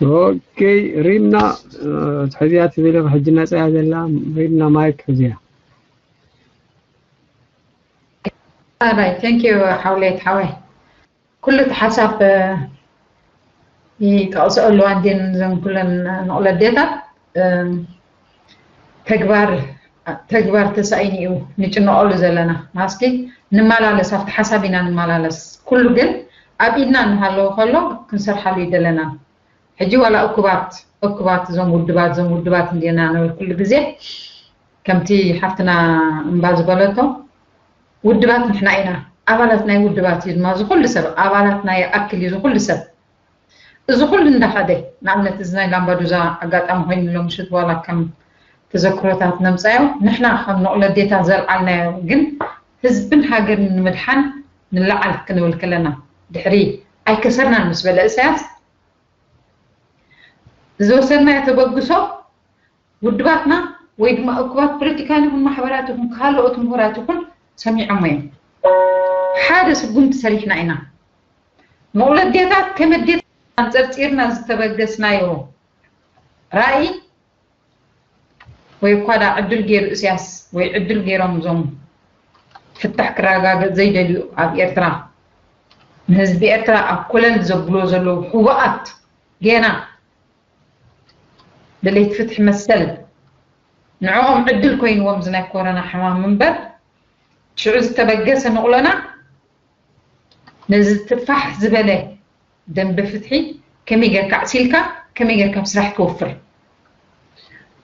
ኦኬ፣ ሪምና፣ እ፣ ትሕዝያ ትብል ኢኻ፣ ሕጂ ነጻ እያ ዘላ። ሪምና፣ ማይክ ሕዝያ። ኣባይ፣ thank you ሓውሌት ሓወይ። ኩሉ እቲ ሓሳብ፣ እ፣ ይጠቕሰኦ ኣለዋ እንዴን እዘን ኩለን ንቑለት ኣዴታት፣ እ፣ ተግባር፣ ተግባር ተሳኢኑ እዩ ንጭነቐሉ ዘለና። ማስኪ ንመላለስ፣ ኣብቲ ሓሳብ ኢና ንመላለስ። ኩሉ ግን ኣብ ኢድና እናሃለወ ከሎ ክንሰርሓሉ ይደለና። ሕጂ ዋላ እኩባት፣ እኩባት እዞም ውድባት፣ እዞም ውድባት እንዲና ንብል ኩሉ ግዜ። ከምቲ ሓፍትና እምባ ዝበለቶ፣ ውድባት ንሕና ኢና፣ ኣባላት ናይ ውድባት እዩ ድማ ዝኹሉ ሰብ፣ ኣባላትና ይኣክል እዩ ዝኹሉ ሰብ። እዚ ኩሉ እንዳኸደ፣ ንኣብነት እዚ ናይ ላምባዱዛ ኣጋጣሚ ኮይኑ ሎም ምሽት ዋላ ከም ተዘክሮታት ነምጻዮ፣ ንሕና ከም ንቑለት ኣዴታት ዘልዓልናዮ ግን ህዝብን ሃገርን ንምድሓን ንለዓል ክንብል ከለና፣ ድሕሪ ኣይከሰርናን ምስ በለ እሳያስ፣ ዝወሰድናዮ ተበግሶ ውድባትና ወይ ድማ እኩባት ፖለቲካን ይኹን ማሕበራት ይኹን ካልኦት ምሁራት ይኹን ሰሚዖሞ እዮም። ሓደ ስጉምቲ ሰሪሕና ኢና። ንቑለት ኣዴታት ከም ኣዴታት ኣንጸርጺርና ዝተበገስናዮ ራእይ ወይ እኳ ዳ ዕድል ገይሩ እስያስ ወይ ዕድል ገይሮም እዞም ፍታሕ ክረጋገጽ ዘይደልዩ ኣብ ኤርትራ ንህዝቢ ኤርትራ ኣብ ኮለል ዘብልዎ ዘለዉ ሕቡኣት ጌና ደለይቲ ፍትሒ መሰል ንዕኦም ዕድል ኮይንዎም እዚ ናይ ኮሮና ሕማም እምበር ሽዑ ዝተበገሰ ንቑሎና ነዚ ትፋሕ ዝበለ ደንበ ፍትሒ ከመይ ጌርካ ኣዕሲልካ ከመይ ጌርካ ኣብ ስራሕ ክወፍር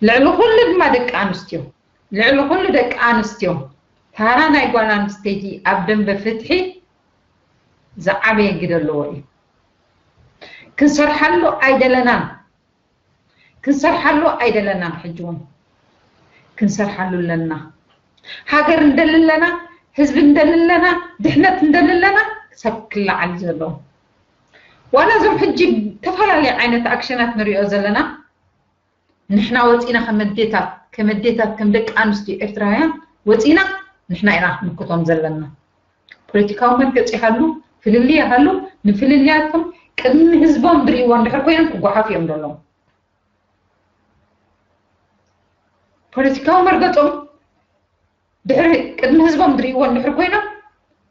ልዕሊ ኩሉ ድማ ደቂ ኣንስትዮ ልዕሊ ኩሉ ደቂ ኣንስትዮ ታራ ናይ ጓል ኣንስተይቲ ኣብ ደንበ ፍትሒ ዝዓበየ ግደ ኣለዎ እዩ። ክንሰርሓሉ ኣይደለናን። ክንሰርሓሉ ኣይደለናን። ሕጂ እውን ክንሰርሓሉ ኣለና። ሃገር እንደሊ ኣለና፣ ህዝቢ እንደሊ ኣለና፣ ድሕነት እንደሊ ኣለና። ሰብ ክለዓል እዩ ዘለዎ። ዋላ እዞም ሕጂ ዝተፈላለዩ ዓይነት ኣክሽናት ንሪኦ ዘለና ንሕና ወፂና ከም ኣዴታት ከም ኣዴታት ከም ደቂ ኣንስትዮ ኤርትራውያን ወፂና ንሕና ኢና ክንምክቶም ዘለና። ፖለቲካዊ መርገፂ ይሃሉ ፍልልይ ይሃሉ ንፍልልያቶም ቅድሚ ህዝቦም ዝርእይዎ እንድሕር ኮይኖም ክጓሓፉ እዮም ዘለዎም። ፖለቲካዊ መርገፆም ድሕሪ ቅድሚ ህዝቦም ዝርእይዎ እንድሕር ኮይኖም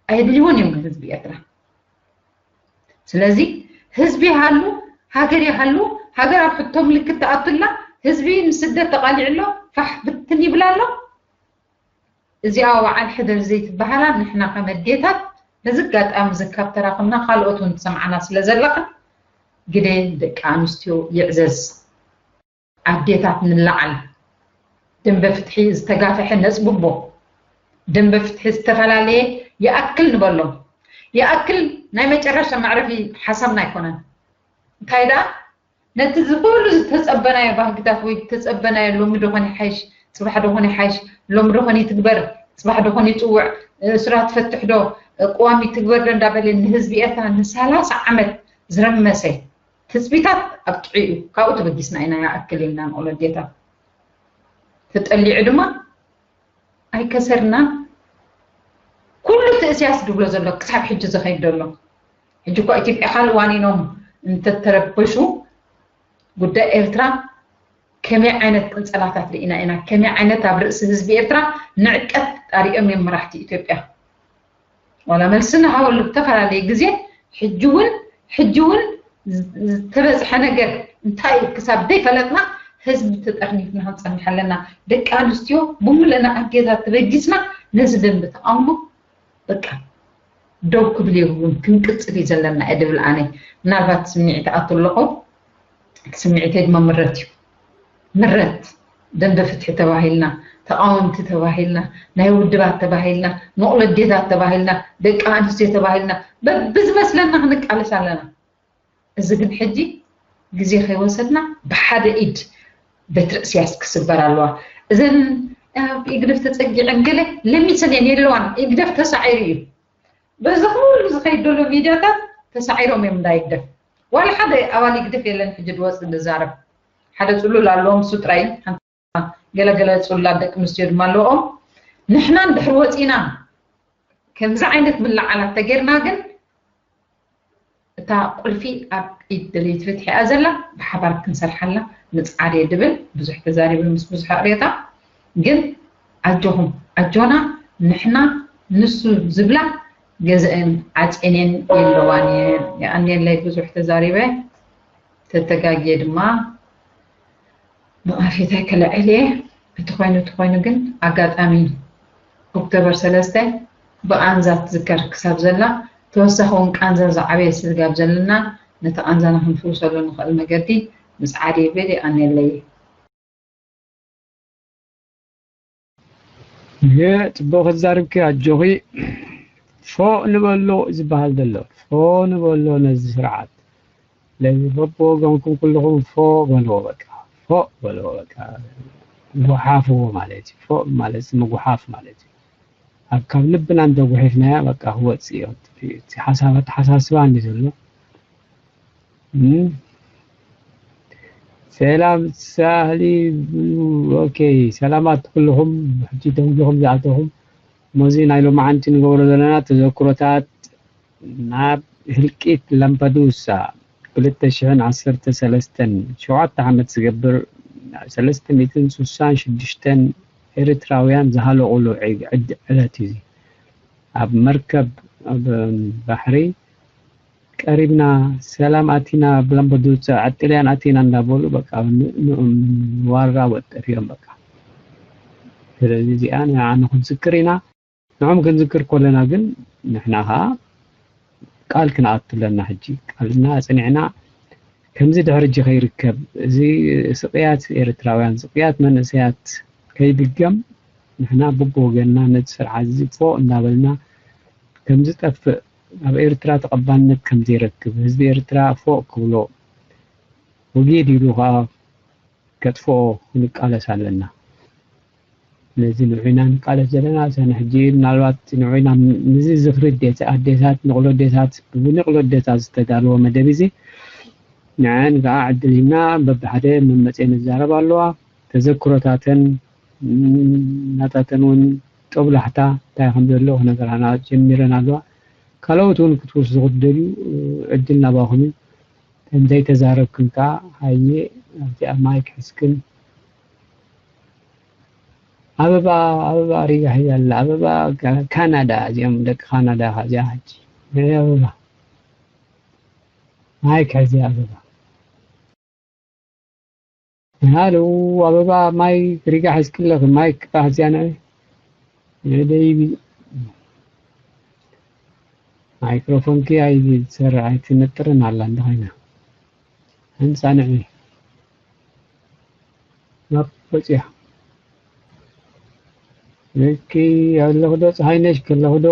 ኣየድልይዎን እዮም ንህዝቢ ኤርትራ። ስለዚ ህዝቢ ይሃሉ ሃገር ይሃሉ ሃገር ኣብ ሕቶ ምልክት ትኣቱ ኣላ። ህዝቢ ንስደት ተቓሊዑ ኣሎ። ፋሕ ብትን ይብል ኣሎ። እዚኣ በዓል ሕደር ዘይትበሃላ ንሕና ከም ኣዴታት በዚ ኣጋጣሚ እዚ ካብ ተራኽብና ካልኦት እውን ትሰምዓና ስለ ዘለኻ ግደ ደቂ ኣንስትዮ ይዕዘዝ። ኣዴታት ንለዓል። ደንበ ፍትሒ ዝተጋፈሐ ነጽብቦ። ደንበ ፍትሒ ዝተፈላለየ ይኣክል ንበሎም። ይኣክል ናይ መጨረሻ መዕረፊ ሓሳብና ኣይኮነን። እንታይ ደኣ ነቲ ዝኹሉ ዝተጸበናዮ ባህግታት ወይ ዝተጸበናዮ ሎሚ ዶ ኾን ይሓይሽ ጽባሕ ዶ ኾን ይሓይሽ ሎሚ ዶ ኾን ይትግበር ጽባሕ ዶ ኾን ይጽውዕ እሱራት ፈትሕ ዶ ቅዋም ይትግበር ዶ እንዳበለ ንህዝቢ ኤርትራ ንሰላሳ ዓመት ዝረመሰ ትጽቢታት ኣብቂዑ እዩ። ካብኡ ተበጊስና ኢና ይኣክል ኢልና ንቕሎ ኣዴታት። ተጠሊዑ ድማ ኣይከሰርናን። ኩሉ እቲ እስያስ ዝብሎ ዘሎ ክሳብ ሕጂ ዝኸይድ ዘሎ ሕጂ እኳ ኢትዮጵያ ካልእ ዋኒኖም እንተተረበሹ ጉዳይ ኤርትራ ከመይ ዓይነት ቅንጸላታት ርኢና ኢና? ከመይ ዓይነት ኣብ ርእሲ ህዝቢ ኤርትራ ንዕቀት ኣሪኦም እዮም መራሕቲ ኢትዮጵያ? ዋላ መልሲ ንሃበሉ ብተፈላለየ ግዜ ሕጂ እውን ሕጂ እውን ዝተበፅሐ ነገር እንታይ እዩ ክሳብ ዘይፈለጥና ህዝቢ ተጠርኒፍና ክንፀንሕ ኣለና። ደቂ ኣንስትዮ ብምልእና ኣዴታት ተበጊስና ነዚ ደንቢ ተቃውሞ በቃ ደው ክብል የብሉን ክንቅፅል እዩ ዘለና እየ ድብል ኣነ። ምናልባት ስምዒት ኣቱ ኣለኹ ስምዒተይ ድማ ምረት እዩ። ምረት ደንበ ፍትሒ ተባሂልና ተቃወምቲ ተባሂልና ናይ ውድባት ተባሂልና ንቑሎ ኣዴታት ተባሂልና ደቂ ኣንስትዮ ተባሂልና በብዝመስለና ክንቃለስ ኣለና። እዚ ግን ሕጂ ግዜ ከይወሰድና ብሓደ ኢድ በትሪ እስያስ ክስበር ኣለዋ። እዘን ኣብ ኢግደፍ ተፀጊዐን ገለ ለሚሰን እየን የለዋን። ኢግደፍ ተሳዒሩ እዩ። በዚ ኩሉ ዝኸይድ ዘሎ ሚድያታት ተሳዒሮም እዮም እንዳ ኢግደፍ። ዋላ ሓደ ኣባል ኢግደፍ የለን ሕጂ ዝወፅእ ዝዛረብ። ሓደ ፅሉል ኣለዎም እሱ ጥራይ ገለገለ ፅሉላት ደቂ ኣንስትዮ ድማ ኣለዎም። ንሕና እንድሕር ወፂና ከምዚ ዓይነት ምልዓላት ተጌርና ግን እታ ቁልፊ ኣብ ኢድ ደለይቲ ፍትሒ እያ ዘላ። ብሓባር ክንሰርሓላ ምፅዓድ እየ ድብል። ብዙሕ ተዛሪበ ምስ ብዙሕ ኣቕሬታ። ግን ኣጆኹም፣ ኣጆና፣ ንሕና ንሱ ዝብላ ገዘአን ዓፅየን የለዋን እየን። የቐንየለይ፣ ብዙሕ ተዛሪበ፣ ተተጋግየ ድማ ንቐፊተይ ከለዕል እየ። እቲ ኮይኑ፣ እቲ ኮይኑ ግን ኣጋጣሚ ኦክቶበር ሰለስተ ብቓንዛ ትዝከር ክሳብ ዘላ፣ ተወሳኺ እውን ቃንዛ ዝዓበየ ስግጋብ ዘለና፣ ነቲ ቃንዛና ክንፍውሰሉ ንኽእል መገዲ ምፅዓድ ይብል። የቐንየለይ። ይህ ጽቡቕ ክትዛርብኪ ኣጆኺ። ፎእ ንበሎ ዝበሃል ዘሎ፣ ፎእ ንበሎ ነዚ ስርዓት። ስለዚ በብወገንኩም ኩልኹም ፎእ በልዎ፣ በቃ ፎእ በልዎ፣ በቃ ጉሓፍዎ ማለት እዩ። ፎእ ማለት ምጉሓፍ ማለት እዩ። ኣብ ካብ ልብና እንተጉሒፍናያ በቃ ክወጽእ እዩ። እቲ ሓሳብ ኣተሓሳስባ እንዲ ዘሎ እም፣ ሰላም ሳህሊ ብሉ። ኦኬ፣ ሰላማት ኩልኹም። ሕጂ ደንጊኹም ዝኣተኹም ሞዚ ናይ ሎማዓንቲ ንገብሮ ዘለና ተዘክሮታት ናብ ህልቂት ላምፓዱሳ ክልተ ሽሕን ዓሰርተ ሰለስተን ሸውዓተ ዓመት ዝገብር ሰለስተ ሚእትን ስሳን ሽዱሽተን ኤርትራውያን ዝሃለቑሉ ዕለት እዩ። ኣብ መርከብ ኣብ ባሕሪ ቀሪብና ሰላም ኣቲና ብላምበዱሳ ጥልያን ኣቲና እንዳበሉ በቃ ንዕኦም ዋራ ወጠፊኦም በቃ። ስለዚ እዚኣ ንዓና ክንዝክር ኢና። ንዕኦም ክንዝክር ከለና ግን ንሕና ኸዓ ቃል ክንኣቱ ኣለና። ሕጂ ቃልና ኣጽኒዕና ከምዚ ድሕሪ ሕጂ ከይርከብ እዚ ስቅያት ኤርትራውያን ስቅያት መንእሰያት ከይድገም ንሕና በብወገንና ነቲ ስርዓት እዚ ፎእ እንዳበልና ከምዝጠፍእ ኣብ ኤርትራ ተቐባልነት ከምዘይረክብ ህዝቢ ኤርትራ ፎእ ክብሎ ወጊድ ኢሉ ከዓ ከጥፍኦ ክንቃለስ ኣለና። ነዚ ንዑ ኢና ንቃለስ ዘለና ሰነ ሕጂ ምናልባት ንዑ ኢና ምዚ ዝኽሪ ኣዴታት ንቕሎ ኣዴታት ብንቕሎ ኣዴታት ዝተዳለወ መደብ እዚ ንዐን ከዓ ዕድል ሂብና በብሓደ መመፅኤን ይዛረባ ኣለዋ። ተዘክሮታተን ናታተን እውን ጦብላሕታ እንታይ ከም ዘሎ ክነገራና ጀሚረን ኣለዋ። ካልኦት እውን ክትወስዱ ክትደልዩ ዕድል ናባኹም እዩ። እንተይተዛረብክን ከዓ ሃየ ኣብዚኣ ማይክ ሕዝክን። ኣበባ ኣበባ ሪጋ ሒዛ ኣላ። ኣበባ ካናዳ እዚኦም ደቂ ካናዳ እዚኣ ሕጂ ናይ ኣበባ ማይክ ሕዚ ኣበባ ሃሎ ኣበባ ማይ ሪጋ ሕዝክለኺ ማይክ ቃሕዝያ ንዒ ንደይቢ ማይክሮፎንኪ ኣይትሰርዕ ኣይትነጥርን ኣላ እንደ ኮይና ህንፃ ንዒ ናብ ወፅያ ልኪ ኣለኹ ዶ ፀሃይነሽ ከለኹ ዶ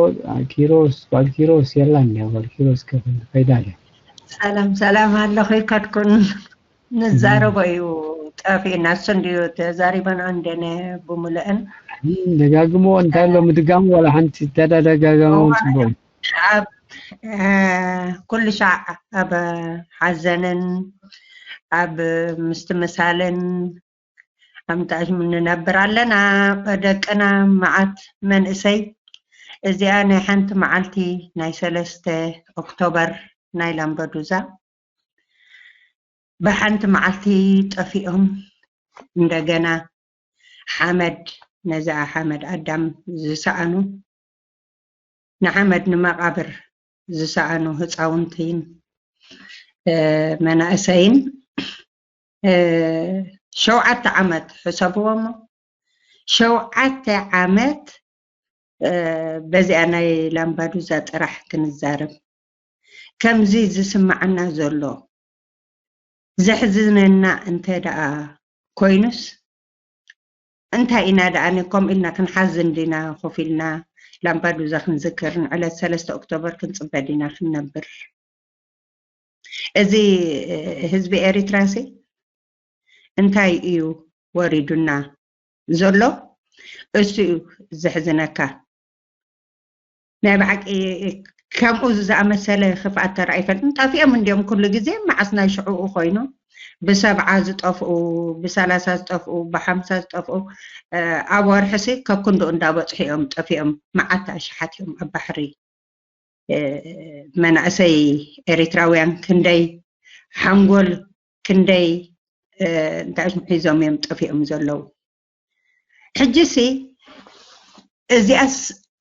ኪሮስ ጓል ኪሮስ የላን ጓል ኪሮስ ከይዳ ድያ ሰላም ሰላም ኣለኹ ይከድኩን ንዛረቦ እዩ ጠፊእና እሱ እንድዩ ተዛሪበን እንደነ ብምልእን ደጋግሞ እንታይ ኣሎ ምድጋሙ ዋላ ሓንቲ ተዳደጋጋሞ ፅቡቅ ኣብ ኩሉ ሻዕ ኣብ ሓዘንን ኣብ ምስትምሳልን ኣብ ምጣሽም ንነብር ኣለና ደቅና መዓት መንእሰይ እዚኣ ናይ ሓንቲ መዓልቲ ናይ ሰለስተ ኦክቶበር ናይ ላምበዱዛ ብሓንቲ መዓልቲ ጠፊኦም እንደገና ሓመድ ነዛ ሓመድ ኣዳም ዝሰኣኑ ንሓመድ ንመቓብር ዝሰኣኑ ህፃውንትን መናእሰይን ሸውዓተ ዓመት ሕሰብዎ እሞ ሸውዓተ ዓመት በዚኣ ናይ ላምባዱዛ ጥራሕ ክንዛረብ ከምዚ ዝስማዓና ዘሎ ዘሕዝነና እንተ ደኣ ኮይኑስ እንታይ ኢና ደኣ ከምኡ ኢልና ክንሓዝን ዲና ኮፍ ኢልና ላምባዱዛ ክንዝክር ንዕለት ሰለስተ ኦክቶበር ክንፅበ ዲና ክንነብር እዚ ህዝቢ ኤሪትራሲ እንታይ እዩ ወሪዱና ዘሎ እሱ እዩ ዘሕዝነካ ናይ ብሓቂ ከምኡ ዝኣመሰለ ክፍኣት ተራእዩ ይፈልጥ ጠፊኦም እንዲኦም ኩሉ ግዜ መዓስ ናይ ሽዕኡ ኮይኑ ብሰብዓ ዝጠፍኡ ብሰላሳ ዝጠፍኡ ብሓምሳ ዝጠፍኡ ኣብ ወርሕሲ ከኩንዶ እንዳበፅሑ እዮም ጠፊኦም መዓት ኣሽሓት እዮም ኣብ ባሕሪ መናእሰይ ኤሪትራውያን ክንደይ ሓንጎል ክንደይ እንታይ ሒዞም እዮም ጠፊኦም ዘለዉ። ሕጂ ሲ እዚኣስ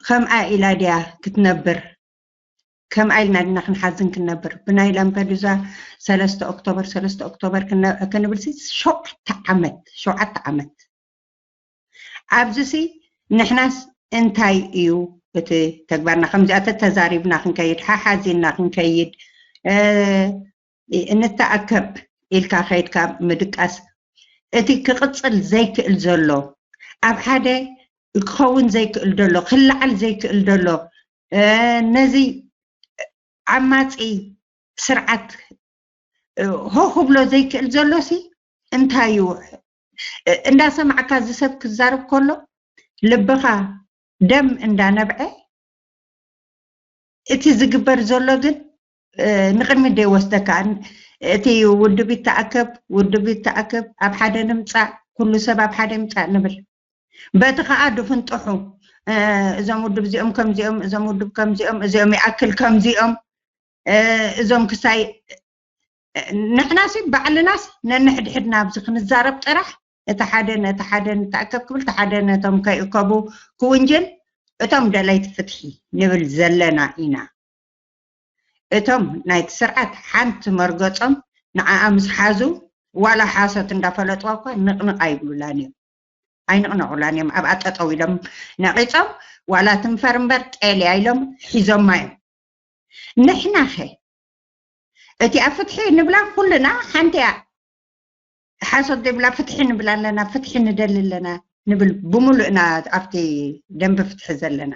ከምኣ ኢላ ድያ ክትነብር? ከምኣ ኢልና ድና ክንሓዝን ክንነብር? ብናይ ላምፐዱዛ ሰለስተ ኦክቶበር ሰለስተ ኦክቶበር ክንብል ሲ ሸውዓተ ዓመት ሸውዓተ ዓመት ኣብዚ ሲ ንሕናስ እንታይ እዩ እቲ ተግባርና? ከምዚኣ ተተዛሪብና ክንከይድ ሓሓዚና ክንከይድ እንተኣከብ ኢልካ ከይድካ ምድቃስ እቲ ክቕፅል ዘይክእል ዘሎ ኣብ ሓደ ክኸውን ዘይክእል ዘሎ ክለዓል ዘይክእል ዘሎ ነዚ ዓማፂ ስርዓት ሆ ክብሎ ዘይክእል ዘሎ ሲ እንታይ እዩ? እንዳሰማዕካ እዚ ሰብ ክዛረብ ከሎ ልብኻ ደም እንዳነብዐ እቲ ዝግበር ዘሎ ግን ንቅድሚት ደይወስደካ። እቲ ውድብ ይተኣከብ ውድብ ይተኣከብ ኣብ ሓደ ንምፃእ ኩሉ ሰብ ኣብ ሓደ ይምፃእ ንብል። በቲ ከዓ ድፍንጥሑ እዞም ውድብ እዚኦም ከምዚኦም እዞም ውድብ ከምዚኦም እዚኦም ይኣክል ከምዚኦም እዞም ክሳይ ንሕናሲ ባዕልናስ ነንሕድሕድና ኣብዚ ክንዛረብ ጥራሕ እቲ ሓደ ነቲ ሓደ ንተኣከብ ክብል እቲ ሓደ ነቶም ከይእከቡ ክውንጅል እቶም ደለይቲ ፍትሒ ንብል ዘለና ኢና። እቶም ናይቲ ስርዓት ሓንቲ መርገጾም ንዓኣ ምስ ሓዙ ዋላ ሓሶት እንዳፈለጥዋ እኳ ንቕንቕ ኣይብሉላን እዮም። ኣይንቕነቑላን እዮም። ኣብኣ ጠጠው ኢሎም ነቒጾም ዋላ ትንፈር እምበር ጤልያ ኢሎም ሒዞማ እዮም። ንሕናኸ እቲኣ ፍትሒ ንብላ ኩልና ሓንቲ እያ። ሓሶት ዘይብላ ፍትሒ ንብል ኣለና፣ ፍትሒ ንደሊ ኣለና ንብል ብምሉእና ኣብቲ ደንበ ፍትሒ ዘለና።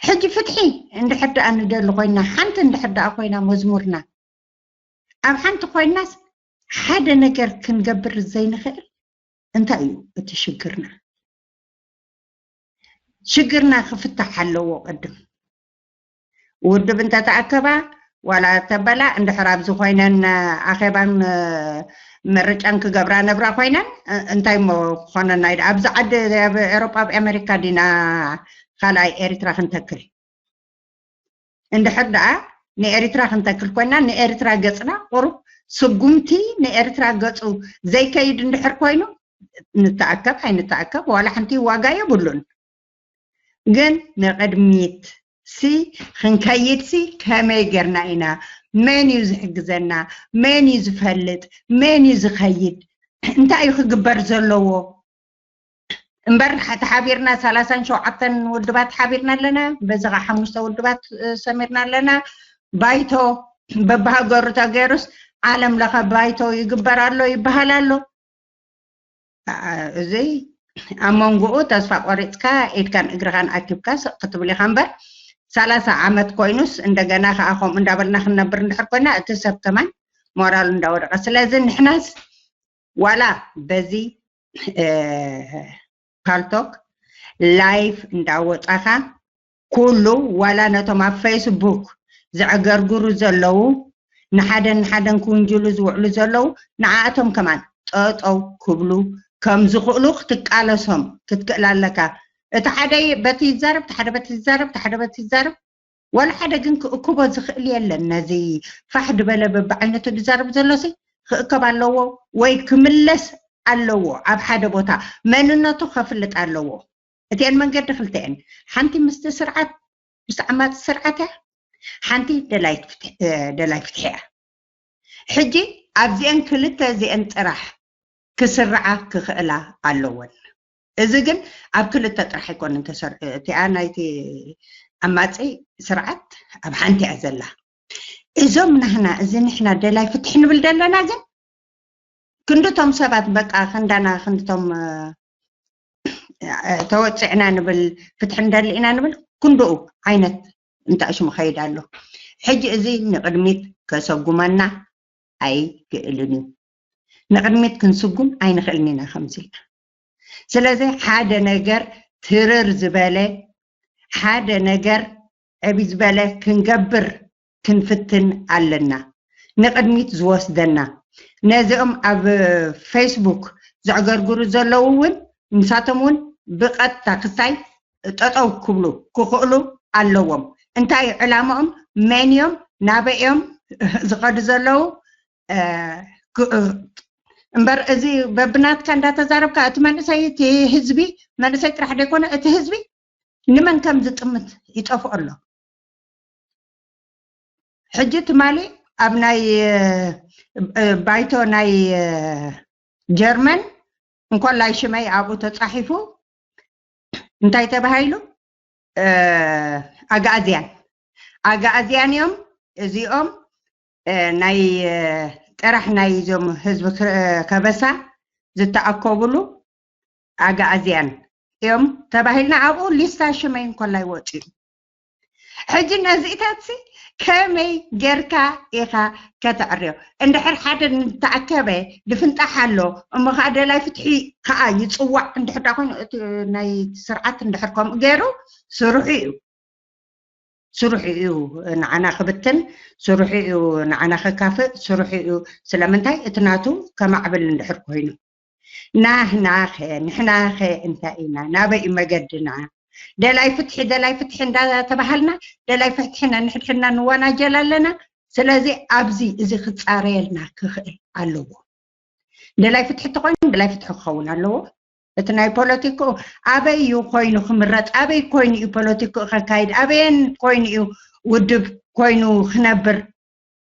ሕጂ ፍትሒ እንድሕር ደኣ ንደሊ ኮይና ሓንቲ እንድሕር ደኣ ኮይና መዝሙርና ኣብ ሓንቲ ኮይናስ ሓደ ነገር ክንገብር ዘይንኽእል እንታይ እዩ እቲ ሽግርና? ሽግርና ክፍታሕ ኣለዎ ቅድም ውድብ እንተተኣከባ ዋላ ተበላ እንድሕር ኣብዚ ኮይነን ኣኼባን ምርጫን ክገብራ ነብራ ኮይነን እንታይ ሞ ክኾነና ኢዳ ኣብዚ ዓዲ ኣብ ኤሮጳ ኣብ ኣሜሪካ ዲና ካልኣይ ኤርትራ ክንተክል እንድሕር ደኣ ንኤርትራ ክንተክል ኮይና ንኤርትራ ገጽና ቁሩብ ስጉምቲ ንኤርትራ ገጹ ዘይከይድ እንድሕር ኮይኑ ንተኣከብ ኣይንተኣከብ ዋላ ሓንቲ ዋጋ የብሉን። ግን ንቕድሚት ሲ ክንከይድ ሲ ከመይ ጌርና ኢና? መን እዩ ዝሕግዘና? መን እዩ ዝፈልጥ? መን እዩ ዝኸይድ? እንታይ እዩ ክግበር ዘለዎ? እምበር ተሓቢርና ሰላሳን ሸውዓተን ውድባት ተሓቢርና ኣለና። በዚ ከዓ ሓሙሽተ ውድባት ሰሚርና ኣለና። ባይቶ በብሃገሩ ተገይሩስ ዓለም ለኸ ባይቶ ይግበር ኣሎ ይበሃል ኣሎ። እዚ ኣብ መንጎኡ ተስፋ ቆሪፅካ ኢድካን እግርኻን ኣኪብካ ስቕ ክትብል ኢኻ እምበር ሰላሳ ዓመት ኮይኑስ እንደገና ከዓ ከምኡ እንዳበልና ክንነብር እንድሕር ኮይና እቲ ሰብ ከማን ሞራሉ እንዳወደቀ ስለዚ ንሕናስ ዋላ በዚ ፓልቶክ ላይፍ እንዳወፃኻ ኩሉ ዋላ ነቶም ኣብ ፌስቡክ ዘዕገርግሩ ዘለዉ ንሓደን ንሓደን ክውንጅሉ ዝውዕሉ ዘለዉ ንዓኣቶም ከማን ጠጠው ክብሉ ከም ዝኽእሉ ክትቃለሶም ክትክእል ኣለካ። እቲ ሓደ በቲ ይዛረብ፣ እቲ ሓደ በቲ ይዛረብ፣ እቲ ሓደ በቲ ይዛረብ። ዋላ ሓደ ግን ክእክቦ ዝኽእል የለን። ነዚ ፋሕ ዝበለ በብዓይነቱ ዝዛረብ ዘሎሲ ክእከብ ኣለዎ ወይ ክምለስ ኣለዎ። ኣብ ሓደ ቦታ መንነቱ ከፍልጥ ኣለዎ። እቲአን መንገዲ ክልተአን ሓንቲ ምስቲ ስርዓት ምስ ዓማፂ ስርዓት እያ፣ ሓንቲ ደላይ ፍትሒ እያ። ሕጂ ኣብዚአን ክልተ እዚአን ጥራሕ ክስርዓ ክኽእላ ኣለወን። እዚ ግን ኣብ ክልተ ጥራሕ ኣይኮነን ተሰር እቲኣ ናይቲ ዓማፂ ስርዓት ኣብ ሓንቲ እያ ዘላ። እዞም ናህና እዚ ንሕና ደላይ ፍትሒ ንብል ዘለና ግን ክንድቶም ሰባት በቃ ክንዳና ክንድቶም ተወፅዕና ንብል ፍትሒ ንደሊ ኢና ንብል ክንድኡ ዓይነት እንታይ ሽሙ ኸይድ ኣሎ። ሕጂ እዚ ንቕድሚት ከሰጉመና ኣይክእልን እዩ። ንቕድሚት ክንስጉም ኣይንኽእልን ኢና ከምዚ ኢልና። ስለዚ ሓደ ነገር ትርር ዝበለ ሓደ ነገር ዕብይ ዝበለ ክንገብር ክንፍትን ኣለና። ንቕድሚት ዝወስደና ነዚኦም ኣብ ፌስቡክ ዘዕገርግሩ ዘለዉ እውን ንሳቶም እውን ብቐጥታ ክሳይ ጠጠው ክብሉ ክኽእሉ ኣለዎም። እንታይ እዩ ዕላማኦም? መን እዮም? ናበይ እዮም ዝኸዱ ዘለዉ? እምበር እዚ በብናትካ እንዳተዛረብካ እቲ መንእሰይ እቲ ህዝቢ መንእሰይ ጥራሕ ደይኮነ እቲ ህዝቢ ንመን ከም ዝጥምት ይጠፍኦ ኣሎ። ሕጂ ትማሊ ኣብ ናይ ባይቶ ናይ ጀርመን እንኮላይ ሽመይ ኣብኡ ተፃሒፉ እንታይ ተባሂሉ? ኣጋኣዝያን ኣጋኣዝያን እዮም እዚኦም ናይ ጥራሕ ናይ ዞም ህዝቢ ከበሳ ዝተኣከብሉ ኣጋኣዝያን እዮም ተባሂልና ኣብኡ ሊስታ ሽመይ እንኮላይ ወፂኡ። ሕጂ ነዚእታትሲ ከመይ ጌርካ ኢኻ ከተዕርዮ? እንድሕር ሓደ እንተኣከበ ድፍንጣሕ ኣሎ እሞ ከዓ ደላይ ፍትሒ ከዓ ይፅዋዕ እንድሕር ዳ ኮይኑ እቲ ናይ ስርዓት እንድሕር ከምኡ ገይሩ ስርሑ እዩ ስርሑ እዩ ንዓና ክብትን ስርሑ እዩ ንዓና ከካፍእ ስርሑ እዩ። ስለምንታይ እቲ ናቱ ከማዕብል እንድሕር ኮይኑ ናህናኸ ንሕናኸ እንታይ ኢና ናበይ እዩ መገድና? ደላይ ፍትሒ ደላይ ፍትሒ እንዳተባሃልና ደላይ ፍትሒ ነንሕድሕድና ንወናጀል ኣለና። ስለዚ ኣብዚ እዚ ክፃረየልና ክኽእል ኣለዎ። ደላይ ፍትሒ ተኮይኑ ደላይ ፍትሒ ክኸውን ኣለዎ። እቲ ናይ ፖለቲክኡ ኣበይ እዩ ኮይኑ ክምረፅ ኣበይ ኮይኑ እዩ ፖለቲክኡ ከካይድ ኣበየን ኮይኑ እዩ ውድብ ኮይኑ ክነብር?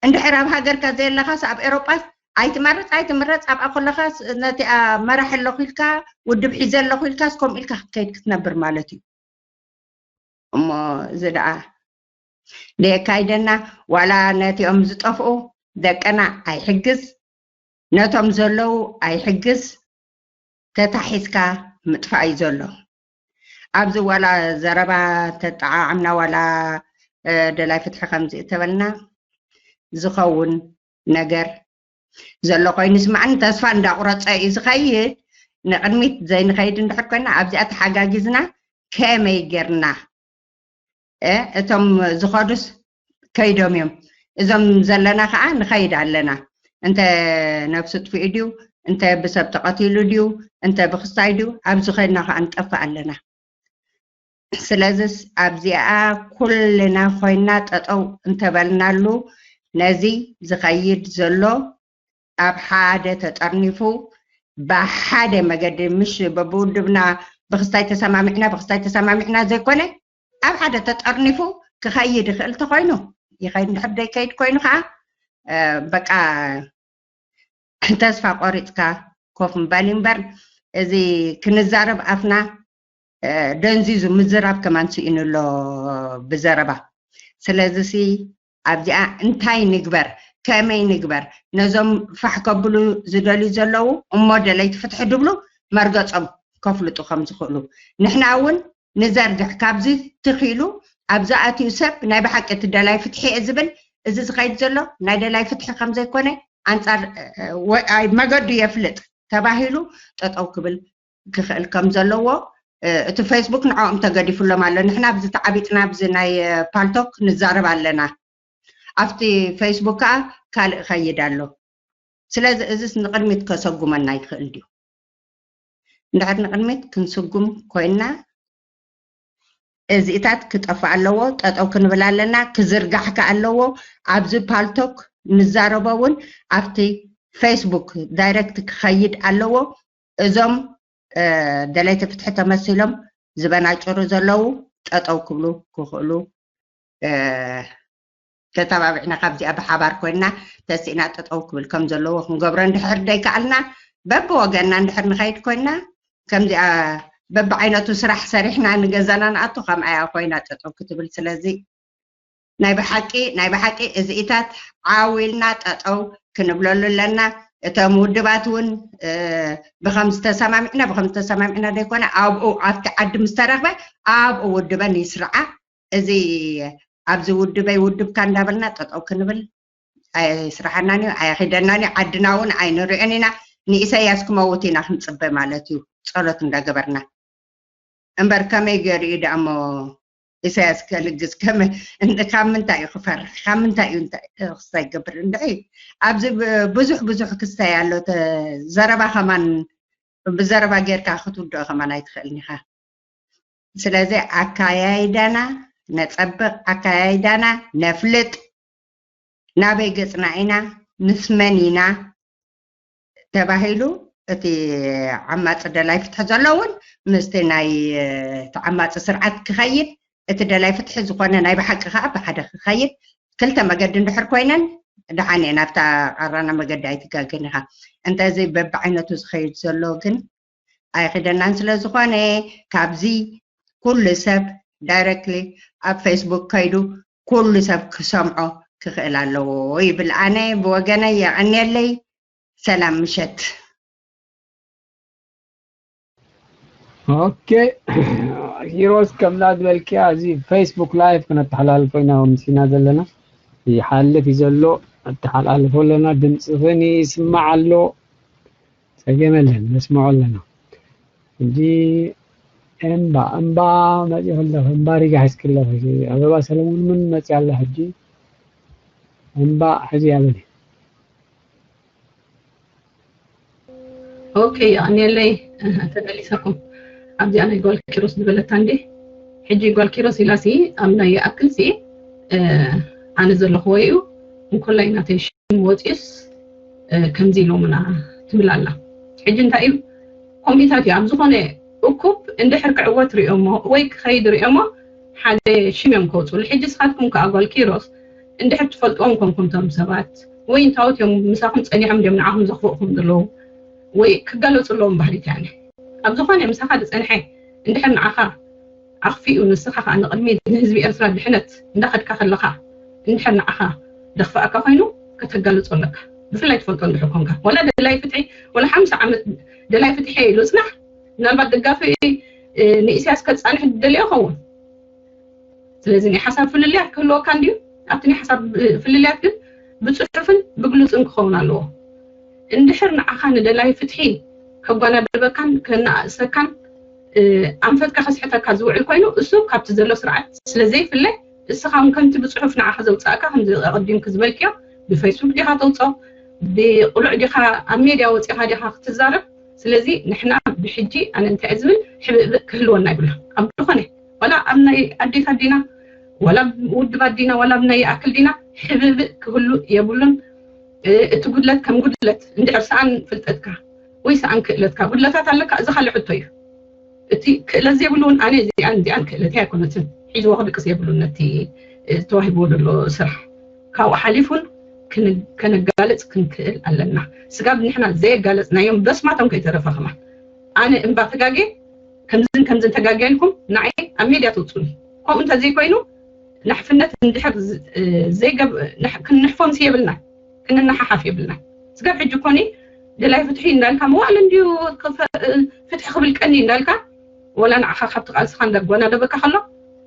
እንድሕር ኣብ ሃገርካ ዘየለኻስ ኣብ ኤሮጳስ ኣይትመርፅ ኣይትምረፅ ኣብኣ ከለኻስ ነቲኣ መራሕ ኣለኹ ኢልካ ውድብ ሒዘ ኣለኹ ኢልካስ ከምኡ ኢልካ ክትከይድ ክትነብር ማለት እዩ። እሞ እዚ ደኣ ደየካይደና ዋላ ነቲኦም ዝጠፍኡ ደቅና ኣይሕግዝ ነቶም ዘለዉ ኣይሕግዝ ተታሒዝካ ምጥፋእ እዩ ዘሎ። ኣብዚ ዋላ ዘረባ ተጠዓዓምና ዋላ ደላይ ፍትሒ ከምዚ እተበልና ዝኸውን ነገር ዘሎ ኮይኑ ስማዕኒ ተስፋ እንዳቁረፀ እዩ ዝኸይድ። ንቅድሚት ዘይንኸይድ እንድሕር ኮይና ኣብዚኣ ተሓጋጊዝና ከመይ ጌርና እቶም ዝኸዱስ ከይዶም እዮም። እዞም ዘለና ከዓ ንኸይድ ኣለና። እንተ ነብሱ ጥፍኡ ድዩ እንተ ብሰብ ተቐቲሉ ድዩ እንተ ብክስታይ ድዩ ኣብዚ ኸድና ከዓ ንጠፍእ ኣለና። ስለዚስ ኣብዚኣ ኩልና ኮይና ጠጠው እንተበልናሉ ነዚ ዝኸይድ ዘሎ ኣብ ሓደ ተጠርኒፉ ብሓደ መገዲ ምሽ በብውድብና ብክስታይ ተሰማሚዕና ብክስታይ ተሰማሚዕና ዘይኮነ ኣብ ሓደ ተጠርኒፉ ክኸይድ ይኽእል ተኮይኑ ይኸይድ እንድሕር ዘይከይድ ኮይኑ ከዓ በቃ ተስፋ ቆሪፅካ ኮፍ ምባል እምበር እዚ ክንዛረብ ኣፍና ደንዚዙ ምዝራብ ከማን ስኢኑ ኣሎ ብዘረባ። ስለዚ ሲ ኣብዚኣ እንታይ ንግበር ከመይ ንግበር ነዞም ፋሕ ከብሉ ዝደልዩ ዘለዉ እሞ ደለይቲ ፍትሒ ድብሉ መርገፆም ከፍልጡ ከም ዝኽእሉ ንሕና እውን ንዘርግሕ ካብዚ ትኽኢሉ ኣብዚ ኣትዩ ሰብ ናይ ብሓቂ እቲ ደላይ ፍትሒ እየ ዝብል እዚ ዝኸይድ ዘሎ ናይ ደላይ ፍትሒ ከም ዘይኮነ ኣንፃር መገዱ የፍልጥ ተባሂሉ ጠጠው ክብል ክኽእል ከም ዘለዎ እቲ ፌስቡክ ንዕኦም ተገዲፉሎም ኣሎ። ንሕና ብዚ ተዓቢጥና ብዚ ናይ ፓልቶክ ንዛረብ ኣለና። ኣብቲ ፌስቡክ ከዓ ካልእ ኸይድ ኣሎ። ስለዚ እዚስ ንቅድሚት ከሰጉመና ይኽእል ድዩ? እንድሕር ንቅድሚት ክንስጉም ኮይና እዚእታት ክጠፍእ ኣለዎ። ጠጠው ክንብል ኣለና። ክዝርጋሕ ከ ኣለዎ። ኣብዚ ፓልቶክ ንዛረቦ እውን ኣብቲ ፌስቡክ ዳይረክት ክኸይድ ኣለዎ። እዞም ደለይቲ ፍትሒ ተመሲሎም ዝበናጭሩ ዘለዉ ጠጠው ክብሉ ክኽእሉ ተተባቢዕና ካብዚኣ ብሓባር ኮይንና ተሲእና ጠጠው ክብል ከም ዘለዎ ክንገብሮ እንድሕር ደይከኣልና በብወገንና እንድሕር ንኸይድ ኮይንና ከምዚኣ በብዓይነቱ ስራሕ ሰሪሕና ንገዛና ንኣቱ ከምኣያ ኮይና ጠጠው ክትብል ስለዚ ናይ ብሓቂ ናይ ብሓቂ እዚኢታት ዓው ኢልና ጠጠው ክንብለሉ ኣለና። እቶም ውድባት እውን ብከም ዝተሰማሚዕና ብከም ዝተሰማሚዕና ዘይኮነ ኣብኡ ኣብቲ ዓዲ ምስ ተረኽበ ኣብኡ ውድበን ይስርዓ። እዚ ኣብዚ ውድበይ ውድብካ እንዳበልና ጠጠው ክንብል ኣይስራሓናን እዩ፣ ኣየኺደናን እዩ። ዓድና እውን ኣይንሪኦን ኢና። ንኢሳያስ ክመውት ኢና ክንፅበ ማለት እዩ፣ ፀሎት እንዳገበርና እምበር ከመይ ገይሩ እዩ ደኣ እሞ ኢሳያስ ከልግስ ከመ ካብ ምንታይ እዩ ክፈርሕ ካብ ምንታይ እዩ ክስታይ ገብር እንድዒ ኣብዚ ብዙሕ ብዙሕ ክስታይ ኣሎ ዘረባ ከማን ብዘረባ ጌርካ ክትውድኦ ከማን ኣይትኽእልን ኢኻ ስለዚ ኣካያይዳና ነጸብቕ፣ ኣካያይዳና ነፍልጥ፣ ናበይ ገጽና ኢና፣ ምስ መን ኢና ተባሂሉ እቲ ዓማጺ ደላይ ፍትሒ ዘሎ እውን ምስቲ ናይ እቲ ዓማጺ ስርዓት ክኸይድ፣ እቲ ደላይ ፍትሒ ዝኾነ ናይ ብሓቂ ከዓ ብሓደ ክኸይድ፣ ክልተ መገዲ እንድሕር ኮይነን ደሓን እየ። ናብታ ቃራና መገዲ ኣይትጋገን ኢኻ። እንተዚ በብዓይነቱ ዝኸይድ ዘሎ ግን ኣይኽደናን ስለ ዝኾነ፣ ካብዚ ኩሉ ሰብ ዳይረክትሊ ኣብ ፌስቡክ ከይዱ ኩሉ ሰብ ክሰምዖ ክኽእል ኣለዎ ይብል። ኣነ ብወገነይ የቐንየለይ። ሰላም ምሸት። ኦኬ፣ ኪሮስ፣ ከምዛ ዝበልክያ እዚ ፌስቡክ ላይቭ ክነተሓላልፎ ኢና መሲና ዘለና። ይሓልፍ እዩ ዘሎ፣ ኣተሓላልፎ ኣለና። ድምፅኽን ይስማዕ ኣሎ። ጸገም የለን፣ ነስምዖ ኣለና። ሕጂ እምባ እምባ መፂኡ ከለኹ፣ እምባ ሪጋ ሒዝኪ ኣለኹ። እዚ ኣበባ ሰለሙን ምን መፂኣ ኣላ ሕጂ? እምባ ሕዚ ኣበል ኦኬ፣ የቐንየለይ ተመሊሰኩም። ኣብዚኣ ናይ ጓል ኪሮስ ዝበለታ እንዴ? ሕጂ ጓል ኪሮስ ኢላሲ ኣብ ናይ ይኣክልሲ ኣነ ዘለኽዎ እዩ። እንኮላይ ናተይ ሽም ወፂኡስ ከምዚ ኢሎምና ትብል ኣላ። ሕጂ እንታይ እዩ? ኮሚታት እዩ ኣብ ዝኾነ እኩብ እንድሕር ክዕወት ሪኦሞ ወይ ክኸይድ ሪኦሞ ሓደ ሽም እዮም ከውፅሉ። ሕጂ ስኻትኩም ከዓ ጓል ኪሮስ እንድሕር ትፈልጥዎም ኮንኩም ቶም ሰባት ወይ እንታወት እዮም ምሳኹም ፀኒሖም እንዲዮም ንዓኹም ዘኽፍእኹም ዘለዉ ወይ ክጋለፁ ኣለዎም ባህሪት ያነ ኣብ ዝኾነ ምሳኻ ዝፀንሐ እንድሕር ንዓኻ ኣኽፊኡ ንስኻ ከዓ ንቕድሚት ንህዝቢ ኤርትራ ድሕነት እንዳኸድካ ከለኻ እንድሕር ንዓኻ ደኽፍኣካ ኮይኑ ከተጋልፆ ኣለካ። ብፍላይ ትፈልጦ እንድሕር ኮንካ ዋላ ደላይ ፍትሒ ዋላ ሓምሳ ዓመት ደላይ ፍትሒ ኢሉ ፅናሕ ምናልባት ደጋፊ ንኢሳያስ ከፃንሕ ደልዮ ይኸውን። ስለዚ ናይ ሓሳብ ፍልልያት ክህልወካ እንድዩ። ኣብቲ ናይ ሓሳብ ፍልልያት ግን ብፅሑፍን ብግሉፅን ክኸውን ኣለዎ። እንድሕር ንዓኻ ንደላይ ፍትሒ ከጓናደበካን ከነኣእሰካን ኣንፈትካ ከስሕተካ ዝውዕል ኮይኑ እሱ ካብቲ ዘሎ ስርዓት ስለዘይፍለ እስኻ እውን ከምቲ ብፅሑፍ ንዓኻ ዘውፅኣካ ከምዚ ኣቐዲምኪ ዝበልክዮ ብፌስቡክ ዲኻ ተውፅኦ ብቕሉዕ ዲኻ ኣብ ሜድያ ወፂኻ ዲኻ ክትዛረብ። ስለዚ ንሕና ብሕጂ ኣነ እንታይ ዝብል ሕብእብእ ክህልወና ይብሎ ኣብ ዝኾነ ዋላ ኣብ ናይ ኣዴታት ዲና ዋላ ውድባት ዲና ዋላ ኣብ ናይ ይኣክል ዲና ሕብእብእ ክህሉ የብሉን። እቲ ጉድለት ከም ጉድለት እንድሕር ሰኣን ፍልጠትካ ወይ ሰኣን ክእለትካ ጉድለታት ኣለካ እዚ ካልእ ሕቶ እዩ። እቲ ክእለት ዘይብሉ እውን ኣነ እዚኣን እዚኣን ክእለተይ ኣይኮነትን ሒዝዎ ክድቅስ የብሉን ነቲ ተዋሂብዎ ዘሎ ስራሕ ካብኡ ሓሊፉን ከነጋልፅ ክንክእል ኣለና። ስጋብ ንሕና ዘየጋለፅናዮም በስማቶም ከይተረፈ ከማን ኣነ እምባ ተጋጌ ከምዝን ከምዝን ተጋጌ ኢልኩም ንዓይ ኣብ ሜድያ ተውፅኡኒ። ከምኡ እንተዘይኮይኑ ናሕፍነት እንድሕር ክንሕፎምሲ የብልና ክንነሓሓፍ የብልና። ስጋብ ሕጂ ኮኒ ደላይ ፍትሒ እንዳልካ መዋእል እንድዩ ፍትሒ ክብል ቀኒ እንዳልካ ወላ ንዓኻ ካብቲ ቃልስኻ እንዳጓናደበካ ከሎ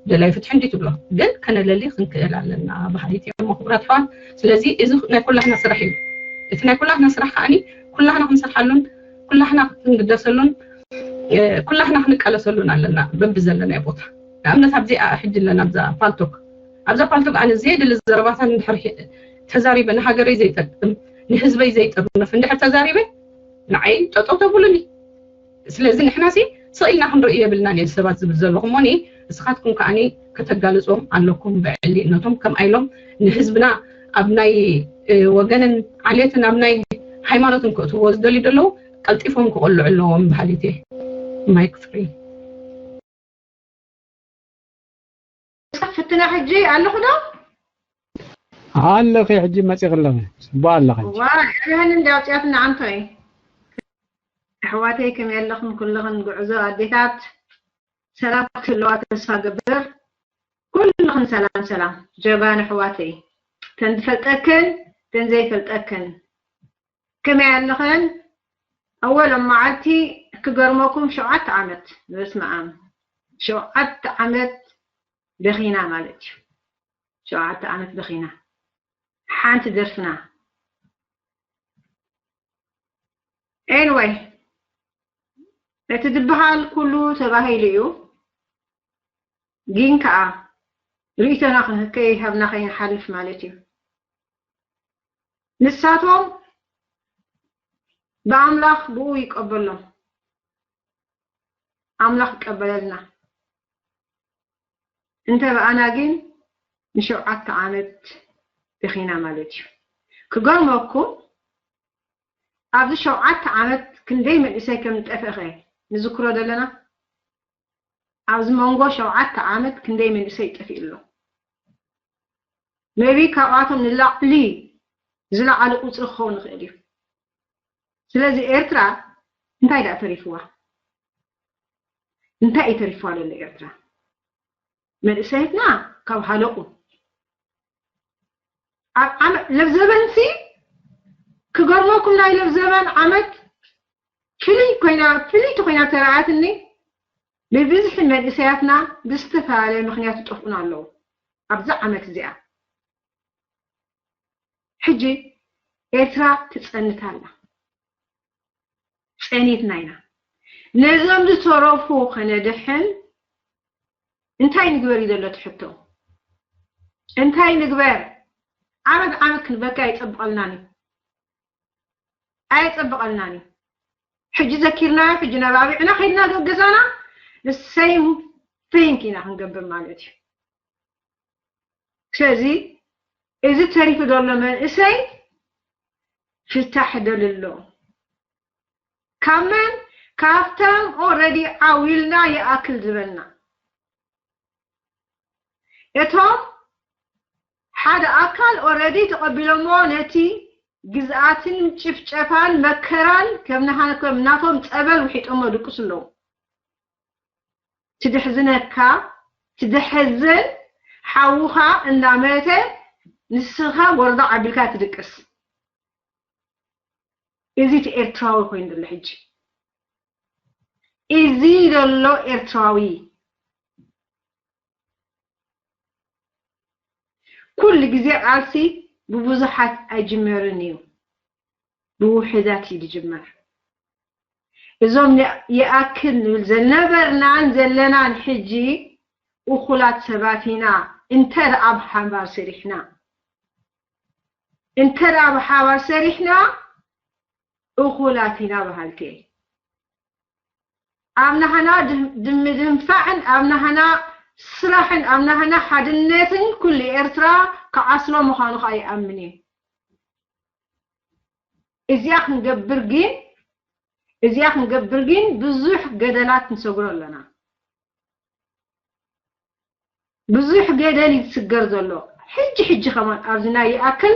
ደላይ ፍትሒ እንዲ ትብሎ ግን ከነለሊ ክንክእል ኣለና ባህሪት እዮም ክቡራት ኣሕዋት። ስለዚ እዚ ናይ ኩላህና ስራሕ እዩ። እቲ ናይ ኩላህና ስራሕ ከዓኒ ኩላህና ክንሰርሓሉን ኩላህና ክንግደሰሉን ኩላህና ክንቃለሰሉን ኣለና በብዘለናዮ ቦታ። ንኣብነት ኣብዚኣ ሕጂ ኣለና ኣብዛ ፓልቶክ ኣብዛ ፓልቶክ ኣነ ዘየድሊ ዘረባታት እንድሕር ተዛሪበ ንሃገረይ ዘይጠቅም ንህዝበይ ዘይጥርንፍ እንድሕር ተዛሪበ ንዓይ ጠጠው ተብሉኒ። ስለዚ ንሕና ሲ ስቕ ኢልና ክንርኢ የብልናን እዮም ሰባት ዝብል ዘለኹም ሞኒ እስኻትኩም ከዓኒ ከተጋልፅዎም ኣለኩም ብዕሊ እነቶም ከምኣ ኢሎም ንህዝብና ኣብ ናይ ወገንን ዓሌትን ኣብ ናይ ሃይማኖትን ክእትዎ ዝደልዩ ዘለዉ ቀልጢፎም ክቕልዑ ኣለዎም በሃሊት እየ። ማይክ ፍሪ ፍትና ሕጂ ኣለኹ ዶ? ኣለኺ ሕጂ መፂኺ ኣለኺ ፅቡቅ ኣለኺ ሕጂ። ዋ ዕብየን እንዲ ኣውፅያትና ኣንቶይ ኣሕዋተይ ከመይ ኣለኽን ኩልኽን ጉዕዞ ኣዴታት ሰላም ክትህልዋ ተስፋ ገብር። ኩልኽን ሰላም ሰላም ጀጋኑ ኣሕዋተይ ተን ዝፈልጠክን ተን ዘይፈልጠክን ከመይ ኣለኽን? ኣወሎም መዓልቲ ክገርመኩም ሸውዓተ ዓመት በስመኣም ሸውዓተ ዓመት ደኺና ማለት እዩ። ሸውዓተ ዓመት ደኺና ሓንቲ ደርፍና anyway እቲ ዝበሃል ኩሉ ተባሂሉ እዩ። ግን ከዓ ርእይቶና ከይሃብና ከይንሓልፍ ማለት እዩ። ንሳቶም ብኣምላኽ ብኡ ይቀበሎም። ኣምላኽ ይቀበለልና። እንተ ብኣና ግን ንሸውዓተ ዓመት ደኺና ማለት እዩ። ክገርመኩም፣ ኣብዚ ሸውዓተ ዓመት ክንደይ መንእሰይ ከም ዝጠፍአ ኸ ንዝክሮ ዘለና? ኣብዚ መንጎ ሸውዓተ ዓመት ክንደይ መንእሰይ ጠፊኡ ኣሎ? ሜቢ ካብኣቶም ንላዕሊ ዝለዓለ ቁፅሪ ክኸውን ይኽእል እዩ። ስለዚ ኤርትራ እንታይ ደኣ ተሪፍዋ? እንታይ እዩ ተሪፍዋ ዘሎ ኤርትራ? መንእሰያትና ካብ ሃለቁ ኣብ ዓመት ለብዘበንሲ ክገርመኩም ናይ ለብዘበን ዓመት ፍልይ ኮይና ፍልይቲ ኮይና ተረኣትኒ። ብብዝሒ መንእሰያትና ብዝተፈላለየ ምክንያት ይጠፍኡና ኣለዉ። ኣብዚ ዓመት እዚኣ ሕጂ ኤርትራ ትጸንት ኣላ። ጸኒትና ኢና። ነዞም ዝተረፉ ከነድሕን እንታይ ንግበር እዩ ዘሎ እቲ ሕቶ። እንታይ ንግበር? ዓመት ዓመት ክንበካ ኣይጸብቐልናን እዩ። ኣይጸብቐልናን እዩ። ሕጂ ዘኪርናዮ፣ ሕጂ ነባቢዕና ከይድና ገዛና፣ the same thing ኢና ክንገብር ማለት እዩ። ስለዚ እዚ ተሪፉ ዘሎ መንእሰይ ፍታሕ ደልሎ። ካብ መን? ካብተን ኦረዲ ዓው ኢልና ይኣክል ዝበልና። እቶም ሓደ ኣካል ኦረዲ ተቐቢሎሞ ነቲ ግዝኣትን ጭፍጨፋን መከራን ከም ናሃ-፣ ከም ናቶም ጸበል ውሒጦሞ ድቅሱ ኣለዉ። ትድሕዝነካ፣ ትድሕዝን ሓውኻ እንዳመተ ንስኻ ጎርዶ ዓቢልካ ትድቅስ። እዚ እቲ ኤርትራዊ ኮይኑ ዘሎ ሕጂ። እዚ ዘሎ ኤርትራዊ ኩሉ ግዜ ቃልሲ ብብዙሓት ኣይጅመርን እዩ፣ ብውሑዳት እዩ ዝጅመር። እዞም ን-፣ ይኣክል ንብል ዘነበርናን ዘለናን ሕጂ እኹላት ሰባት ኢና፣ እንተ ደኣ ብሓባር ሰሪሕና። እንተ ደኣ ብሓባር ሰሪሕና እኹላት ኢና በሃልቲ እየ። ኣብ ናህና ድም-፣ ድም-፣ ድንፋዕን ኣብ ናህና ስራሕን ኣብ ናህና ሓድነትን ኩሉ ኤርትራ ክዓስሎ ምዃኑ ከኣ ይኣምን እየ። እዚኣ ክንገብር ግን፣ እዚኣ ክንገብር ግን ብዙሕ ገደላት ንሰግሮ ኣለና። ብዙሕ ገደል እዩ ዝስገር ዘሎ። ሕጂ ሕጂ ከማን ኣብዚ ናይ ይኣክል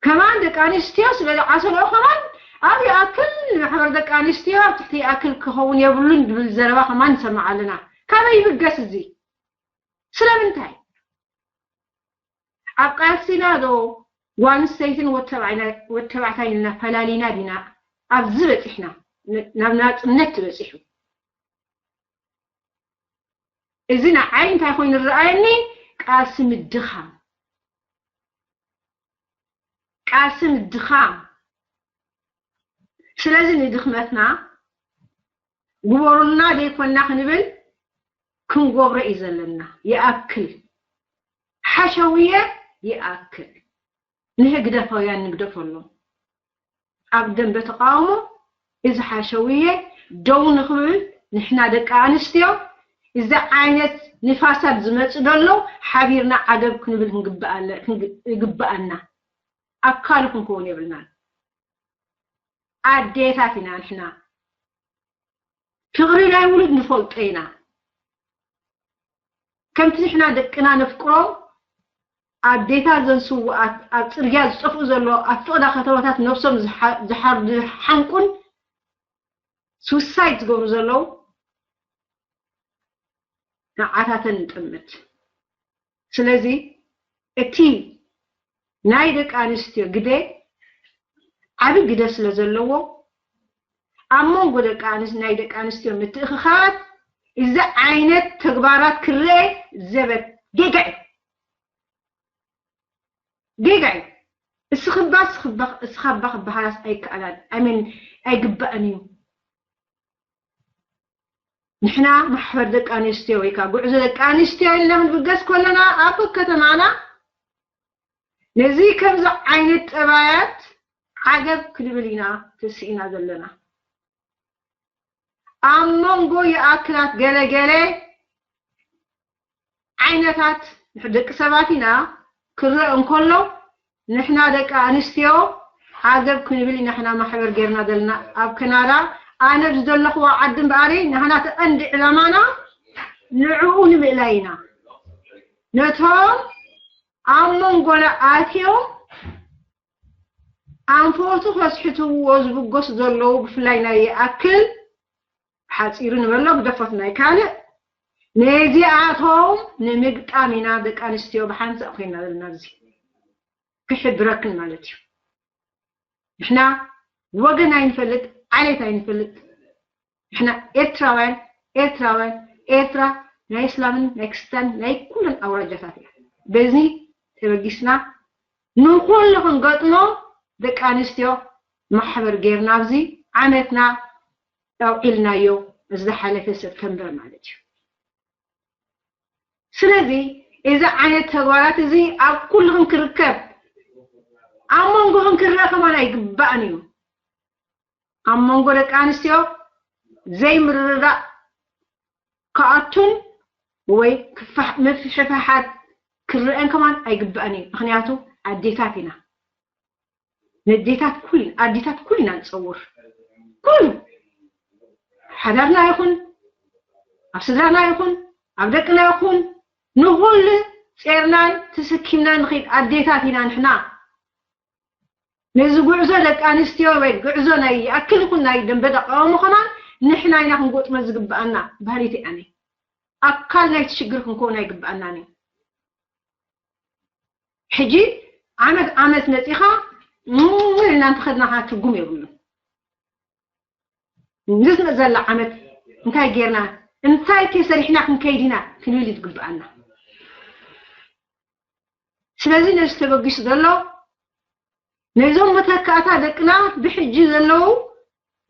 ከማን ደቂ ኣንስትዮ ስለ ዝዓሰልኦ ከማን ኣብ ይኣክል ማሕበር ደቂ ኣንስትዮ ኣብ ትሕቲ ይኣክል ክኸውን የብሉን ዝብል ዘረባ ከማን ንሰምዕ ኣለና። ካበይ ይብገስ እዚ? ስለምንታይ? ኣብ ቃልሲና ዶ ጓል ኣንስተይትን ወድ ተባዕና-፣ ወድ ተባዕታይን ኢልና ፈላሊና ዲና ኣብዚ በጺሕና? ን-፣ ናብ ናጽነት ትበጺሑ። እዚ ንዓይ እንታይ ኮይኑ ዝረኣየኒ? ቃልሲ ምድኻም። ቃልሲ ምድኻም። ስለዚ ንድኽመትና ግበሩልና ዘይኮንና ክንብል ክንገብሮ እዩ ዘለና። ይኣክል። ሓሸውየ ይኣክል። ንህግደፋውያን ንግደፈሎም። ኣብ ደንበ ተቃውሞ እዚ ሓሸውየ ደው ንኽብል ንሕና ደቂ ኣንስትዮ እዚ ዓይነት ንፋሳት ዝመጽእ ዘሎ ሓቢርና ዓገብ ክንብል ክንግባእ ኣለ-፣ ክንግ-፣ ይግባኣና። ኣካሉ ክንከውን የብልናን። ኣዴታት ኢና ንሕና። ፍቕሪ ናይ ውሉድ ንፈልጦ ኢና። ከምቲ ንሕና ደቅና ነፍቅሮ፣ ኣዴታት ዘን ስውኣት ኣብ ጽርግያ ዝጠፍኡ ዘሎ ኣብ ፍቕዳ ከተማታት ነብሶም ዝሓ-፣ ዝሓር-፣ ዝሓንቁን ሱሳይድ ዝገብሩ ዘለዉ ንዓታተን ንጠምት። ስለዚ እቲ ናይ ደቂ ኣንስትዮ ግደ ዓቢ ግደ ስለ ዘለዎ ኣብ መንጎ ደቂ ኣንስ-፣ ናይ ደቂ ኣንስትዮ ምትእኽኻባት እዚ ዓይነት ተግባራት ክረአ ዘበት ጌጋ እዩ። ጌጋ እዩ። እስኽባ፣ እስኽባ፣ እስኻባ ክበሃላስ ኣይከኣላን። I mean፣ ኣይግባእን እዩ። ንሕና ማሕበር ደቂ ኣንስትዮ ወይ ከዓ ጉዕዞ ደቂ ኣንስትዮ ኢልና ክንብገስ ከለና ኣብ ከተማና ነዚ ከምዚ ዓይነት ጠባያት ዓገብ ክንብል ኢና ተስኢና ዘለና። ኣብ መንጎ ይኣክላት ገለ ገለ ዓይነታት ደቂ ሰባት ኢና ክረአ እንከሎ፣ ንሕና ደቂ ኣንስትዮ ዓገብ ክንብል ኢና። ንሕና ማሕበር ጌርና ዘለና ኣብ ከናዳ፣ ኣነ ብዝደለኽዎ ዓዲ እምበኣሪ፣ ንሕና እቲ ቀንዲ ዕላማና ንዕኡ ንምእላይ ኢና። ነቶም ኣብ መንጎና ኣትዮም ኣንፈቱ ከስሕትዎ ዝብገሱ ዘለዉ፣ ብፍላይ ናይ ይኣክል ሓፂሩ ንበሎ ብደፈት ናይ ካልእ፣ ነዚኣቶም ንምግጣም ኢና ደቂ ኣንስትዮ ብሓንሳእ ኮይና ዘለና። እዚ ክሕብረክን ማለት እዩ። ንሕና ወገን ኣይንፈልጥ፣ ዓሌት ኣይንፈልጥ። ንሕና ኤርትራውያን፣ ኤርትራውያን፣ ኤርትራ ናይ እስላምን ናይ ክርስትያን ናይ ኩለን ኣውራጃታት እያ። በዚ ተበጊስና ንኹሉ ክንገጥሞ ደቂ ኣንስትዮ ማሕበር ጌርና ኣብዚ ዓመትና ኣውዒልናዮ፣ ዝሓለፈ ሰፕተምበር ማለት እዩ። ስለዚ እዚ ዓይነት ተግባራት እዚ ኣብ ኩልኽን ክርከብ፣ ኣብ መንጎኽን ክረአ ከማን ኣይግባእን እዩ። ኣብ መንጎ ደቂ ኣንስትዮ ዘይምርድዳእ ክኣቱን ወይ ክፋሕ-፣ ምፍሕፋሓት ክረአን ከማን ኣይግባእን እዩ። ምኽንያቱ ኣዴታት ኢና። ነዴታት ኩል-፣ ኣዴታት ኩልና ንጸውር። ኩሉ ሓዳርና ይኹን፣ ኣብ ስድራና ይኹን፣ ኣብ ደቅና ይኹን፣ ንኹሉ ጼርናን ተሰኪምናን ንኸይድ ኣዴታት ኢና ንሕና። ነዚ ጉዕዞ ደቂ ኣንስትዮ ወይ ጉዕዞ ናይ ይኣክል ይኹን ናይ ደንበ ተቃውሞ ከማን ንሕና ኢና ክንጎጥመ ዝግብኣና። ባህሪት ኣነ ኣካል ናይቲ ሽግር ክንከውን ኣይግብኣናን እዩ። ሕጂ ዓመት ዓመት መጺኻ እም ኢልና እንተኸድና ኸዓ ትርጉም የብሉን። ንዝመጽእ ዘላ ዓመት እንታይ ጌርና፣ እንታይ ከ ሰሪሕና ክንከይድ ኢና ክንብል እዩ ዝግብኣና። ስለዚ ነዚ ተበጊሱ ዘሎ ነዞም መተካእታ ደቅና ብሕጂ ዘለዉ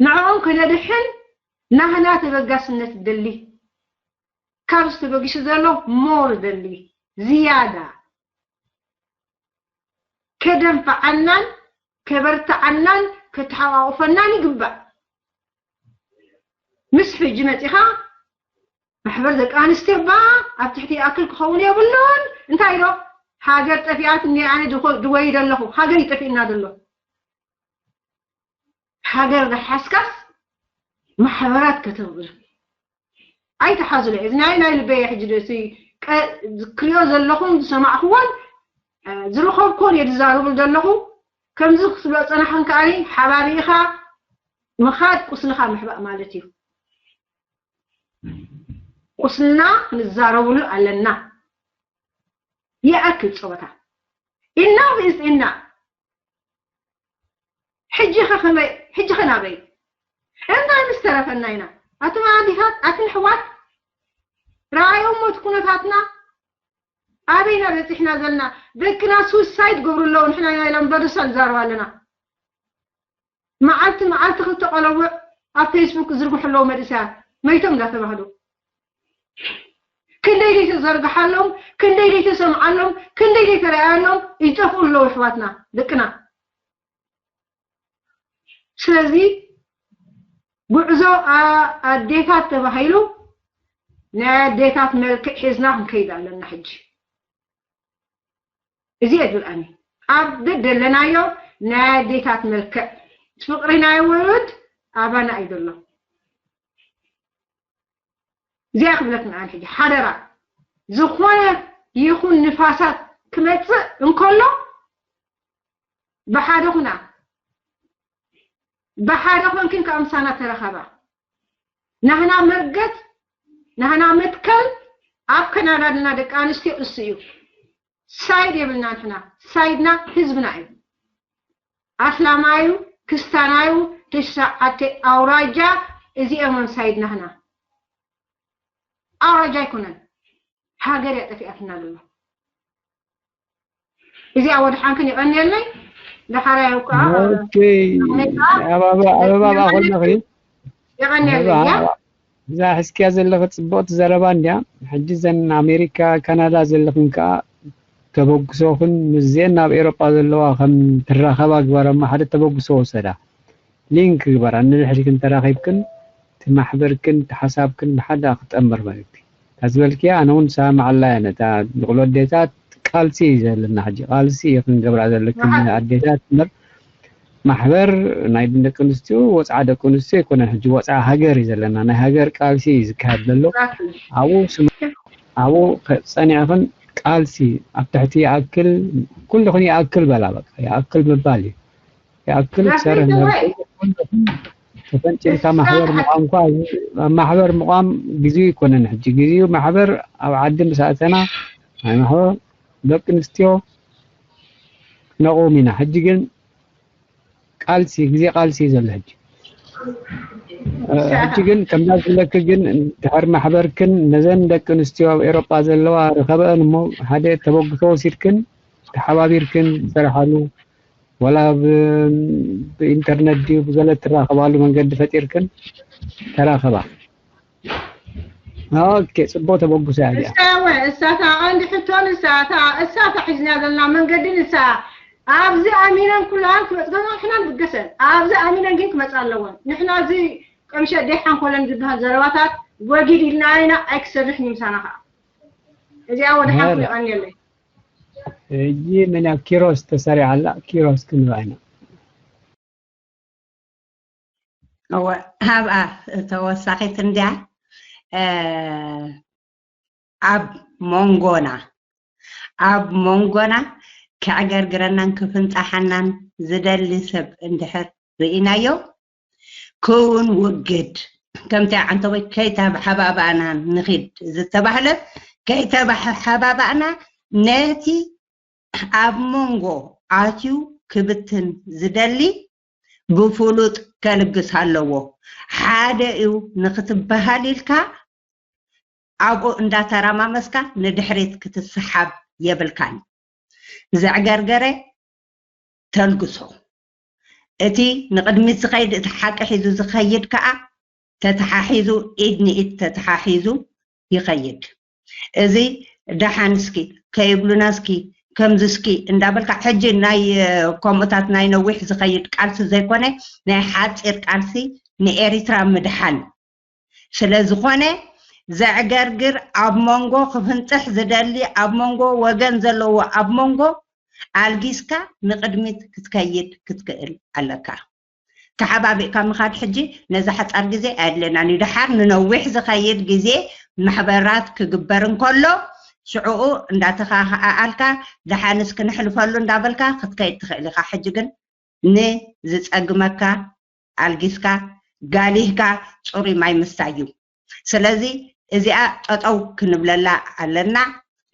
ንዕኦም ከነድሕን ናህና ተበጋስነት ደሊ። ካብዚ ተበጊሱ ዘሎ ሞር ደሊ ዝያዳ ከደንፍዓናን ከበርትዓናን ከተሓቋቑፈናን ይግባእ። ምስ ሕጂ መጺኻ ማሕበር ደቂ ኣንስትዮ ባ ኣብ ትሕቲ ይኣክል ክኸውን የብሉን። እንታይ ዶ ሃገር ጠፊኣትኒ ኣነ ድኾ-፣ ድወይ ደለኹ፣ ሃገር ይጠፊእና ደሎ። ሃገር ደሓስካስ ማሕበራት ከተኽብር ኣይተሓዙለ። እዚ ናይ፣ ናይ ልበየ ሕጂ ዶ፣ እቲ ቀ-፣ ዝክሪኦ ዘለኹን ዝሰማዕኽዎን፣ እ፣ ዝረኸብኩዎን እየ ዝዛረቡ ዘለኹ። ከምዚ ክትብሎ ጸናሕን ከኣኒ ሓባሪኻ ምኻድ ቁስልኻ ምሕባእ ማለት እዩ። ቁስልና ክንዛረብሉ ኣለና። ይኣክል ጸወታ። Enough is enough። ሕጂ ኸ ከመይ? ሕጂ ኸ ናበይ? እንታይ ምስ ተረፈና ኢና? ኣቱም ኣዴታት፣ ኣትን ኣሕዋት፣ ረኣዮም ሞት ኩነታትና ኣበይና በጺሕና ዘለና? ደቅና ሱሳይድ ገብሩ ኣለዉ፣ ንሕና ናይ ላምባዱሳ ንዛረብ ኣለና። መዓልቲ መዓልቲ ክልተ ቆለውዕ ኣብ ፌስቡክ ዝዝርግሑ ኣለዉ መንእሰያት፣ መይቶም እንዳተባህሉ። ክንደይ ዘይተዘርግሓሎም፣ ክንደይ ዘይተሰምዓሎም፣ ክንደይ ዘይተረኣየሎም ይጠፍኡ ኣለዉ ኣሕዋትና፣ ደቅና። ስለዚ ጉዕዞ ኣ-፣ ኣዴታት ተባሂሉ ናይ ኣዴታት መልክዕ ሒዝና ክንከይድ ኣለና። ሕጂ እዚ እየ ዝብል ኣነ። ኣብ ደደለናዮ ናይ ኣዴታት መልክዕ ፍቕሪ ናይ ውሉድ ኣባና እዩ ዘሎ። እዚኣ ክብለክን ኣነ ሕጂ ሓደራ፣ ዝኾነ ይኹን ንፋሳት ክመጽእ እንከሎ ብሓደ ኩና፣ ብሓደ ኮንክን ከኣ ምሳና ተረኸባ። ናህና መርገጽ፣ ናህና መትከል ኣብ ከናዳ ዘለና ደቂ ኣንስትዮ እሱ እዩ። ሳይድ የብልና ንሕና፣ ሳይድና ህዝብና እዩ። ኣስላማዩ፣ ክስታናዩ፣ ትሽዓተ ኣውራጃ፣ እዚኦም እዮም ሳይድና ህና። ኣውራጃ ኣይኮነን፣ ሃገር እያ ጠፊኣትና ብሎ። እዚኣ ወድሓንክን ይቐንየለይ። ዳሓራይ ከዓ ኦኬ። ኣበባ፣ ኣበባ ብኣ ከለኺ፣ የቐንየለይ። ኣበባ፣ እያ። እዛ ሕዝክያ ዘለኺ ጽብቕቲ ዘረባ እንድያ። ሕጂ ዘን ኣሜሪካ፣ ካናዳ ዘለኽን ከኣ ተበግሶኽን ምስዘን ኣብ ኤውሮጳ ዘለዋ ከም ትራኸባ ግበራ እሞ ሓደ ተበግሶ ወሰዳ። ሊንክ ግበራ፣ ንድሕሪክን ተራኺብክን እቲ ማሕበርክን እቲ ሓሳብክን ብሓደ ክጠምር ማለት እዩ። ታዝበልኪ ኣነ እውን ሰማማዓላ እየ። ነታ ንቕሎ ኣዴታት ቃልሲ እዩ ዘለና ሕጂ፣ ቃልሲ እዩ ክንገብራ ዘለክን ኣዴታት እምበር ማሕበር ናይ ደቂ ኣንስትዮ ወፅዓ ደቂ ኣንስትዮ ኣይኮነን። ሕጂ ወፅዓ ሃገር እዩ ዘለና። ናይ ሃገር ቃልሲ እዩ ዝካየድ ዘሎ። ኣብኡ ስም ኣብኡ ጸኒዕኽን ቃልሲ ኣብ ትሕቲ ይኣክል ኩልኽን ይኣክል በላ። በቃ ይኣክል ምባል እዩ። ይኣክል ክሰርሕ ተፈንጭልካ ማሕበር ምቋም እኳ፣ ኣብ ማሕበር ምቋም ግዜኡ ኣይኮነን። ሕጂ ግዜኡ ማሕበር ኣብ ዓዲ ምስ ኣተና ናይ ማሕበር ደቂ ኣንስትዮ ነቑም ኢና። ሕጂ ግን ቃልሲ፣ ግዜ ቃልሲ እዩ ዘሎ ሕጂ። ሕጂ ግን ከምዛ ዝብለኪ ግን ድሕር ማሕበርክን ነዘን ደቂ ኣንስትዮ ኣብ ኤሮጳ ዘለዋ ርኸበአን እሞ ሓደ ተበግሶ ወሲድክን ተሓባቢርክን ትሰርሓሉ፣ ወላ ብኢንተርነት ድዩ ብገለ ትራኸባሉ መንገዲ ፈጢርክን ተራኸባ። ኦኬ፣ ፅቡቅ ተበግሶ እያ እዚኣ። እሳ ወ እሳ እታ ቀንዲ ሕቶ ንሳ እታ እሳ እታ ሒዝና ዘለና መንገዲ ንሳ ኣብዚ ኣሚነን ኩላን ክመፅገና ንሕና ንብገሰን ኣብዚ ኣሚነን ግን ክመፃ ኣለወን። ንሕና እዚ ቀምሸ ደይ ሓንኮለን ዝበሃል ዘረባታት ወጊድ ኢልና ኢና ኣይክሰርሕን እዩ ምሳና ከዓ እዚኣ ወደ ሓንኩ ይቐንየለይ። ሕጂ መን ኣብ ኪሮስ ተሰሪዓ ኣላ? ኪሮስ ክንርኢ ኢና። እወ፣ ኣብኣ ተወሳኺት እንድያ። ኣብ መንጎና ኣብ መንጎና ከዕገርግረናን ክፍንፃሓናን ዝደሊ ሰብ እንድሕር ርኢናዮ፣ ክውን ውግድ ከምቲ ዓንተቦይ ከይተሓባባእና ንኺድ ዝተባህለ፣ ከይተሓባባእና ነቲ ኣብ መንጎ ኣትዩ ክብትን ዝደሊ ብፍሉጥ ከልግስ ኣለዎ። ሓደ እዩ ንክትበሃል ኢልካ ኣብኡ እንዳተረማመስካ ንድሕሪት ክትስሓብ የብልካን። ዘዕገርገረ ተልግሶ። እቲ ንቕድሚት ዝኸይድ፣ እቲ ሓቂ ሒዙ ዝኸይድ ከዓ ተተሓሒዙ፣ ኢድ ንኢድ ተተሓሒዙ ይኸይድ። እዚ ደሓን እስኪ ከይብሉና እስኪ ከምዚ እስኪ እንዳበልካ፣ ሕጂ ናይ ከምኡታት ናይ ነዊሕ ዝኸይድ ቃልሲ ዘይኮነ ናይ ሓፂር ቃልሲ ንኤሪትራ ምድሓን ስለ ዝኾነ፣ ዘዕገርግር ኣብ መንጎ ክፍንፅሕ ዝደሊ ኣብ መንጎ ወገን ዘለዎ ኣብ መንጎ ኣልጊስካ ንቕድሚት ክትከይድ ክትክእል ኣለካ። ተሓባቢእካ ምኻድ ሕጂ ነዚ ሓፃር ግዜ ኣየድልየናን እዩ። ደሓር ንነዊሕ ዝኸይድ ግዜ ማሕበራት ክግበር እንከሎ ሽዕኡ እንዳተኻኣኣልካ ደሓንስ ክንሕልፈሉ እንዳበልካ ክትከይድ ትኽእል ኢኻ። ሕጂ ግን ንዝፀግመካ ኣልጊስካ ጋሊህካ ፅሩይ ማይ ምስታይ እዩ። ስለዚ እዚኣ ጠጠው ክንብለላ ኣለና።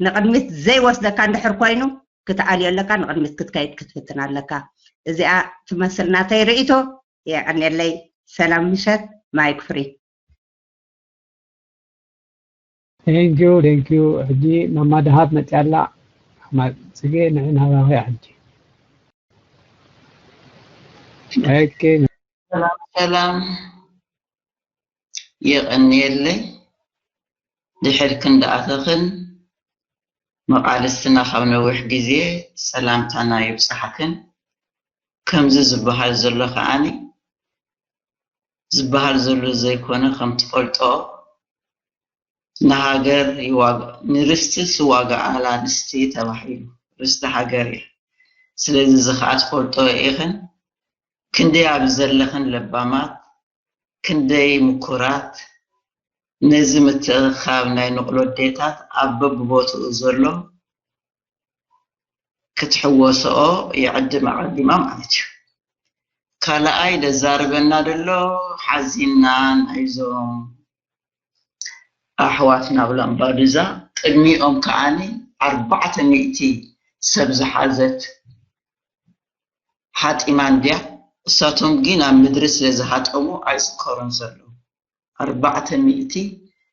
ንቕድሚት ዘይወስደካ እንድሕር ኮይኑ ክትኣልዮ ኣለካ፣ ንቕድሚት ክትከይድ ክትፍትን ኣለካ። እዚኣ ትመስል ናተይ ርእይቶ። የቐንየለይ። ሰላም ምሸት። ማይክ ፍሪ። Thank you, thank you። ሕጂ ማማ ደሃብ መፅያ ኣላ። ማማ ፅጌ ንዒ ናባኺ ሕጂ። ኦኬ። ሰላም ሰላም። የቐንየለይ ድሕር ክንድኣተኽን መቓልስትና ካብ ነዊሕ ግዜ ሰላምታና ይብፃሕክን። ከምዚ ዝበሃል ዘሎ ከዓኒ ዝበሃል ዘሎ ዘይኮነ ከም ትፈልጦ ንሃገር ይዋጋ ንርስቲ ስዋጋኣላ ንስቲ ተባሂሉ ርስቲ ሃገር እያ። ስለዚ እዚ ከዓ ትፈልጦ ኢኽን ክንደይ ኣብ ዘለኽን ለባማት ክንደይ ምኩራት ነዚ ምትእኽኻብ ናይ ንቕሎ ኣዴታት ኣብ በብቦትኡ ዘሎ ክትሕወስኦ ይዕድም ኣቐዲማ ማለት እዩ። ካልኣይ ለዛርበና ደሎ ሓዚና ናይዞም ኣሕዋትና ኣብ ላምባዱዛ ቅድሚኦም ከዓኒ ኣርባዕተ ሚእቲ ሰብ ዝሓዘት ሓጢማ እንድያ። እሳቶም ግን ኣብ ምድሪ ስለ ዝሃጠሙ ኣይዝከሩን ዘለዉ። ኣርባዕተ ሚእቲ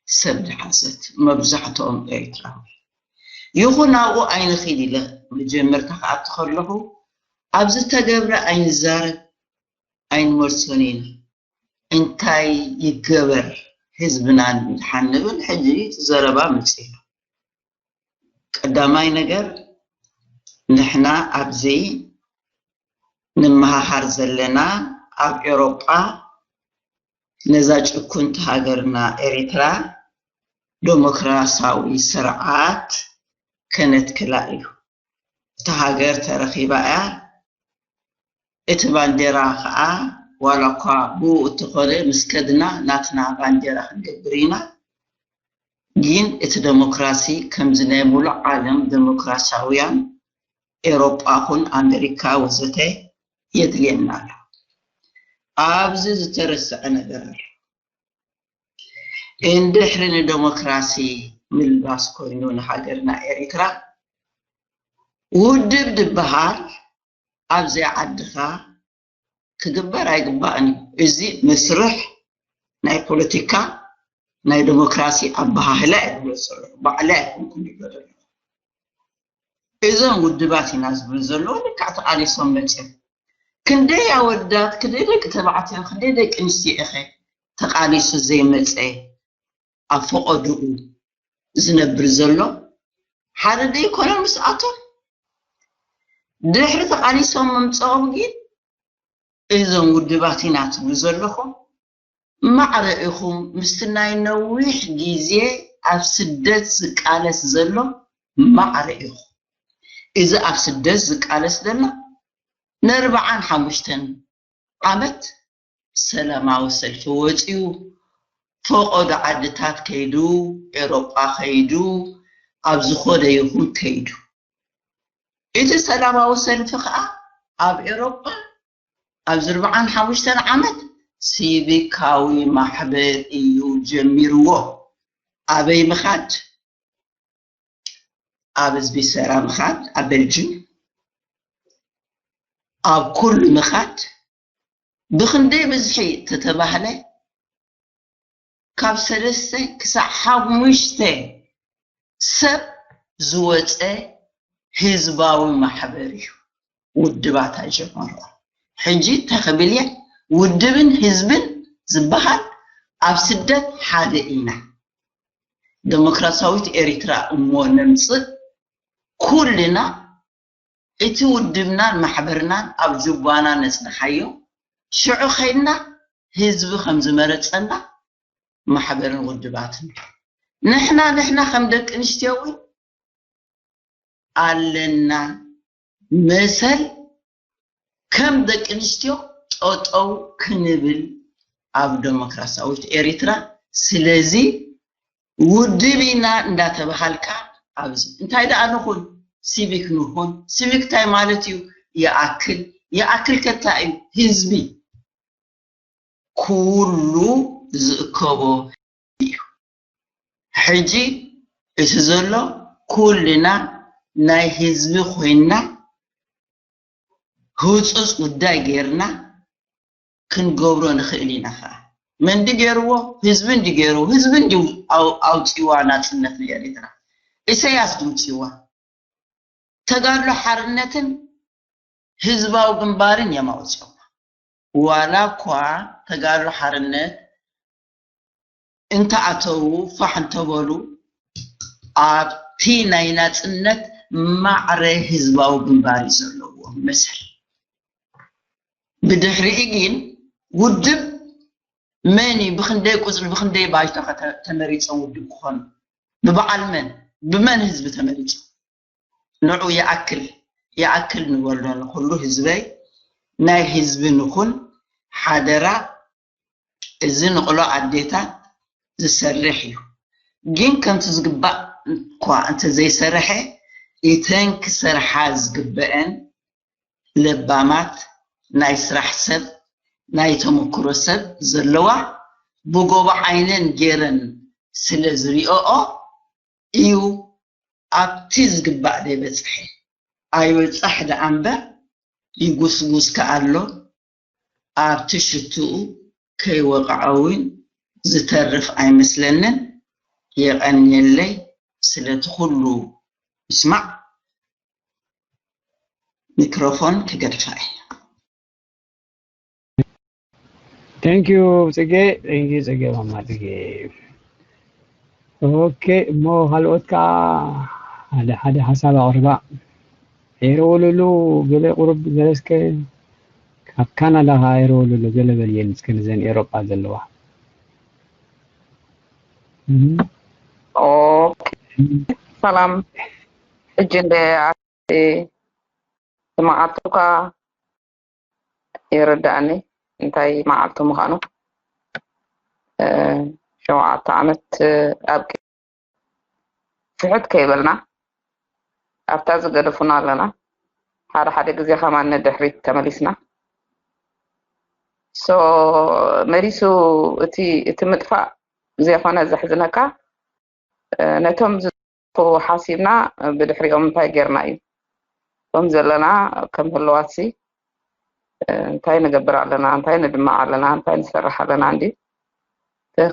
ሰብ ዝሓዘት መብዛሕትኦም ኤርትራዊ። ይኹን ኣብኡ ኣይንኺድ ኢለ መጀመርታ ክኣቱ ከለኹ ኣብ ዝተገብረ ኣይንዛረብ ኣይንመልሶን ኢና። እንታይ ይገበር ህዝብና ንምድሓን ንብል ሕጂ እቲ ዘረባ መፂኡ። ቀዳማይ ነገር ንሕና ኣብዚ ንመሃሃር ዘለና ኣብ ኤውሮጳ ነዛ ጭኩንቲ ሃገርና ኤሪትራ ደሞክራሲያዊ ስርዓት ከነትክላ እዩ። እታ ሃገር ተረኺባ እያ። እቲ ባንዴራ ከዓ ዋላ እኳ ብኡ እተኾነ ምስ ከድና ናትና ባንዴራ ክንገብር ኢና። ግን እቲ ደሞክራሲ ከምዚ ናይ ሙሉእ ዓለም ደሞክራሲያውያን ኤሮጳ ኹን ኣሜሪካ ወዘተ የድልየና ኣሎ። ኣብዚ ዝተረስዐ ነገር ኣሎ። እንድሕሪ ንደሞክራሲ ምልባስ ኮይኑ ንሃገርና ኤሪትራ ውድብ ድበሃል ኣብዚኣ ዓድኻ ክግበር ኣይግባእን እዩ። እዚ መስርሕ ናይ ፖለቲካ ናይ ደሞክራሲ ኣበሃህላ እየ ዝብሎ ዘለኹ። ባዕለይ ኣይኮንኩን ይብሎ ዘለኹ። እዞም ውድባት ኢና ዝብሉ ዘለዉ ልክዕ ተቓሊሶም መፅዮም። ክንደይ ኣወዳት፣ ክንደይ ደቂ ተባዕትዮ፣ ክንደይ ደቂ ኣንስትዮ ኢኸ ተቓሊሱ ዘይመፀ ኣብ ፈቐድኡ ዝነብር ዘሎ ሓደ ደይኮነ ምስኣቶም ድሕሪ ተቓሊሶም ምምፅኦም ግን እዞም ውድባት ኢና ትብሉ ዘለኹም ማዕረ ኢኹም ምስቲ ናይ ነዊሕ ግዜ ኣብ ስደት ዝቃለስ ዘሎ ማዕረ ኢኹም። እዚ ኣብ ስደት ዝቃለስ ዘሎ ንኣርብዓን ሓሙሽተን ዓመት ሰላማዊ ሰልፊ ወፂኡ ፈቐዶ ዓድታት ከይዱ ኤሮጳ ከይዱ ኣብ ዝኾነ ይኹን ከይዱ እቲ ሰላማዊ ሰልፊ ከዓ ኣብ ኤሮጳ ኣብዚ ኣርብዓን ሓሙሽተን ዓመት ሲቪካዊ ማሕበር እዩ ጀሚርዎ። ኣበይ ምኻድ? ኣብ ስቪሰራ ምኻድ፣ ኣብ ቤልጅም፣ ኣብ ኩሉ ምኻድ ብኽንደይ ብዝሒ ተተባህለ ካብ ሰለስተ ክሳዕ ሓሙሽተ ሰብ ዝወፀ ህዝባዊ ማሕበር እዩ። ውድባት ኣይጀመርኦ። ሕጂ እንታይ ክብል እየ? ውድብን ህዝብን ዝበሃል ኣብ ስደት ሓደ ኢና። ደሞክራሲያዊት ኤሪትራ እሞ ነምፅእ ኩልና እቲ ውድብናን ማሕበርናን ኣብ ጅባና ነፅንሓዮ። ሽዑ ከይድና ህዝቢ ከም ዝመረፀና ማሕበርን ውድባትን ንሕና ንሕና ከም ደቂ ኣንስትዮ እውን ኣለና መሰል ከም ደቂ ኣንስትዮ ጠጠው ክንብል ኣብ ደሞክራሲያዊት ኤሪትራ። ስለዚ ውድብ ኢና እንዳተባሃልካ ኣብዚ እንታይ ደኣ ንኹን ሲቪክ ንኹን ሲቪክ እንታይ ማለት እዩ? ይኣክል ይኣክል ከታ እዩ ህዝቢ ኩሉ ዝእከቦ እዩ። ሕጂ እቲ ዘሎ ኩልና ናይ ህዝቢ ኮይንና ህፁፅ ጉዳይ ጌርና ክንገብሮ ንኽእል ኢና። ከዓ መን ድዩ ገይርዎ? ህዝቢ እንዲ ገይርዎ። ህዝቢ እንዲ ኣውፂዋ ናፅነት ንኤሪትራ። ኢሳያስ ድምፂዋ። ተጋድሎ ሓርነትን ህዝባዊ ግንባርን እዮም ኣውፂኦም። ዋላ እኳ ተጋድሎ ሓርነት እንተኣተዉ ፋሕ እንተበሉ ኣብቲ ናይ ናፅነት ማዕረ ህዝባዊ ግንባር እዩ ዘለዎ መሰል። ብድሕሪኡ ግን ውድብ መን እዩ ብክንደይ ቁፅሪ ብክንደይ ባይቶ ተመሪፆም ውድብ ክኾኑ ብበዓል መን ብመን ህዝቢ ተመሪፆም ንዑ ይኣክል ይኣክል ንበሎ ንኩሉ ህዝበይ ናይ ህዝቢ ንኹን ሓደራ እዚ ንቕሎ ኣዴታት ዝሰርሕ እዩ ግን ከምቲ ዝግባእ እኳ እንተዘይሰርሐ እተን ክሰርሓ ዝግበአን ለባማት ናይ ስራሕ ሰብ ናይ ተመክሮ ሰብ ዘለዋ ብጎቦ ዓይነን ገይረን ስለ ዝሪኦኦ እዩ ኣብቲ ዝግባእ ዘይበፅሐ ኣይበፃሕ ደኣ እምበር ይጉስጉስ ከኣሎ ኣብቲ ሽትኡ ከይወቕዐ እውን ዝተርፍ ኣይመስለንን። የቐንየለይ ስለቲ ኩሉ ምስማዕ። ሚክሮፎን ክገድፋ እየ። Thank you ፅጌ thank you ፅጌ ማማ ፅጌ። ኦኬ እሞ ካልኦት ከዓ ሓደ ሓደ ሓሳብ ኣቕርባ። ኤረወለሉ ገለ ቁሩብ ገለ እስከ ካብ ካናዳ ከዓ ኤረወለሉ ገለ በልየን እስከ ንዘን ኤሮጳ ዘለዋ። ሰላም። ሕጂ እንደ ኣቲ መዓልቱካ ይርዳእኒ፣ እንታይ መዓልቱ ምዃኑ። እ፣ ሸውዓተ ዓመት ኣብ ትሕት ከይበልና ኣብታ ዝገደፉና ኣለና። ሓደ ሓደ ግዜ ከማን ንድሕሪት ተመሊስና። ሶ መሊሱ እቲ እቲ ምጥፋእ ዘይኮነ ዘሕዝነካ፣ እ፣ ነቶም ዝጠፍኡ ሓሲብና ብድሕሪኦም እንታይ ጌርና እዩ። ከም ዘለና ከም ህልዋትሲ፣ እ፣ እንታይ ንገብር ኣለና፣ እንታይ ንድምዕ ኣለና፣ እንታይ ንሰርሕ ኣለና እንዲ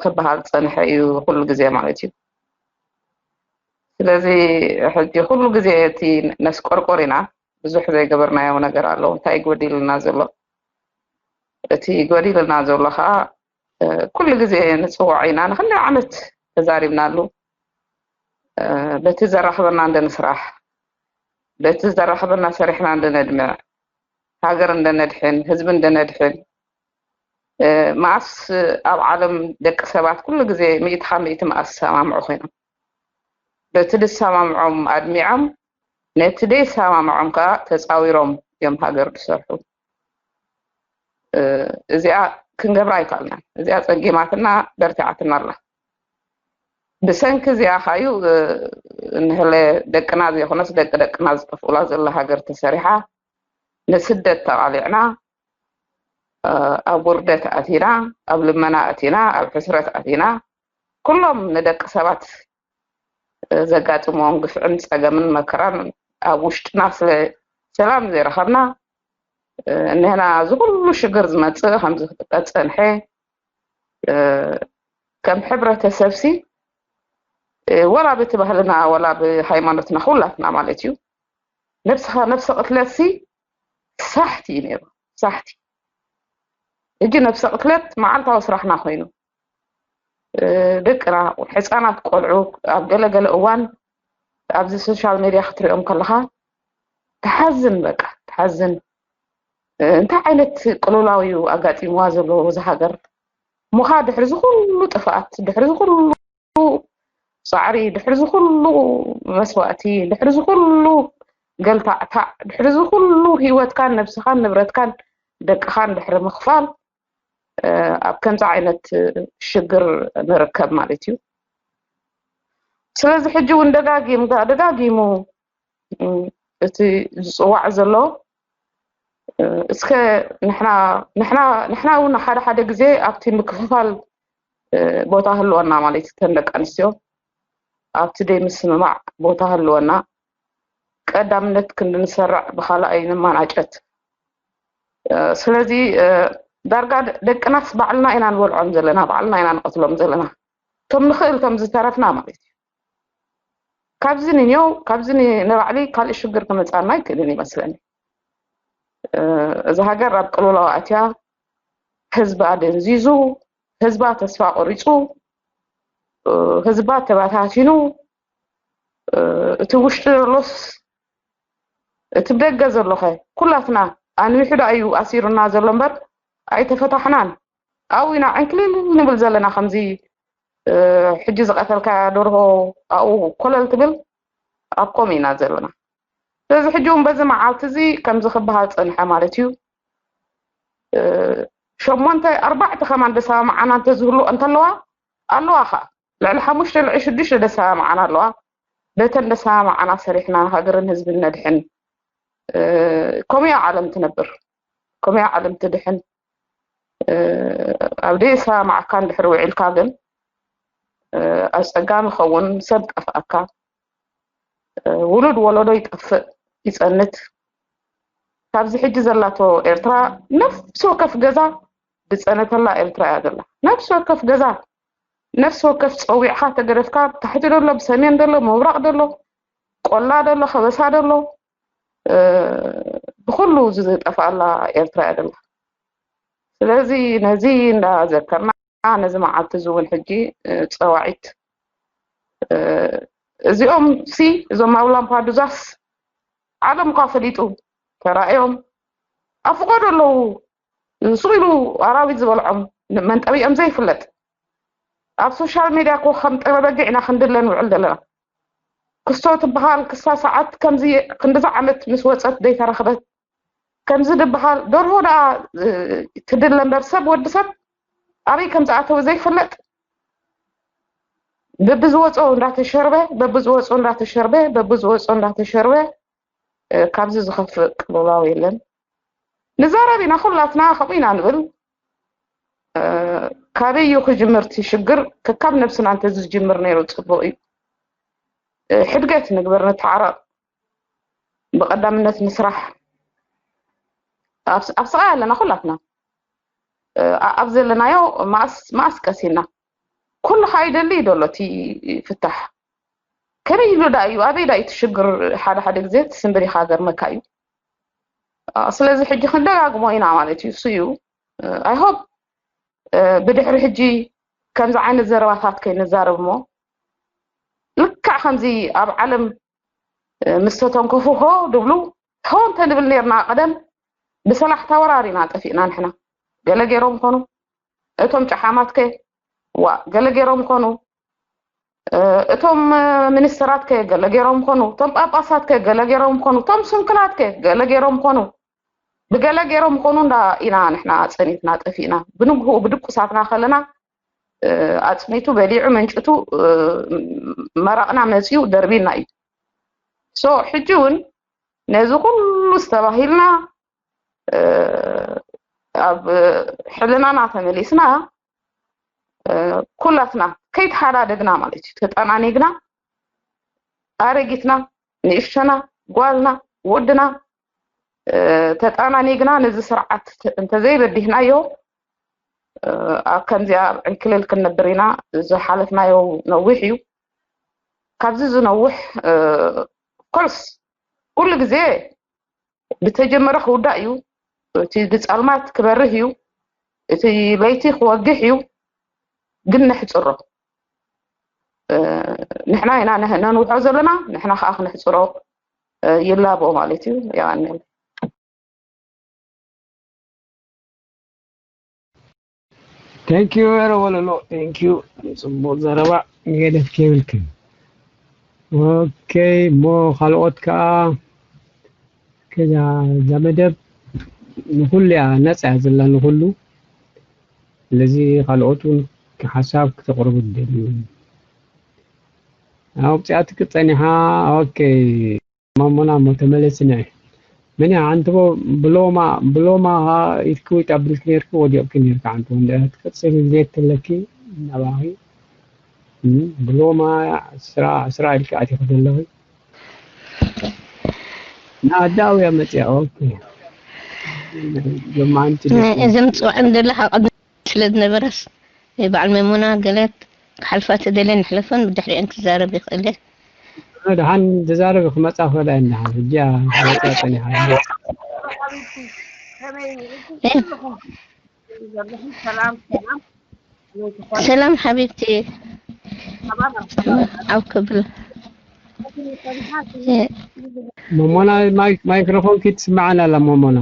ክበሃል ዝጸንሐ እዩ ኩሉ ግዜ ማለት እዩ። ስለዚ ሕጂ ኩሉ ግዜ እቲ ነስቆርቆር ኢና፣ ብዙሕ ዘይገበርናዮ ነገር ኣሎ። እንታይ ጎዲልና ዘሎ? እቲ ጎዲልና ዘሎ ኸዓ፣ እ፣ ኩሉ ግዜ ንጽውዖ ኢና፣ ንክንደይ ዓመት ተዛሪብናሉ። እ፣ በቲ ዘራኽበና እንደ ንስራሕ፣ በቲ ዘራኽበና ሰሪሕና እንደ ነድምዕ፣ ሃገር እንደ ነድሕን፣ ህዝቢ እንደ ነድሕን፣ እ፣ መኣስ ኣብ ዓለም ደቂ ሰባት ኩሉ ግዜ ሚእቲ ካብ ሚእቲ መኣስ ዝሰማምዑ ኮይኖም፣ በቲ ዝሰማምዖም ኣድሚዖም፣ ነቲ ዘይሰማምዖም ከኣ ተጻዊሮም እዮም ሃገር ዝሰርሑ። እ፣ እዚኣ ክንገብራ ኣይከኣልናን። እዚኣ ጸጊማትና በርቲዓትና ኣላ። ብሰንኪ እዚኣ ኻዩ፣ እ፣ እንህለ ደቅና ዘይኮነስ ደቂ ደቅና ዝጠፍኡላ ዘላ ሃገር ተሰሪሓ፣ ንስደት ተቓሊዕና፣ እ፣ ኣብ ውርደት ኣቲና፣ ኣብ ልመና ኣቲና፣ ኣብ ሕስረት ኣቲና፣ ኩሎም ንደቂ ሰባት፣ እ፣ ዘጋጥምዎም ግፍዕን ጸገምን መከራን ኣብ ውሽጥና ስለ ሰላም ዘይረኸብና፣ እ፣ እንህና እዚ ኩሉ ሽግር ዝመጽእ ከምዚ ክጥቀ ጸንሐ፣ እ፣ ከም ሕብረተሰብሲ፣ እ፣ ወላ በቲ ባህልና ወላ ብሃይማኖትና ኩላትና ማለት እዩ፣ ነብስኻ ነብሰ ቅትለትሲ ሳሕቲ እዩ ነይሩ፣ ሳሕቲ። ሕጂ ነብሰ ቅትለት መዓልታዊ ስራሕና ኮይኑ፣ እ፣ ደቅና፣ ሕፃናት ቆልዑ ኣብ ገለ ገለ እዋን ኣብዚ ሶሻል ሜድያ ክትሪኦም ከለኻ ትሓዝን፣ በቃ ትሓዝን። እ፣ እንታይ ዓይነት ቅልውላው እዩ ኣጋጢምዋ ዘሎ እዛ ሃገር? እሞ ኸኣ ድሕሪ እዚ ኩሉ ጥፍኣት፣ ድሕሪ እዚ ኩሉ ጻዕሪ፣ ድሕሪ እዚ ኩሉ መስዋእቲ፣ ድሕሪ እዚ ኩሉ ገልታዕታዕ፣ ድሕሪ እዚ ኩሉ ህይወትካን ነብስኻን ንብረትካን ደቅኻን ድሕሪ ምኽፋል፣ እ፣ ኣብ ከምዚ ዓይነት ሽግር ንርከብ ማለት እዩ። ስለዚ ሕጂ እውን ደጋጊምካ፣ ደጋጊሙ፣ እ፣ እቲ ዝጽዋዕ ዘሎ፣ እ፣ እስከ ንሕና፣ ንሕና፣ ንሕና እውን ሓደ ሓደ ግዜ ኣብቲ ምክፍፋል፣ እ፣ ቦታ ህልወና ማለት እዩ። እተን ደቂ ኣንስትዮ ኣብቲ ደይ ምስምማዕ ቦታ ህልወና፣ ቀዳምነት ክንዲ ንሰርዕ ብኻልኣይ ንማናጨት። እ፣ ስለዚ፣ እ፣ ዳርጋ ደ-፣ ደቅናስ ባዕልና ኢና ንበልዖም ዘለና፣ ባዕልና ኢና ንቐትሎም ዘለና። እቶም ንኽእል፣ እቶም ዝተረፍና ማለት እዩ። ካብዚ ንንየው፣ ካብዚ ን-፣ ንላዕሊ ካልእ ሽግር ክመጻና ኣይክእልን ይመስለኒ። እ፣ እዛ ሃገር ኣብ ቅልውላው ኣትያ፣ ህዝባ ደንዚዙ፣ ህዝባ ተስፋ ቆሪጹ፣ እ፣ ህዝባ ተባታቲኑ፣ እ፣ እቲ ውሽጢ ዘሎስ እቲ ብደገ ዘሎኸ? ኩላትና ኣንዊሑ ደኣ እዩ ኣሲሩና ዘሎ እምበር ኣይተፈታሕናን። ኣብኡ ኢና ዕንክሊል ንብል ዘለና፣ ከምዚ፣ እ፣ ሕጂ ዝቐተልካያ ደርሆ ኣብኡ ኮለል ትብል፣ ኣብ ከምኡ ኢና ዘለና። ስለዚ ሕጂ እውን በዚ መዓልቲ እዚ ከምዚ ክበሃል ጸንሐ ማለት እዩ። እ፣ ሸሞንተ፣ ኣርባዕተ ከማን ደሰማምዓና እንተዝህሉ እንተለዋ፣ ኣለዋ ኸኣ። ልዕሊ ሓሙሽተ፣ ልዕሊ ሽዱሽተ ደሰማምዓና ኣለዋ። በተን ደሰማምዓና ሰሪሕና ሃገርን ህዝብን ነድሕን። እ፣ ከምኡ እያ ዓለም ትነብር። ከምኡ እያ ዓለም ትድሕን። እ፣ ኣብ ደይሰማማዓካ እንድሕር ውዒልካ ግን፣ እ፣ ኣጸጋሚ ይኸውን፣ ሰብ ጠፍኣካ። እ፣ ውሉድ ወለዶ ይጠፍእ፣ ይጸንት። ካብዚ ሕጂ ዘላቶ ኤርትራ፣ ነፍሲ ወከፍ ገዛ ዝጸነተላ ኤርትራ እያ ዘላ። ነፍሲ ወከፍ ገዛ፣ ነፍሲ ወከፍ ጸዊዕካ ተገደፍካ፣ ታሕቲ ደሎ፣ ብሰሜን ደሎ፣ ምብራቕ ደሎ፣ ቆላ ደሎ፣ ከበሳ ደሎ፣ እ፣ ብኹሉ ዝጠፍኣላ ኤርትራ እያ ዘላ። ስለዚ ነዚ እንዳዘከርና፣ ነዚ መዓልቲ እዚ እውን ሕጂ፣ እ፣ ጸዋዒት፣ እ፣ እዚኦም ሲ፣ እዞም ኣብ ላምፓዱዛስ ዓለም እኳ ፈሊጡ ተራእዮም ኣብ ፍቆዶ ኣለዉ። ስቕ ኢሉ ኣራዊት ዝበልዖም፣ መንጠቢኦም ዘይፍለጥ። ኣብ ሶሻል ሜድያ እኮ ከም ጥረ በጊዕ ኢና ክንድለ ንውዕል ዘለና። ክስቶ ትበሃል ክሳ ሰዓት ከምዚ ክንድዚ ዓመት ምስ ወፀት ዘይተረኽበት ከምዚ ዝበሃል ደርሆ ደኣ ትድለ እምበር ሰብ ወዲ ሰብ ኣበይ ከም ዝኣተወ ዘይፍለጥ በብዝወፅኦ እንዳተሸርበ በብዝወፅኦ እንዳተሸርበ በብዝወፅኦ እንዳተሸርበ ካብዚ ዝኸፍእ ቅልውላው የለን። ንዛረብ ኢና ኩላትና ከምኡ ኢና ንብል። ካበይ እዩ ክጅምር እቲ ሽግር? ከካብ ነብስና እንተዝጅምር ነይሩ ፅቡቅ እዩ። ሕድገት ንግበር፣ ንተዓረቕ፣ ብቐዳምነት ንስራሕ። ኣብ ስቓይ ኣለና ኩላትና። ኣብ ዘለናዮ ማእስ ቀሲና ኩሉ ከኣ ይደሊ እዩ ዘሎ እቲ ፍታሕ። ከመይ ኢሉ ዳ እዩ ኣበይ ዳ እዩ ትሽግር? ሓደ ሓደ ግዜ ትስንብር ኢኻ ገርመካ እዩ። ስለዚ ሕጂ ክንደጋግሞ ኢና ማለት እዩ። እሱ እዩ። I hope ብድሕሪ ሕጂ ከምዚ ዓይነት ዘረባታት ከይንዛረብ እሞ ልክዕ ከምዚ ኣብ ዓለም ምስ ተተንከፉ ሆ ድብሉ ሆ እንተንብል ነርና ቀደም ብሰላሕታ ወራር ኢና ጠፊእና ንሕና። ገለ ገይሮም ይኾኑ እቶም ጨሓማት ከ ዋ ገለ ገይሮም ይኾኑ እቶም ሚኒስተራት ከ ገለ ገይሮም ይኾኑ እቶም ጳጳሳት ከ ገለ ገይሮም ይኾኑ እቶም ስንክላት ከ ገለ ገይሮም ይኾኑ ብገለ ገይሮም ይኾኑ እንዳ ኢና ንሕና ጸኒትና ጠፊእና። ብንግህኡ ብድቁሳትና ከለና ኣጽኒቱ በሊዑ መንጭቱ መረቕና መጺኡ ደርቢና እዩ። So ሕጂ እውን ነዚ ኩሉ ዝተባሂልና ኣብ ሕልናና ተመሊስና ኩላትና ከይተሓዳደግና ማለት እዩ ተጠናኒግና ኣረጊትና ንእሽተና ጓልና ወድና ተጠናኒግና ነዚ ስርዓት እንተዘይበዲህናዮ ኣብ ከምዚኣ ዕንክልል ክንነብር ኢና። ዝሓለፍናዮ ነዊሕ እዩ። ካብዚ ዝነውሕ ኮርስ ኩሉ ግዜ ብተጀመረ ክውዳእ እዩ። እቲ ብጸልማት ክበርህ እዩ። እቲ ለይቲ ክወግሕ እዩ። ግን ነሕጽሮ ንሕና ኢና ነንውሖ ዘለና ንሕና ከዓ ክነሕፅሮ ይላቦ ማለት እዩ። የቀንል። Thank you ረ ወለሎ thank you። ፅቡቅ ዘረባ ገደፍ የብልክን። ኦኬ እሞ ካልኦት ከዓ ከዛ እዛ መደብ ንኩሉ እያ ነፃ እያ ዘላ ንኩሉ። ስለዚ ካልኦት እውን ሓሳብ ክተቅርቡ ትደልዩ ኣውፅኣትኪ ፀኒሓ። ኦኬ ማሞና እሞ ተመለሲ ንዒ። መን እያ ሓንቲ ብሎማ ብሎማ ኢድኪ ወይ ጣብልኪ ነርኪ ወዲቕኪ ነርኪ ሓንቲ ወንደ ክትቅፅል ድሌት ተለኪ ናባኺ ብሎማ ስራ ስራ ኢልኪ ኣቲኺ ዘለኺ ንኣዳዊ እያ መፅያ ኦኬ ሎማንቲ እዞም ፅዋዕ እንደለካ ቅድሚ ስለ ዝነበረስ በዓል መሙና ገለ ክሓልፋ ተደልየን ንሕለፈን ብድሕሪአን ክዛረብ ይኽእል እየ። ደሓን ተዛረቢ ክመፃ ክእላ እየ ደሓን ሕጂ መፅያ ፀኒሓ ሰላም ሓቢብቲ ኣብ ክብል መሞና ማይክሮፎን ክትስምዓና ኣላ መሞና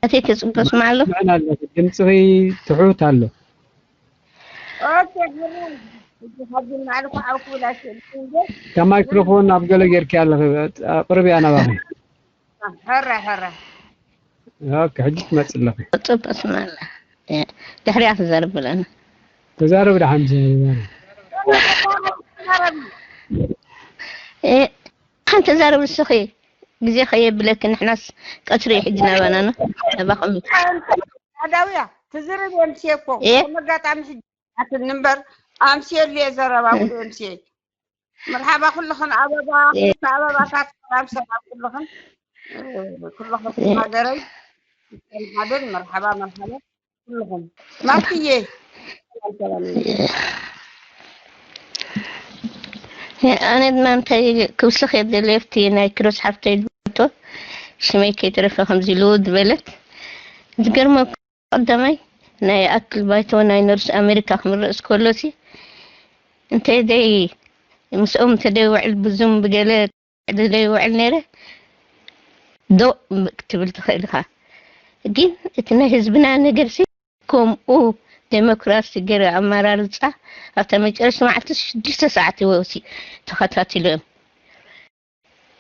ኣቲ ተፅበ ስማዕ ኣሎ ድምፅኺ ትሑት ኣሎ እታ ማይክሮፎን ኣብ ገለ ጌርኪ ኣለኺ ኣቅርብያ ናባኺ ሕረ ሕረ ኦኬ ሕጂ ትመጽእ ኣለኺ ጽቡቅ ስማላ ድሕሪያ ክዘርብ ብለና ተዛረብ ደሓን ሓንቲ ተዛረብ ንስኺ ግዜ ከየብለኪ ንሕናስ ቀትሪ እዩ ሕጂ ናባና ና ናባኹም እዩ ኣዳውያ ትዝርብ የምስየ እኮ ከም ኣጋጣሚ ሕጂ ኣትኒ እምበር ኣምስየሉ እየ ዘረባ ውሉ የምስየ መርሓባ ኩልኽን ኣበባ ኣበባታት ሰላም ሰላም ኩልኽን ኩልኽን ሃገረይ ሓደን መርሓባ መርሓባ ኩልኽን ማክትዬ ኣነ ድማ እንታይ ክውስኽ እየ ደልየ ኣብቲ ናይ ክሮስ ሓፍተይ ዝብለቶ ሽመይ ከይተረፈ ከምዚ ኢሉ ዝበለት ዝገርመ ቀዳማይ ናይ ኣክል ባይቶ ናይ ነርስ ኣሜሪካ ክምረስ ከሎ ሲ እንተ ደይ ምስኦም እንተ ደይ ውዕል ብዙም ብገለ ደይ ውዕል ነይረ ዶ ክትብል ትኽእል ኢኻ ግን እቲ ናይ ህዝብና ነገር ሲ ከምኡ ዴሞክራሲ ገይረ ኣመራርፃ ኣብታ መጨረሽታ መዓልቲ ሽዱሽተ ሰዓት ይወሲ ተኸታቲሎም።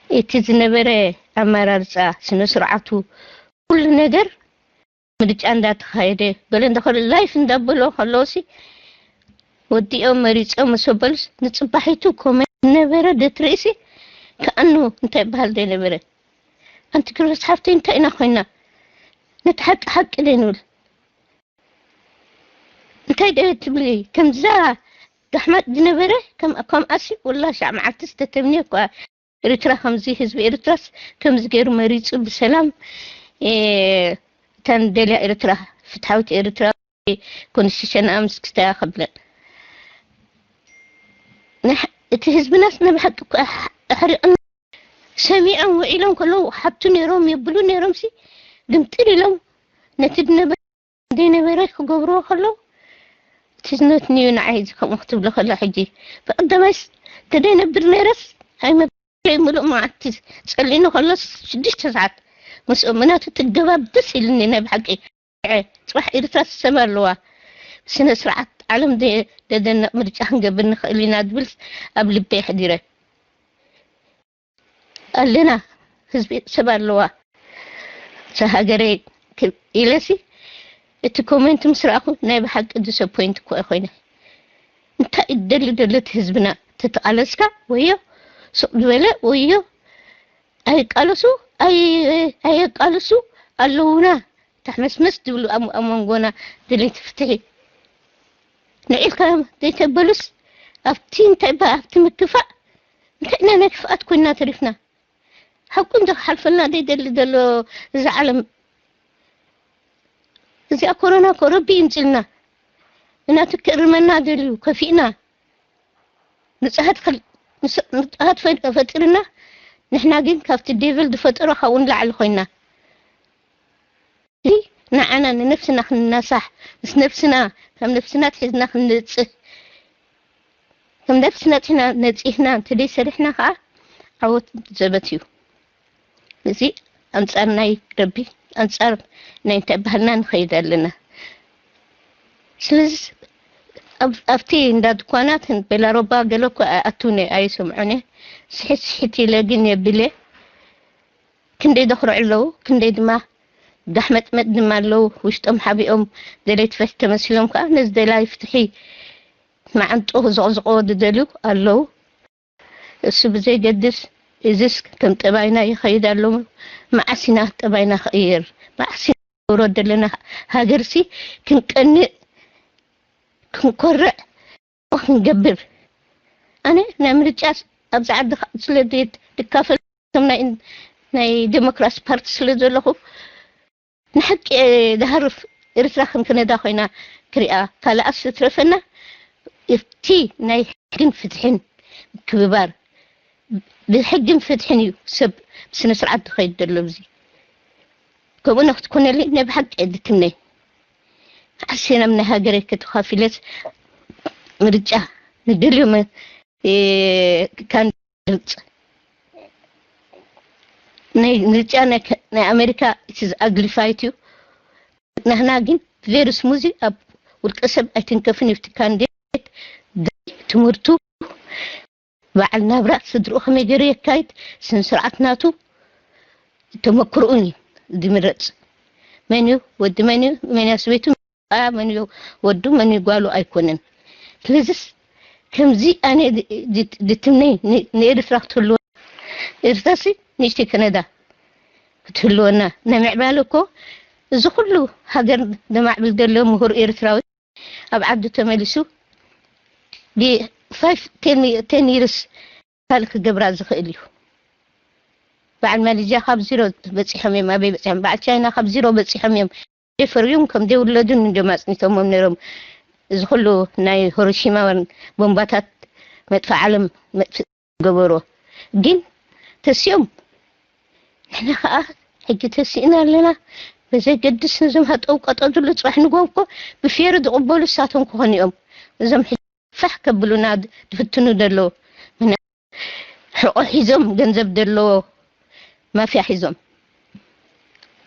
እቲ ዝነበረ ኣመራርፃ ስነ ስርዓቱ ኩሉ ነገር ምርጫ እንዳተኻየደ ገለ እንዳኸሉ ላይፍ እንዳበሎ ከለውሲ ወዲኦም መሪፆም ምስ በሉስ ንፅባሒቱ ኮመንት ነበረ ደትርእሲ ከኣኑ እንታይ ይበሃል ዘይነበረ ኣንቲ ክርስ ሓፍተይ እንታይ ኢና ኮይና ነቲ ሓቂ ሓቂ ደይንብል እንታይ ደ ትብሊ ከምዛ ዳሕማት ዝነበረ ከምኣሲ ወላ ሻዕ መዓልቲ ዝተተምኒ እኳ ኤርትራ ከምዚ ህዝቢ ኤርትራስ ከምዚ ገይሩ መሪፁ ብሰላም እተን ደልያ ኤርትራ ፍትሓዊት ኤርትራ ኮንስቲቱሽን ኣምስክስታ ከብለን እቲ ህዝብናስ ንብሓቂ ኣሕሪቕና ሰሚዖም ውዒሎም ከለዉ ሓብቱ ነይሮም የብሉ ነይሮም ሲ ግምጥል ኢሎም ነቲ ድነበ ዘይነበረ ክገብርዎ ከለዉ እቲ ዝነትንዩ ንዓይ እዚ ከምኡ ክትብሎ ከላ ሕጂ ብቀዳማይስ ተደይነብር ነይረስ ኣይመብለይ ምሉእ መዓልቲ ጸሊኑ ከሎስ ሽዱሽተ ሰዓት ምስኦም ምናቱ ትገባብ ደስ ኢልኒ ናይ ብሓቂ ጽባሕ ኤርትራ ሰብ ኣለዋ ስነ ስርዓት ዓለም ደደነቕ ምርጫ ክንገብር ንኽእል ኢና ዝብል ኣብ ልበይ ኣሕዲረ ኣለና ህዝቢ ሰብ ኣለዋ ሃገረይ ኢለሲ እቲ ኮሜንት ምስ ረኣኹ ናይ ብሓቂ ዲስፖይንት እኮ ኮይነ እንታይ እደሊ ደለት ህዝብና ተተቃለስካ ወዮ ሱቅ ዝበለ ወዮ ኣይቃለሱ ኣየቃልሱ ኣለውና ታሕመስመስ ዝብሉ ኣብ መንጎና ድሌት ፍትሒ ንዒልካ ዘይተበሉስ ኣብቲ እንታይ ኣብቲ ምክፋእ እንታይ ኢና ናይ ክፍኣት ኮይና ተሪፍና ሓቁ እንተ ክሓልፈልና ዘይደሊ ዘሎ እዚ ዓለም እዚኣ ኮሮና ኮረቢ ይምፅልና እናትክእርመና ደልዩ ከፊእና ንፅሃት ፈጢርና ንሕና ግን ካብቲ ዴቭል ዝፈጠሮ ካብኡ ንላዕሊ ኮይና ንዓና ንነፍስና ክንነሳሕ ምስ ነፍስና ከም ነፍስና ትሒዝና ክንነፅህ ከም ነፍስና ትሕና ነፂህና እንተደይ ሰሪሕና ከዓ ዓወት ዘበት እዩ እዚ ኣንፃር ናይ ረቢ ኣንፃር ናይ እንታይ ባህልና ንኸይድ ኣለና ስለዚ ኣብቲ እንዳ ድኳናት ቤላሮባ ገለ እኮ ኣቱነ ኣይሰምዖነ ስሒት ስሒት ኢለ ግን የብለ ክንደይ ዘኽርዑ ኣለዉ ክንደይ ድማ ዳሕመጥመጥ ድማ ኣለዉ ውሽጦም ሓቢኦም ደለይቲ ፍትሒ ተመሲሎም ከዓ ነዚ ደላይ ፍትሒ መዓንጥኡ ክዘቕዝቕዎ ዝደልዩ ኣለዉ እሱ ብዘይገድስ እዝስ ከም ጠባይና ይኸይድ ኣሎ መዓስ ኢና ጠባይና ክቕይር መዓስ ኢና ንገብሮ ዘለና ሃገርሲ ክንቀንእ ክንኮርዕ ክንገብር ኣነ ናይ ምርጫ ኣብዚ ዓዲ ስለ ድካፈል ናይ ዴሞክራሲ ፓርቲ ስለ ዘለኹ ንሓቂ ዝሃርፍ ኤርትራ ከም ከነዳ ኮይና ክሪኣ ካልኣስ ዝትረፈና እቲ ናይ ሕግን ፍትሕን ምክብባር ብሕግን ፍትሕን እዩ ሰብ ብስነ ስርዓት ዝኸይድ ዘሎ ብዚ ከምኡ ንክትኮነሊ ናይ ብሓቂ ድትምነይ ዓሴናም ናይ ሃገረይ ከተኻፊለስ ምርጫ ንደልዮ ካንድርፅ ናይ ምርጫ ናይ ኣሜሪካ እቲ ዝኣግሊፋይት እዩ ናህና ግን ቬርስ ሙዚ ኣብ ውልቀ ሰብ ኣይትንከፍን ይብቲ ካንዴት ትምህርቱ በዓል ናብራ ስድርኡ ከመይ ገይሩ የካይድ ስነ ስርዓት ናቱ ተመክርኡን እዩ ዝምረፅ መን እዩ ወዲ መን እዩ መን እያ ሰበይቱ መን እዩ ወዱ መን እዩ ጓሉ ኣይኮነን ስለዚስ ከምዚ ኣነ ድትምነይ ንኤርትራ ክትህልወ ኤርትራሲ ንእሽተይ ከነዳ ክትህልወና ናይ ምዕባለ እኮ እዚ ኩሉ ሃገር ዘማዕብል ዘሎ ምሁር ኤርትራዊ ኣብ ዓዱ ተመሊሱ ብ5 ቴን ይርስ ካልእ ክገብራ ዝኽእል እዩ። በዓል ማሌዥያ ካብ ዚሮ በፂሖም እዮም ኣበይ በፂሖም በዓል ቻይና ካብ ዚሮ በፂሖም እዮም። ደፈርዮም ከም ዘይውለዱን እዮም ኣፅኒቶሞም ነይሮም። እዚ ኩሉ ናይ ሆሮሺማ ቦምባታት መጥፋእ ዓለም መጥፍእ ገበሮ ግን ተሲኦም ንሕና ከዓ ሕጂ ተሲእና ኣለና በዘገድስ ነዞም ሃጠው ቀጠው ዝብሉ ፅባሕ ንጎ እኮ ብፌሪ ዝቕበሉ እሳቶም ክኾኑ እዮም እዞም ሕጂ ፋሕ ከብሉና ዝፍትኑ ዘለዉ ሕቆ ሒዞም ገንዘብ ዘለዎ ማፍያ ሒዞም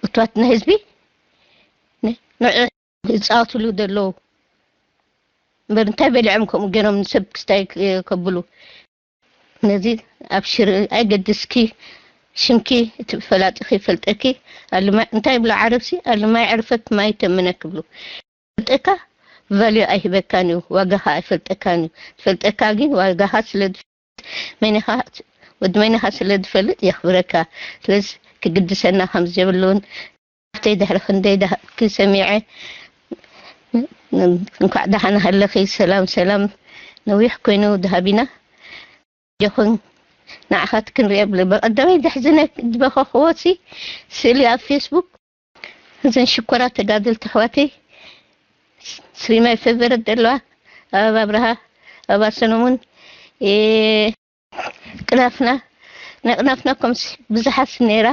እትዋት ናይ ህዝቢ ንዕ ዝፃወትሉ ዘለዉ እምበር እንታይ በሊዖም ከምኡ ገይሮም ንሰብ ክስታይ ክ- ከብሉ? ነዚ ኣብሽር፣ ኣይገድስኪ፣ ሽምኪ እቲ ፈላጢኺ ይፈልጠኪ። ኣልማ እንታይ ይብሉ ዓረብሲ? ኣልማይ ዕርፈት ማይ ተምነ ክብሉ። ፈልጠካ ቫልዩ ኣይህበካን እዩ፣ ዋጋኻ ኣይፈልጠካን እዩ። ፈልጠካ ግን ዋጋኻ ስለ መኒኻ ወዲ መኒኻ ስለ ዝፈልጥ የኽብረካ። ስለዚ ክግድሰና ከም ዘብሉን ኣብተይ ድሕሪ ክንደይ ዳህብኪ ሰሚዐ። እንኳዕ ደሓን ሃለኺ። ሰላም ሰላም። ነዊሕ ኮይኑ ድሃቢና ጆኹን ንዓኻት ክንሪኦ ብለ በቀዳማይ ዘሕዝነ ዝበኸኽዎ ሲ ስእሊ ኣብ ፌስቡክ እዘን ሽኮራት ተጋደልቲ ኣሕዋተይ ስሪማይ ፈቨረት ዘለዋ ኣበባ ኣብርሃ ኣበባ ሰሎሙን ቅናፍና ናይ ቅናፍና ኮምስ ብዙሓት ነይራ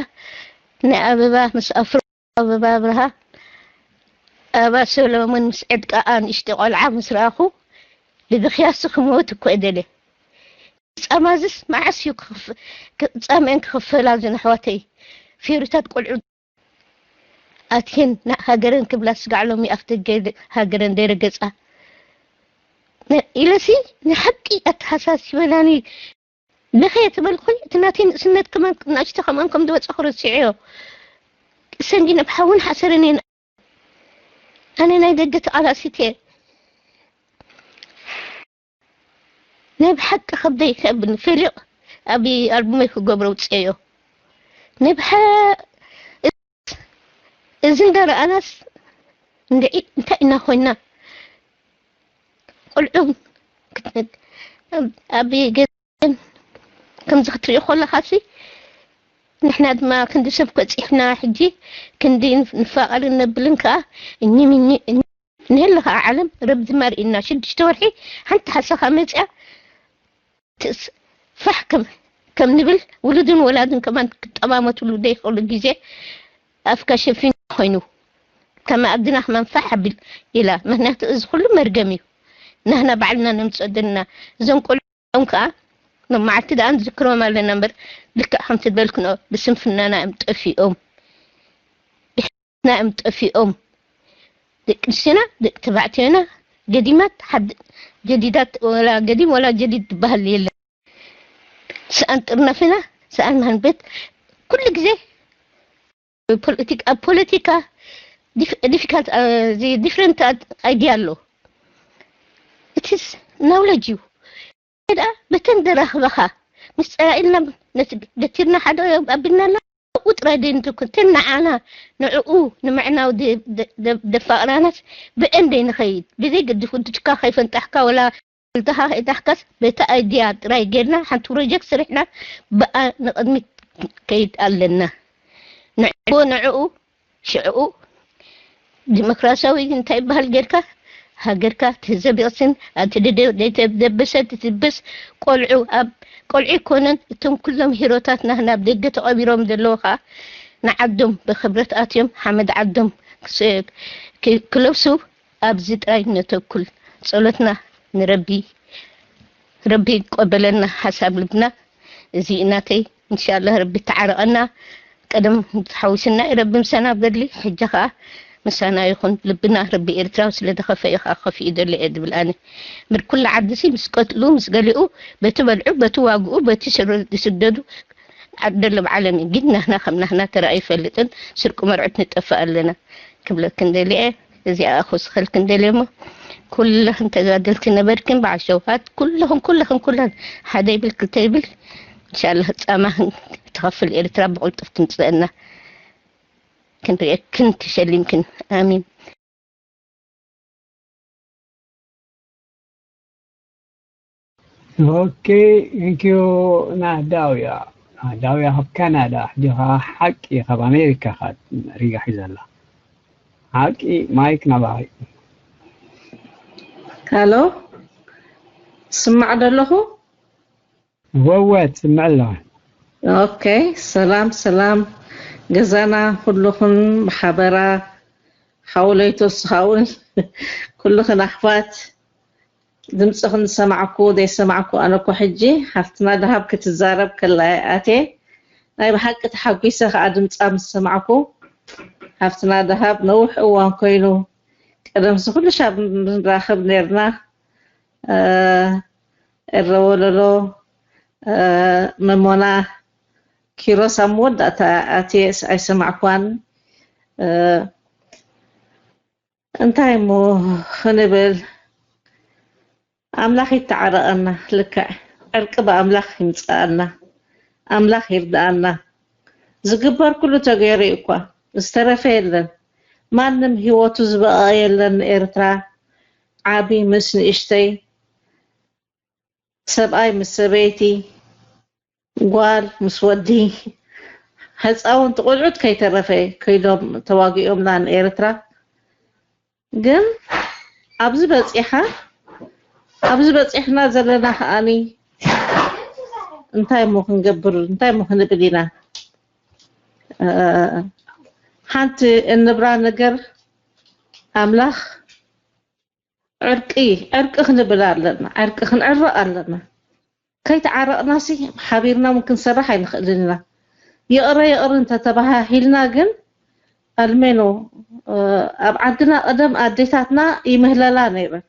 ናይ ኣበባ ምስ ኣፍሮ ኣበባ ኣብርሃ ኣበባ ሰሎሙን ምስ ዕድቃኣ ንእሽተ ቆልዓ ምስ ረኣኹ ብብኽያሲ ክመውት እኮ እደለ ጻማዝስ መዓስ እዩ ጻምአን ክኽፈላ ዝን ኣሕዋተይ ፊሩታት ቆልዑ ኣትየን ሃገረን ክብላ ስጋዕ ሎሚ ኣፍደገ ሃገረን ደይረገጻ ኢለሲ ንሓቂ ኣተሓሳሲበናኒ ብኸየ ትበልኩ እቲ ናተይ ንእስነት ከማን ንእሽተ ከማን ከም ዝበፀኹ ረሲዐዮ ሰንጊነ ብሓውን ሓሰርን እየን ኣነ ናይ ደገ ተቓላሲት እየ ናይ ብሓቂ ከብደይ ከብኒ ፌሊቕ ኣብ ኣልቡመይ ክገብሮ ውፅአዮ ናይ ብሓ እዚ እንዳረኣናስ እንድዒ እንታይ ኢና ኮይና ቆልዑ ኣብ ገን ከምዚ ክትሪኦ ከለኻሲ ንሕና ድማ ክንዲ ሰብ ከፂሕና ሕጂ ክንዲ ንፋቐርን ነብልን ከዓ እኝምኝ ንህሊ ከዓ ዓለም ረቢ ድማ ርኢና ሽዱሽተ ወርሒ ሓንቲ ሓሰኻ መፅያ ትስ ፋሕ ከም ከም ንብል ውሉድን ወላድን ከማን ክጠማመትሉ ዘይኽእሉ ግዜ ኣፍካ ሸፊኑ ኮይኑ ከም ኣድና ከማን ፋሕ ኣቢል ኢላ ምክንያቱ እዚ ኩሉ መርገም እዩ ናህና ባዕልና ነምፅኦ ዘለና እዞም ቆልዑ እም ከዓ መዓልቲ ደኣ ንዝክሮም ኣለና እምበር ልክዕ ከምቲ ዝበልክኖ ብስንፍናና እዮም ጠፊኦም ብሕና እዮም ጠፊኦም ደቂ ኣንስትዮና ደቂ ተባዕትዮና ገዲማት ሓድ ጀዲዳት ወላ ገዲም ወላ ጀዲድ ዝበሃል የለን ሰኣን ጥርነፍና ሰኣን ማንበት ኩሉ ግዜ ፖለቲካ ኣብ ፖለቲካ difficult different idea ኣሎ it's knowledge እዩ ደኣ በተን ደራኽበኻ ምስ ፀላኢልና ነቲ ገቲርና ሓደ ኣቢልናላ ኣብኡ ጥራይ ደይንትኩን ተን ንዓና ንዕኡ ንምዕናው ደፋቕናናስ ብአን ደይንኸይድ ብዘይ ገድፍ ውድድካ ከይፈንጣሕካ ወላ ክልተኻ ከይጣሕካስ በቲ ኣይድያ ጥራይ ጌርና ሓንቲ ፕሮጀክት ስሪሕና ብኣ ንቕድሚት ከይድ ኣለና ንዕዎ ንዕኡ ሽዕኡ ዲሞክራሲያዊ እንታይ ይበሃል ጌርካ ሃገርካ ትህዘብ ይቕስን ኣቲ ደደበሰ ትትበስ ቆልዑ ኣብ ቆልዑ ይኮነን እቶም ኩሎም ሂሮታት ናህና ኣብ ደገ ተቐቢሮም ዘለዉ ከዓ ንዓዶም ብክብረት ኣትዮም ሓመድ ዓዶም ክለብሱ ኣብዚ ጥራይ ነተኩል ጸሎትና ንረቢ ረቢ ይቀበለና ሓሳብ ልብና እዚ እናተይ እንሻላ ረቢ ተዓረቐና ቀደም ተሓዊስና ረቢ ምሳና ገድሊ ሕጂ ከዓ ምሳና ይኹን ልብና ረቢ ኤርትራዊ ስለ ተኸፈ እዩ ከዓ ከፊኡ ዘሎ እየ ዝብል ኣነ ምር ኩሉ ዓዲ ሲ ምስ ቀትሉ ምስ ገሊኡ በቲ በልዑ በቲ ዋግኡ በቲ ዝስደዱ ዓዲ ኣሎ ብዓለም እዩ ግን ናህና ከም ናህና ተራእዩ ይፈልጥን ስርቂ መርዑት ንጠፍእ ኣለና ክብለክን ደሊየ እዚኣ ክውስኸልክን ደልየ እሞ ኩልኽን ተጋደልቲ ነበርክን በዓል ሸውሃት ኩልኽን ኩልኽን ኩለን ሓደ ይብል ክልተ ይብል እንሻላ ጻማ ትኸፍል ኤርትራ ብቕልጡፍ ትምፅእና ክንሪኤክን ተሸሊምክን ኣሚን ኦኬ ንኪዩ ናዳውያ ናዳውያ ካብ ካናዳ ሕጂ ከዓ ሓቂ ካብ ኣሜሪካ ካ ሪጋ ሒዘላ ሓቂ ማይክ ናባይ ሃሎ ስማዕ ደለኹ ወወ ትስምዕ ኣለዋ ኦኬ ሰላም ሰላም ገዛና ኩልኹም ብሓበራ ሓውለይቶ ስኻውን ኩልኽን ኣሕዋት ድምፅኽን ዝሰማዕኩ ዘይሰማዕኩ ኣነ እኮ ሕጂ ሓፍትና ደሃብ ክትዛረብ ከላ ኣቴ ናይ ብሓቂ ተሓጒሰ ከዓ ድምፃ ምስ ሰማዕኩ ሓፍትና ደሃብ ነውሕ እዋን ኮይኑ ቀደምሲ ኩሉ ሻብ ንራኸብ ነርና ኤረ ወለሎ፣ መሞና ኪሮስ ኣብ መወዳእታ ኣትየ ኣይሰማዕኳን። እንታይ እሞ ክንብል? ኣምላኽ ይተዓረቐና። ልክዕ ዕርቂ ብኣምላኽ ይምፅኣና። ኣምላኽ ይርድኣና። ዝግበር ኩሉ ተገይሩ እዩ እኳ፣ ዝተረፈ የለን። ማንም ህይወቱ ዝበቐ የለን። ንኤርትራ ዓቢ ምስ ንእሽተይ፣ ሰብኣይ ምስ ሰበይቲ፣ ጓል ምስ ወዲ፣ ህፃውንቲ ቆልዑት ከይተረፈ ከይዶም ተዋጊኦምና ንኤርትራ። ግን ኣብዚ በፂሓ ኣብዚ በፂሕና ዘለና ከዓኒ እንታይ እሞ ክንገብር፣ እንታይ እሞ ክንብል ኢና? ሓንቲ እንብራ ነገር ኣምላኽ ዕርቂ ዕርቂ ክንብል ኣለና። ዕርቂ ክንዕረቕ ኣለና። ከይተዓረቕናሲ ሓቢርና እውን ክንሰርሕ ኣይንኽእልን ኢና። ይቕረ ይቕር እንተተባሃሂልና ግን ኣልሜኖ ኣብ ዓድና ቀደም ኣዴታትና ይምህለላ ነይረን።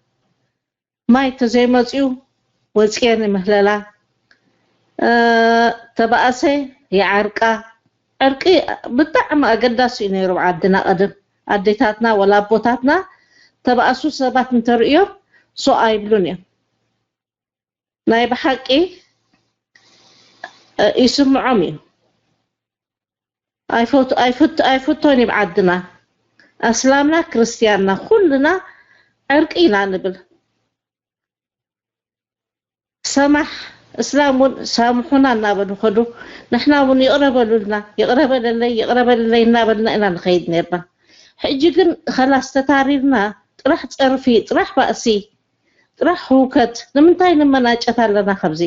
ማይ ተዘይመፅዩ ወፅየን ይምህለላ። ተባእሰ ይዓርቃ። ዕርቂ ብጣዕሚ ኣገዳሲ እዩ ነይሩ ኣብ ዓድና ቀደም። ኣዴታትና ወላ ኣቦታትና ተባእሱ ሰባት እንተርእዮም ሶ ኣይብሉን እዮም። ናይ ብሓቂ ይስምዖም እዩ። ኣይፈቶን እዩ ዓድና። ኣስላምና ክርስትያንና ኩልና ዕርቂ ኢና ንብል። ሰማሕ እስላም እውን ሳምሑና እናበሉ ከዱ፣ ንሕና እውን ይቕረ በሉልና፣ ይቕረ በለለይ፣ ይቕረ በለለይ እናበልና ኢና ንኸይድ ነርና። ሕጂ ግን ኸላስ ተታሪርና፣ ጥራሕ ፀርፊ፣ ጥራሕ ባእሲ፣ ጥራሕ ህውከት። ንምንታይ ንመናጨት ኣለና ካብዚ?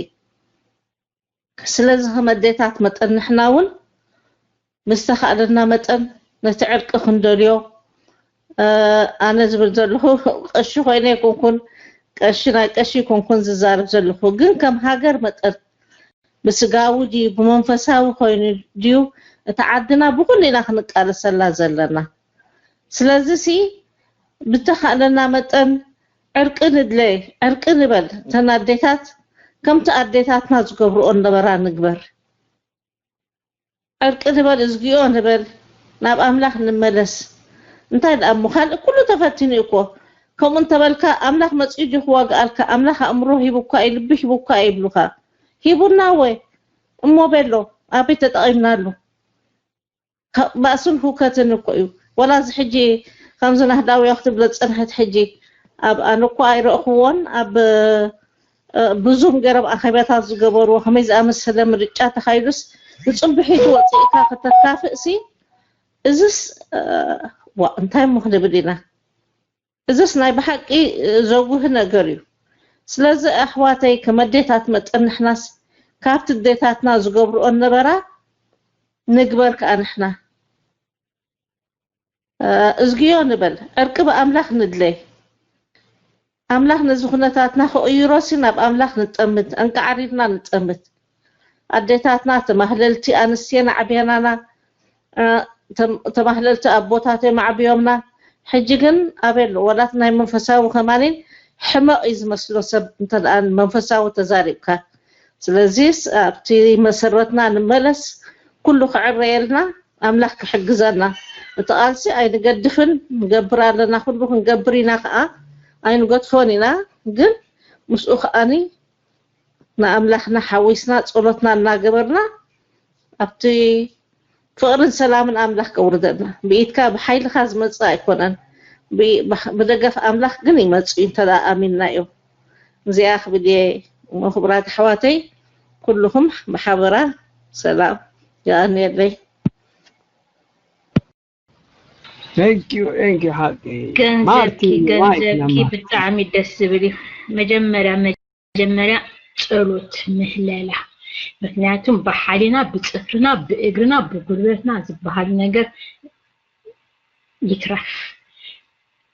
ስለዚ ከም ኣዴታት መጠን ንሕና እውን ምስተኻእለና መጠን ነቲ ዕርቂ ክንደልዮ። ኣነ ዝብል ዘለኹ ቀሺ ኮይነ ኣይኮንኩን፣ ቀሺ ናይ ቀሺ ኣይኮንኩን ዝዛረብ ዘለኹ፣ ግን ከም ሃገር መጠን ብስጋዊ ድዩ ብመንፈሳዊ ኮይኑ ድዩ እቲ ዓድና ብኩሉ ኢና ክንቃለሰላ ዘለና። ስለዚ ሲ ብተኻእለና መጠን ዕርቂ ንድለ፣ ዕርቂ ንበል። እተን ኣዴታት ከምቲ ኣዴታትና ዝገብርኦ ነበራ ንግበር። ዕርቂ ንበል፣ እዝግዮ ንበል፣ ናብ ኣምላኽ ንመለስ። እንታይ ደኣ እሞ ካልእ ኩሉ ተፈቲኑ እዩ እኮ። ከምኡ እንተበልካ ኣምላኽ መጺኡ ድዩ ክዋግኣልካ? ኣምላኽ ኣእምሮ ሂቡካ እዩ፣ ልቢ ሂቡካ እዩ ይብሉኻ። ሂቡና ወ እሞ ቤሎ ኣበይ ተጠቒምናሉ? ባእስን ህውከትን እኮ እዩ። ወላ እዚ ሕጂ ከምዚ ናህዳውያ ክትብሎ ዝጸንሐት ሕጂ ኣብ ኣነ እኮ ኣይረእኽዎን ኣብ ብዙም ገረብ ኣኼባታት ዝገበርዎ ከመይ ዝኣመሰለ ምርጫ ተኻይዱስ ብጽንብሒቱ ወፂእካ ከተካፍእሲ እዝስ ዋ እንታይ እሞ ክንብል ኢና። እዝስ ናይ ብሓቂ ዘጉህ ነገር እዩ። ስለዚ ኣሕዋተይ ከም ኣዴታት መጠን ንሕናስ ካብቲ ኣዴታትና ዝገብርኦ ነበራ ንግበር ከኣ ንሕና። እዝግዮ ንበል፣ ዕርቂ ብኣምላኽ ንድለይ። ኣምላኽ ነዚ ኩነታትና ክቕይሮሲ ናብ ኣምላኽ ንጠምት፣ ኣንቃዕሪርና ንጠምት። ኣዴታትና ተማህለልቲ ኣንስቴና ዓብየናና፣ ተማህለልቲ ኣቦታት እዮም ኣዕብዮምና። ሕጂ ግን ኣበይ ኣሎ? ወላት ናይ መንፈሳዊ ከማኒን ሕመቕ እዩ ዝመስሎ ሰብ እንተ ደኣ መንፈሳዊ ተዛሪብካ። ስለዚስ ኣብቲ መሰረትና ንመለስ፣ ኩሉ ክዕረየልና ኣምላኽ ክሕግዘና። እቲ ቃልሲ ኣይንገድፍን፣ ንገብር ኣለና፣ ኩሉ ክንገብር ኢና ከኣ ኣይንገድፎን ኢና። ግን ምስኡ ከኣኒ ንኣምላኽና ሓዊስና ጸሎትና እናገበርና ኣብቲ ፍቕርን ሰላምን ኣምላኽ ከውርደልና። ብኢድካ ብሓይልኻ ዝመጽእ ኣይኮነን። ብደገፍ ኣምላኽ ግን ይመጽእ እዩ እንተ ኣሚንናዮ። እዚኣ ክብል እየ እሞ ክቡራት ኣሕዋተይ ኩልኹም ብሓበራ ሰላም ይቐንየለይ። Thank you, thank you ሓቂ ገንዘብኪ ገንዘብኪ ብጣዕሚ ደስ ዝብል እዩ። መጀመርያ መጀመርያ ጸሎት ምህለላ፣ ምክንያቱም ብሓይልና ብጽፍርና ብእግርና ብጉልበትና ዝበሃል ነገር ይትረፍ።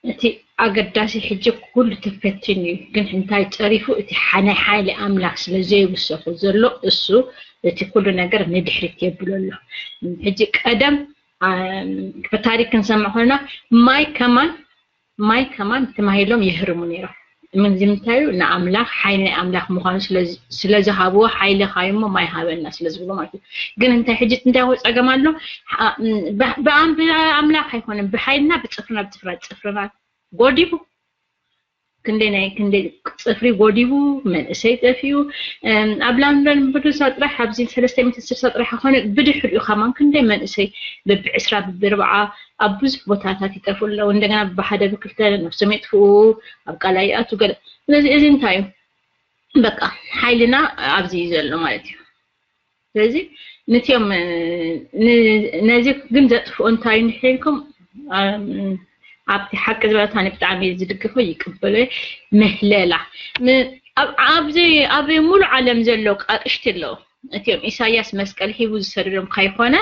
እቲ ኣገዳሲ ሕጂ ኩሉ ተፈቲኑ እዩ፣ ግን እንታይ ጸሪፉ እቲ ናይ ሓይሊ ኣምላኽ ስለ ዘይውሰኹ ዘሎ እሱ እቲ ኩሉ ነገር ንድሕሪት የብሎ ኣሎ። ሕጂ ቀደም ብታሪክ ክንሰምዕ ኮይና ማይ ከማን ማይ ከማን ተማሂሎም ይህርሙ ነይሮም። ምንዚ ምንታይ እዩ? ንኣምላኽ ሓይሊ ናይ ኣምላኽ ምዃኑ ስለ ዝሃብዎ ሓይሊ ኻይሞ ማይ ሃበና ስለ ዝብሎ ማለት እዩ። ግን እንታይ ሕጂ እንታይ ወ ጸገም ኣሎ? ብኣምላኽ ኣይኮነን፣ ብሓይልና ብጽፍርና ብጽፍራ ጽፍርና ጎዲቡ ክንደይ ናይ ክንደይ ጽፍሪ ጎዲቡ መንእሰይ ጠፊኡ። ኣብ ላንደን ብዱሳ ጥራሕ ኣብዚ ሰለስተ ሚእቲ ስልሳ ጥራሕ ኾነ ብድሕሪኡ ከማን ክንደይ መንእሰይ ብብዕስራ ብብርብዓ ኣብ ብዙሕ ቦታታት ይጠፍኡ ኣለዉ። እንደገና ብሓደ ብክልተ ነፍሶም የጥፍኡ፣ ኣብ ቃላይ ይኣትዉ ገለ። ስለዚ እዚ እንታይ እዩ? በቃ ሓይልና ኣብዚ እዩ ዘሎ ማለት እዩ። ስለዚ ነቲኦም ነዚ ግን ዘጥፍኦ እንታይ እንድሕር ኢልኩም ኣብቲ ሓቂ ዝበለታ ብጣዕሚ ዝድግፎ ይቅበሎ። ምህለላ ኣብዚ ኣብ ሙሉ ዓለም ዘሎ ኣቅሽቲ ኣለዉ። እቲኦም ኢሳያስ መስቀል ሂቡ ዝሰደዶም ካይኮነ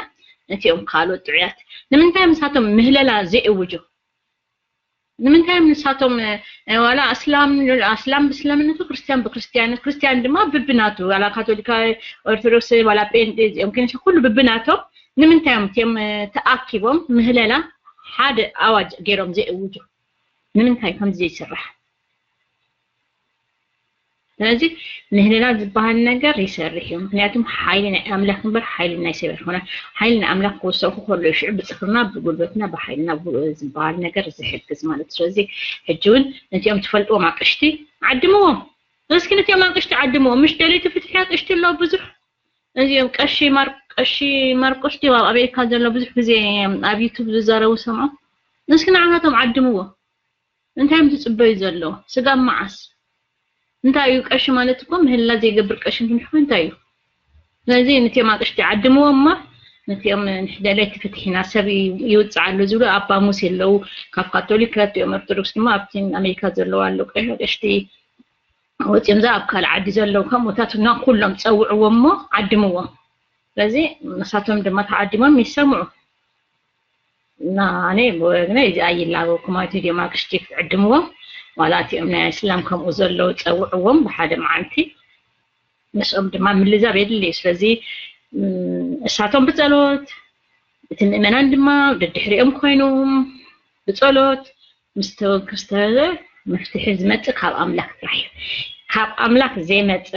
እቲኦም ካልኦት ጥዑያት ንምንታይ ምሳቶም ምህለላ ዘይእውጁ? ንምንታይ ንሳቶም ዋላ ኣስላም ኣስላም ብስለምነቱ ክርስቲያን ብክርስቲያን ክርስቲያን ድማ ብብናቱ ዋላ ካቶሊካ ኦርቶዶክስ ዋላ ጴንጤ እዚኦም ግን ኩሉ ብብናቶም ንምንታይ እዮም እቲኦም ተኣኪቦም ምህለላ ሓደ ኣዋጅ ገይሮም ዘይእውጁ? ንምንታይ ከምዚ ዘይስራሕ? ስለዚ ምህለላ ዝበሃል ነገር ይሰርሕ እዩ። ምክንያቱም ሓይሊ ናይ ኣምላኽ እምበር ሓይሊ ናይ ሰብ ኣይኮነን። ሓይሊ ናይ ኣምላኽ ክወሰኹ ከሎ እዩ ሽዑ ብጽፍርና ብጉልበትና ብሓይልና ዝበሃል ነገር ዝሕግዝ ማለት እዩ። ስለዚ ሕጂ እውን ነቲኦም ትፈልጥዎም ኣቅሽቲ ዓድምዎም። እስኪ ነቲኦም ኣቅሽቲ ዓድምዎም። ምሽ ደለይቲ ፍትሒ ኣቅሽቲ ኣለዉ ብዙሕ። እዚኦም ቀሺ ማር ቀሺ ማርቆስ ድዮም ኣብ ኣሜሪካ ዘሎ ብዙሕ ግዜ ኣብ ዩቱብ ዝዛረቡ ሰምዖ። እስኪ ንዓናቶም ዓድምዎ። እንታይ እዮም ዝጽበዩ ዘለዉ? ስጋብ መዓስ? እንታይ እዩ ቀሺ ማለት እኮ ምህለላ ዘይገብር ቀሺ እንትንሕኮ እንታይ እዩ? ስለዚ ነቲኦም ኣቅሽቲ ዓድምዎ እሞ ነቲኦም ንሕደለይቲ ፍትሒና ሰብ ይውፅዓሉ ዝብሉ ኣባ ሙሴ ኣለዉ ካብ ካቶሊክ ክረትኦም ኦርቶዶክስ ድማ ኣብቲ ኣሜሪካ ዘለዉ ኣለዉ ቀሺ ወፂኦም እዛ ኣብ ካልእ ዓዲ ዘለዉ ከምኡታት ና ኩሎም ፀውዕዎ እሞ ዓድምዎም። ስለዚ ንሳቶም ድማ ተዓዲሞም ይሰምዑ። እና ኣነ ብወግነ እዚ ኣይላበኩም ኣቲ ዲማ ክሽቲ ክትዕድምዎም ዋላ እቲኦም ናይ እስላም ከምኡ ዘለዉ ፀውዕዎም ብሓደ መዓልቲ ምስኦም ድማ ምልዛብ የድሊ። ስለዚ እሳቶም ብፀሎት እቲ ምእመናን ድማ ደድሕሪኦም ኮይኖም ብፀሎት ምስ ተወግስተለ መፍትሒ ዝመፅእ ካብ ኣምላኽ ጥራሕ እዩ። ካብ ኣምላኽ ዘይመፀ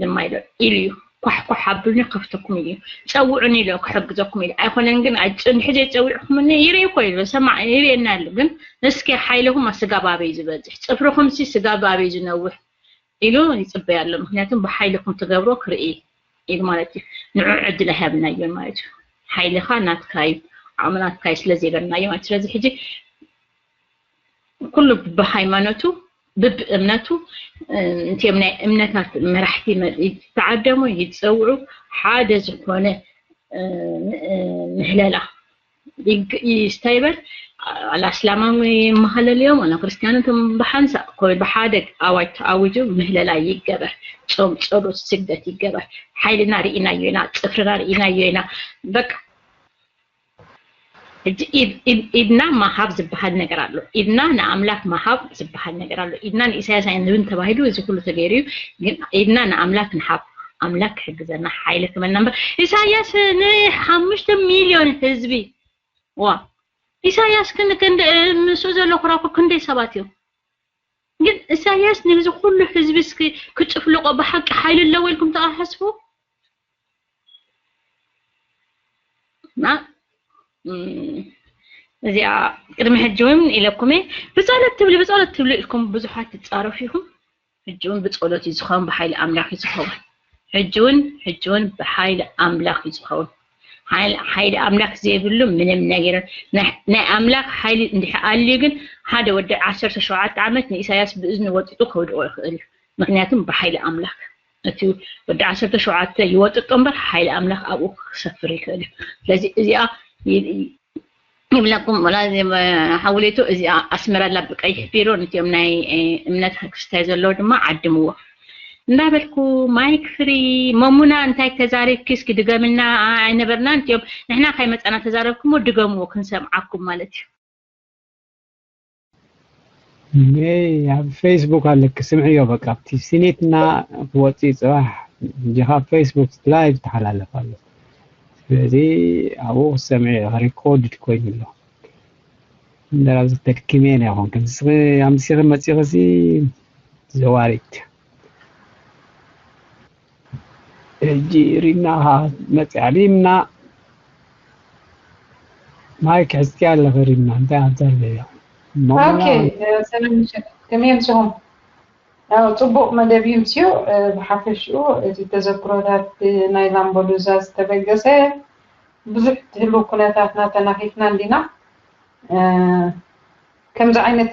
ድማ ኢሎ ኢሉ እዩ። ኳሕኳሕ ኣብሉኒ ከፍተኩም ኢሉ እዩ። ፀውዑኒ ኢሎ ክሕግዘኩም ኢሉ ኣይኮነን ግን ኣይፅንሕ ዘይፀዊዕኩምኒ ይርእ እኮ ኢሉ ሰማዕ ይርእየና ኣሎ። ግን እስኪ ሓይልኹም ስጋብ ኣበይ ዝበፅሕ ፅፍርኹም ሲ ስጋብ ኣበይ ዝነውሕ ኢሉ ይፅበይ ኣሎ። ምክንያቱም ብሓይልኩም ትገብሮ ክርኢ ኢሉ ማለት እዩ። ንዑ ዕድል ኣይሃብናዮን ማለት እዩ። ሓይልኻ ናትካ እዩ ዓቕሚ ናትካ እዩ ስለዘይበልናዮ ማለት ስለዚ ሕጂ ኩሉ ብሃይማኖቱ ብብእምነቱ እንቲኦም ናይ እምነታት መራሕቲ ተዓደሙ ይፀውዑ ሓደ ዝኾነ ምህለላ ይስታይ በል ኣላ እስላማዊ ይመሃለል እዮም ኣላ ክርስቲያኖቶም ብሓንሳእ ብሓደ ኣዋጅ ተኣዊጁ ምህለላ ይገበር ፆም ፀሎት ስግደት ይገበር ሓይልና ርኢናዮ ኢና ፅፍርና ርኢናዮ ኢና በቃ ሕጂ ኢድና ማሃብ ዝበሃል ነገር ኣሎ ኢድና ንኣምላክ ማሃብ ዝበሃል ነገር ኣሎ ኢድና ንኢሳያስ ኣይንህብን ተባሂሉ እዚ ኩሉ ተገይሩ እዩ ግን ኢድና ንኣምላክ ንሃብ ኣምላክ ክሕግዘና ሓይሊ ክበና እምበር ኢሳያስ ንሓሙሽተ ሚልዮን ህዝቢ ዋ ኢሳያስ ክንደ ምስኡ ዘሎ ኩራኩ ክንደይ ሰባት እዮም ግን ኢሳያስ ነዚ ኩሉ ህዝቢ እስኪ ክጭፍልቆ ብሓቂ ሓይሊ ኣለዎ ኢልኩም ተኣሓስቡ እና እዚኣ ቅድሚ ሕጂ እውን ኢለኩም እየ ብፀሎት ትብሊ ብፀሎት ትብሊ ኢልኩም ብዙሓት ትፃረፉ ኢኹም ሕጂ እውን ብፀሎት እዩ ዝኸውን ብሓይሊ ኣምላኽ እዩ ዝኸውን ሕጂ እውን ሕጂ እውን ብሓይሊ ኣምላኽ እዩ ዝኸውን ሓይሊ ኣምላኽ ዘይብሉ ምንም ነገር ናይ ኣምላኽ ሓይሊ እንድሕ ኣልዩ ግን ሓደ ወዲ ዓሰርተ ሸውዓተ ዓመት ንኢሳያስ ብእዝኒ ወጢጡ ከውድቆ ይኽእል እዩ ምክንያቱም ብሓይሊ ኣምላኽ እቲ ወዲ ዓሰርተ ሸውዓተ ይወጥጦ እምበር ሓይሊ ኣምላኽ ኣብኡ ክሰፍር ይኽእል እዩ ስለዚ እዚኣ ይብለኩም ሓውሌቱ እዚኣ ኣስመራላ ብቀይሕ ቢሮ ነቲኦም ናይ እምነት ክስታይ ዘለዎ ድማ ዓድምዎ እንዳበልኩ ማይክ ፍሪ መሙና እንታይ ተዛሪብኪ እስኪ ድገምና ኣይነበርና እንቲኦም ንሕና ካይመፃና ተዛረብኩሞ ድገምዎ ክንሰምዓኩም ማለት እዩ ነይ ኣብ ፌስቡክ ኣለክ ስምዕዮ በቃ ኣብቲ ሲኔትና ክወፅእ ፅባሕ እንጂ ካብ ፌስቡክ ላይቭ ተሓላለፍ ኣሎ ስለዚ ኣብኡ ክሰምዕ ሪኮርድድ ኮይኑ ኣሎ እምበር ኣብዚ ተድኪመ ኢና ይኮንክ ንስኺ ኣምሲኺ መፂኺ ሲ ዘዋሪት። ሕጂ ሪምና ኸዓ መፅያ። ሪምና፣ ማይክ ሒዝኪ ኣለኺ ሪምና፣ እንታይ ኣዛርበያ? ኦኬ፣ ሰላም ምሸት። ከመይ ኣምሲኹም? ያው ፅቡቕ መደብ እዩ ምስዩ። ብሓፈሽኡ እቲ ተዘክሮታት ናይ ላምበዱዛ ዝተበገሰ ብዙሕ ትህሉ ኩነታትና ተናኺፍና እንዲና። ከምዚ ዓይነት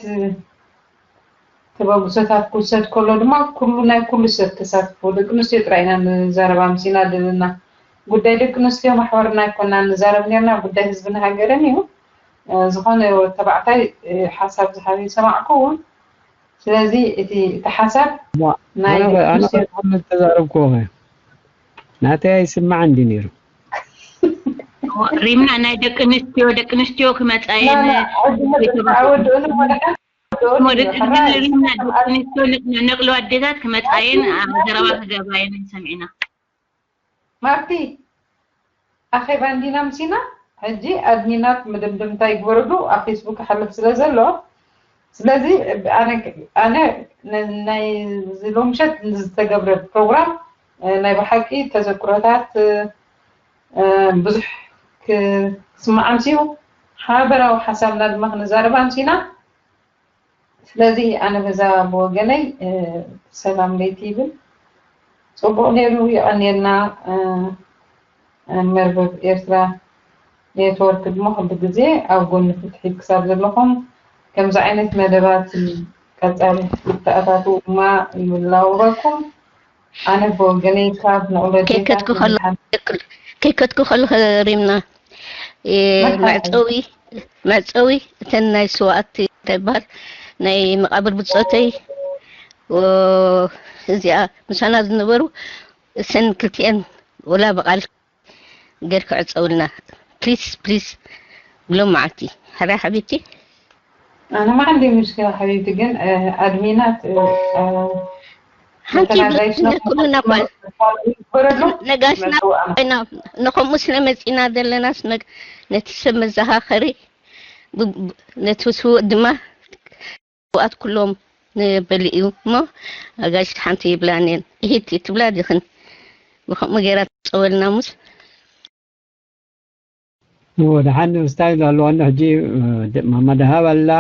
ተበግሶታት ክውሰድ ከሎ ድማ ኩሉ ናይ ኩሉ ሰብ ተሳትፎ፣ ደቂ ኣንስትዮ ጥራይ ኢና ንዛረብ ኣምሲና ዘለና። ጉዳይ ደቂ ኣንስትዮ ማሕበርና ኣይኮና ንዛረብ ነርና፣ ጉዳይ ህዝብን ሃገርን እዩ። ዝኾነ ተባዕታይ ሓሳብ ዝሃበ ይሰማዕኩ እውን። ስለዚ እቲ እቲ ሓሳብ ናይ ደቂ ኣንስትዮ ተዛረብኩ። ናተይ ኣይስማዕ እንዲ ነይሩ። ሪምና ናይ ደቂ ኣንስትዮ ደቂ ኣንስትዮ ክመፃየን ወድኡን ወደሓን ሪምና ደቂ ኣንስትዮ ነቅሎ ኣዴታት ክመፃየን ዘረባ ክገብራየን ሰሚዕና። ማርቲ ኣኼባ እንዲና ምሲና። ሕጂ ኣድሚናት መደምደምታ ይግበረሉ ኣብ ፌስቡክ ይሓልፍ ስለ ዘሎ፣ ስለዚ ኣነ ናይ ሎምሸት ዝተገብረ ፕሮግራም ናይ ብሓቂ ተዘክሮታት ብዙሕ ክስማዕ ኣምስዩ፣ ሓበራዊ ሓሳብና ድማ ክንዛረብ ኣምሲና። ስለዚ ኣነ በዛ ብወገነይ ሰላም ለይቲ ይብል። ፅቡቕ ነይሩ፣ የቐንየልና። መርበብ ኤርትራ ኔትወርክ ድማ ኩሉ ግዜ ኣብ ጎኒ ፍትሒ ክሳብ ዘለኹም ከምዚ ዓይነት መደባት ቀፃሊ ክትኣታትዉ ድማ ይላውበኩም። ኣነ ብወገነይ ካብ ንቑሎ ከይከድኩ ከለኹ ሪምና መዕፀዊ መዕፀዊ እተን ናይ ስዋኣት እንታይ ይበሃል ናይ መቃብር ብፆተይ እዚኣ ምሳና ዝነበሩ እሰን ክልቲኤን ወላ ብቃል ገር ክዕፀውልና ፕሊስ ፕሊስ ብሎም መዓልቲ ሓራ ሓቢብቲ ኣነ መዓል ደይ ምሽኪላ ሓቢብቲ ግን ኣድሚናት ሓንቲ ብለትነት ኩሉና ኳል ነጋሽና ኮይና ንከምኡ ስለ መፂና ዘለናስ ነቲ ሰብ መዘኻኸሪ ነቲ ስውእ ድማ ስውኣት ኩሎም ንበሊ እዩ እሞ ኣጋሽ ሓንቲ ይብላን እየን እሂት ትብላ ዲኽን ብከምኡ ገይራ ትፀወልና ሙስ ወደሓን ስታይ ኣለዋ ሕጂ ማማ ደሃብ ኣላ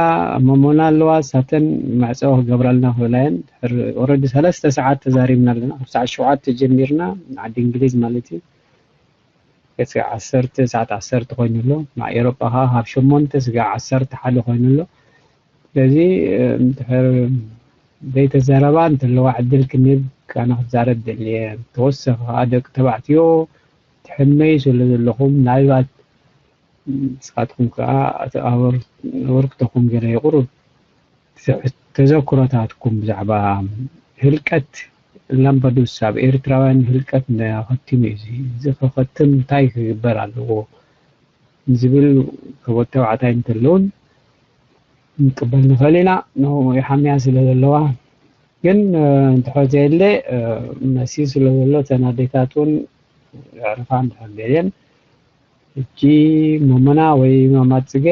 መሞና ኣለዋ ሳተን መዕፀዊ ክገብራልና ክብላ እየን ድሕር ኦረዲ ሰለስተ ሰዓት ተዛሪብና ኣለና ካብ ሰዓት ሸውዓተ ጀሚርና ዓዲ እንግሊዝ ማለት እዩ ክሳዕ ዓሰርተ ሰዓት ዓሰርተ ኮይኑ ኣሎ ናብ ኤሮጳ ከዓ ካብ ሸሞንተ ስጋዕ ዓሰርተ ሓደ ኮይኑ ኣሎ ስለዚ እንድሕር ዘይተዛረባ እንተለዋ ዕድል ክንህብ ኣነ ክዛረብ ደልየ ተወሰኺ ከዓ ደቂ ተባዕትዮ ትሕመዩ ስለ ዘለኹም ናይባት ንስኻትኩም ከዓ ኣበርክቶኹም ገለ የቑርብ ተዘክሮታትኩም ብዛዕባ ህልቀት ላምፓዱሳ ኣብ ኤርትራውያን ህልቀት ኣኸቲሙ እዩ እዚ ከኸትም እንታይ ክግበር ኣለዎ ዝብል ከቦት ተባዕታይ እንተለውን ንቅበል ንኽእል ኢና ንኡ ይሓምያ ስለ ዘለዋ ግን እንድሕር ዘየለ መሲ ስለ ዘሎ እተን ኣዴታት እውን የዕርፋ እንድሕር ደልየን ሕጂ መመና ወይ ማማ ፅገ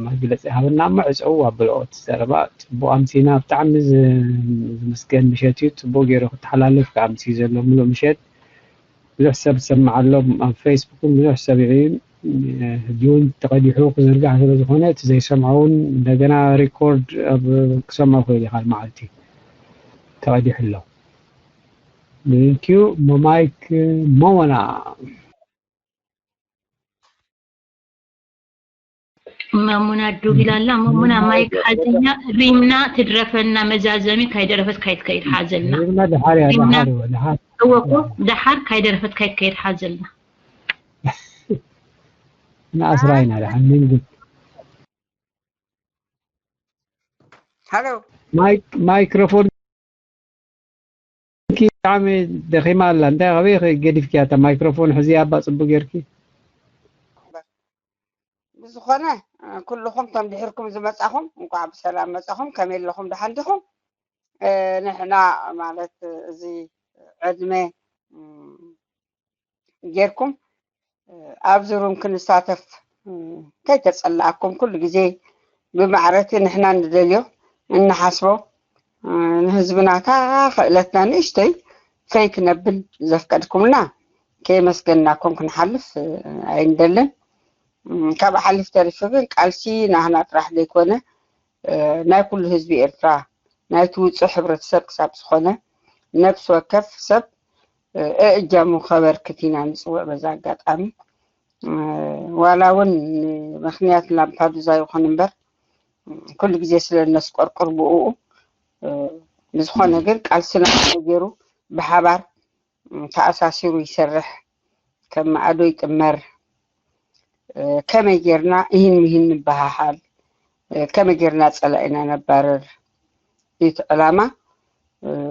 መግለፂ ሃበና እሞ ዕፀው ኣበልኦ እቲ ዘረባ ፅቡቅ ኣምሲና ብጣዕሚ ዝምስገን ምሸት እዩ ፅቡቅ ገይሩ ክተሓላልፍ ከዓ ኣምስዩ ዘሎ ምሉእ ምሸት ብዙሕ ሰብ ዝሰምዕ ኣሎ ኣብ ፌስቡክን ብዙሕ ሰብ ይዕዩ ሕጂ እውን ተቐዲሑ ክዝርጋሕ ስለ ዝኾነ እቲ ዘይሰምዖ እውን እንደገና ሪኮርድ ኣብ ክሰምዖ ክእል ኢኻ መዓልቲ ተቐዲሑ ኣሎ ንኪዩ ሞማይክ ሞሞና ማሙና ዱብ ኢላ ኣላ። ማሙና ማይክ ሓዘልና፣ ሪምና ትድረፈልና መዛዘሚ ካይደረፈት ካይትከይድ ሓዘልና። ሪምና ድሓር እያ፣ ሪምና ድሓር እያ፣ ድሓር። እወ እኮ ድሓር ካይደረፈት ካይትከይድ ሓዘልና። ንኣስራ ኢና ድሓር፣ ምን ጉድ። ሃሎ። ማይክ-፣ ማይክሮፎን ብጣዕሚ ደኺማ ኣላ። እንታይ ኣበይ ገዲፍኪያ እታ ማይክሮፎን? ሕዝያ እባ ጽቡቕ ጌርኪ። ብዝኾነ ኩልኹም ቶም ድሕርኩም ዝመጻኹም እንኳዕ ብሰላም መጻኹም። ከመይ ኣለኹም? ደሓን ዲኹም? ንሕና ማለት እዚ ዕድመ ጌርኩም ኣብዚ ሩም ክንሳተፍ ከይተጸላኣኩም ኩሉ ግዜ ብማዕረ እቲ ንሕና ንደልዮ እንሓስቦ ንህዝብና እታ ክእለትና ንእሽተይ ፈይ ክነብል ዘፍቀድኩምና ከየመስገንናኩም ክንሓልፍ ኣይንደልን። ካብ ሓሊፍ ተሪፉ ግን ቃልሲ ናህና ጥራሕ ዘይኮነ ናይ ኩሉ ህዝቢ ኤርትራ ናይቲ ውፁዕ ሕብረተሰብ ክሳብ ዝኾነ ነብሲ ወከፍ ሰብ እእጃሙ ከበርክት ኢና ንፅውዕ። በዛ ኣጋጣሚ ዋላ እውን ምክንያት ላምፓዱዛ ይኹን እምበር ኩሉ ግዜ ስለ እነስቆርቁር ብኡ ብዝኾነ ግን ቃልስና ገይሩ ብሓባር ተኣሳሲሩ ይሰርሕ፣ ከም ማእዶ ይጥመር። ከመይ ጌርና ይህን ምሂን ንበሃሃል፣ ከመይ ጌርና ጸላኢና ነባርር እዩ እቲ ዕላማ።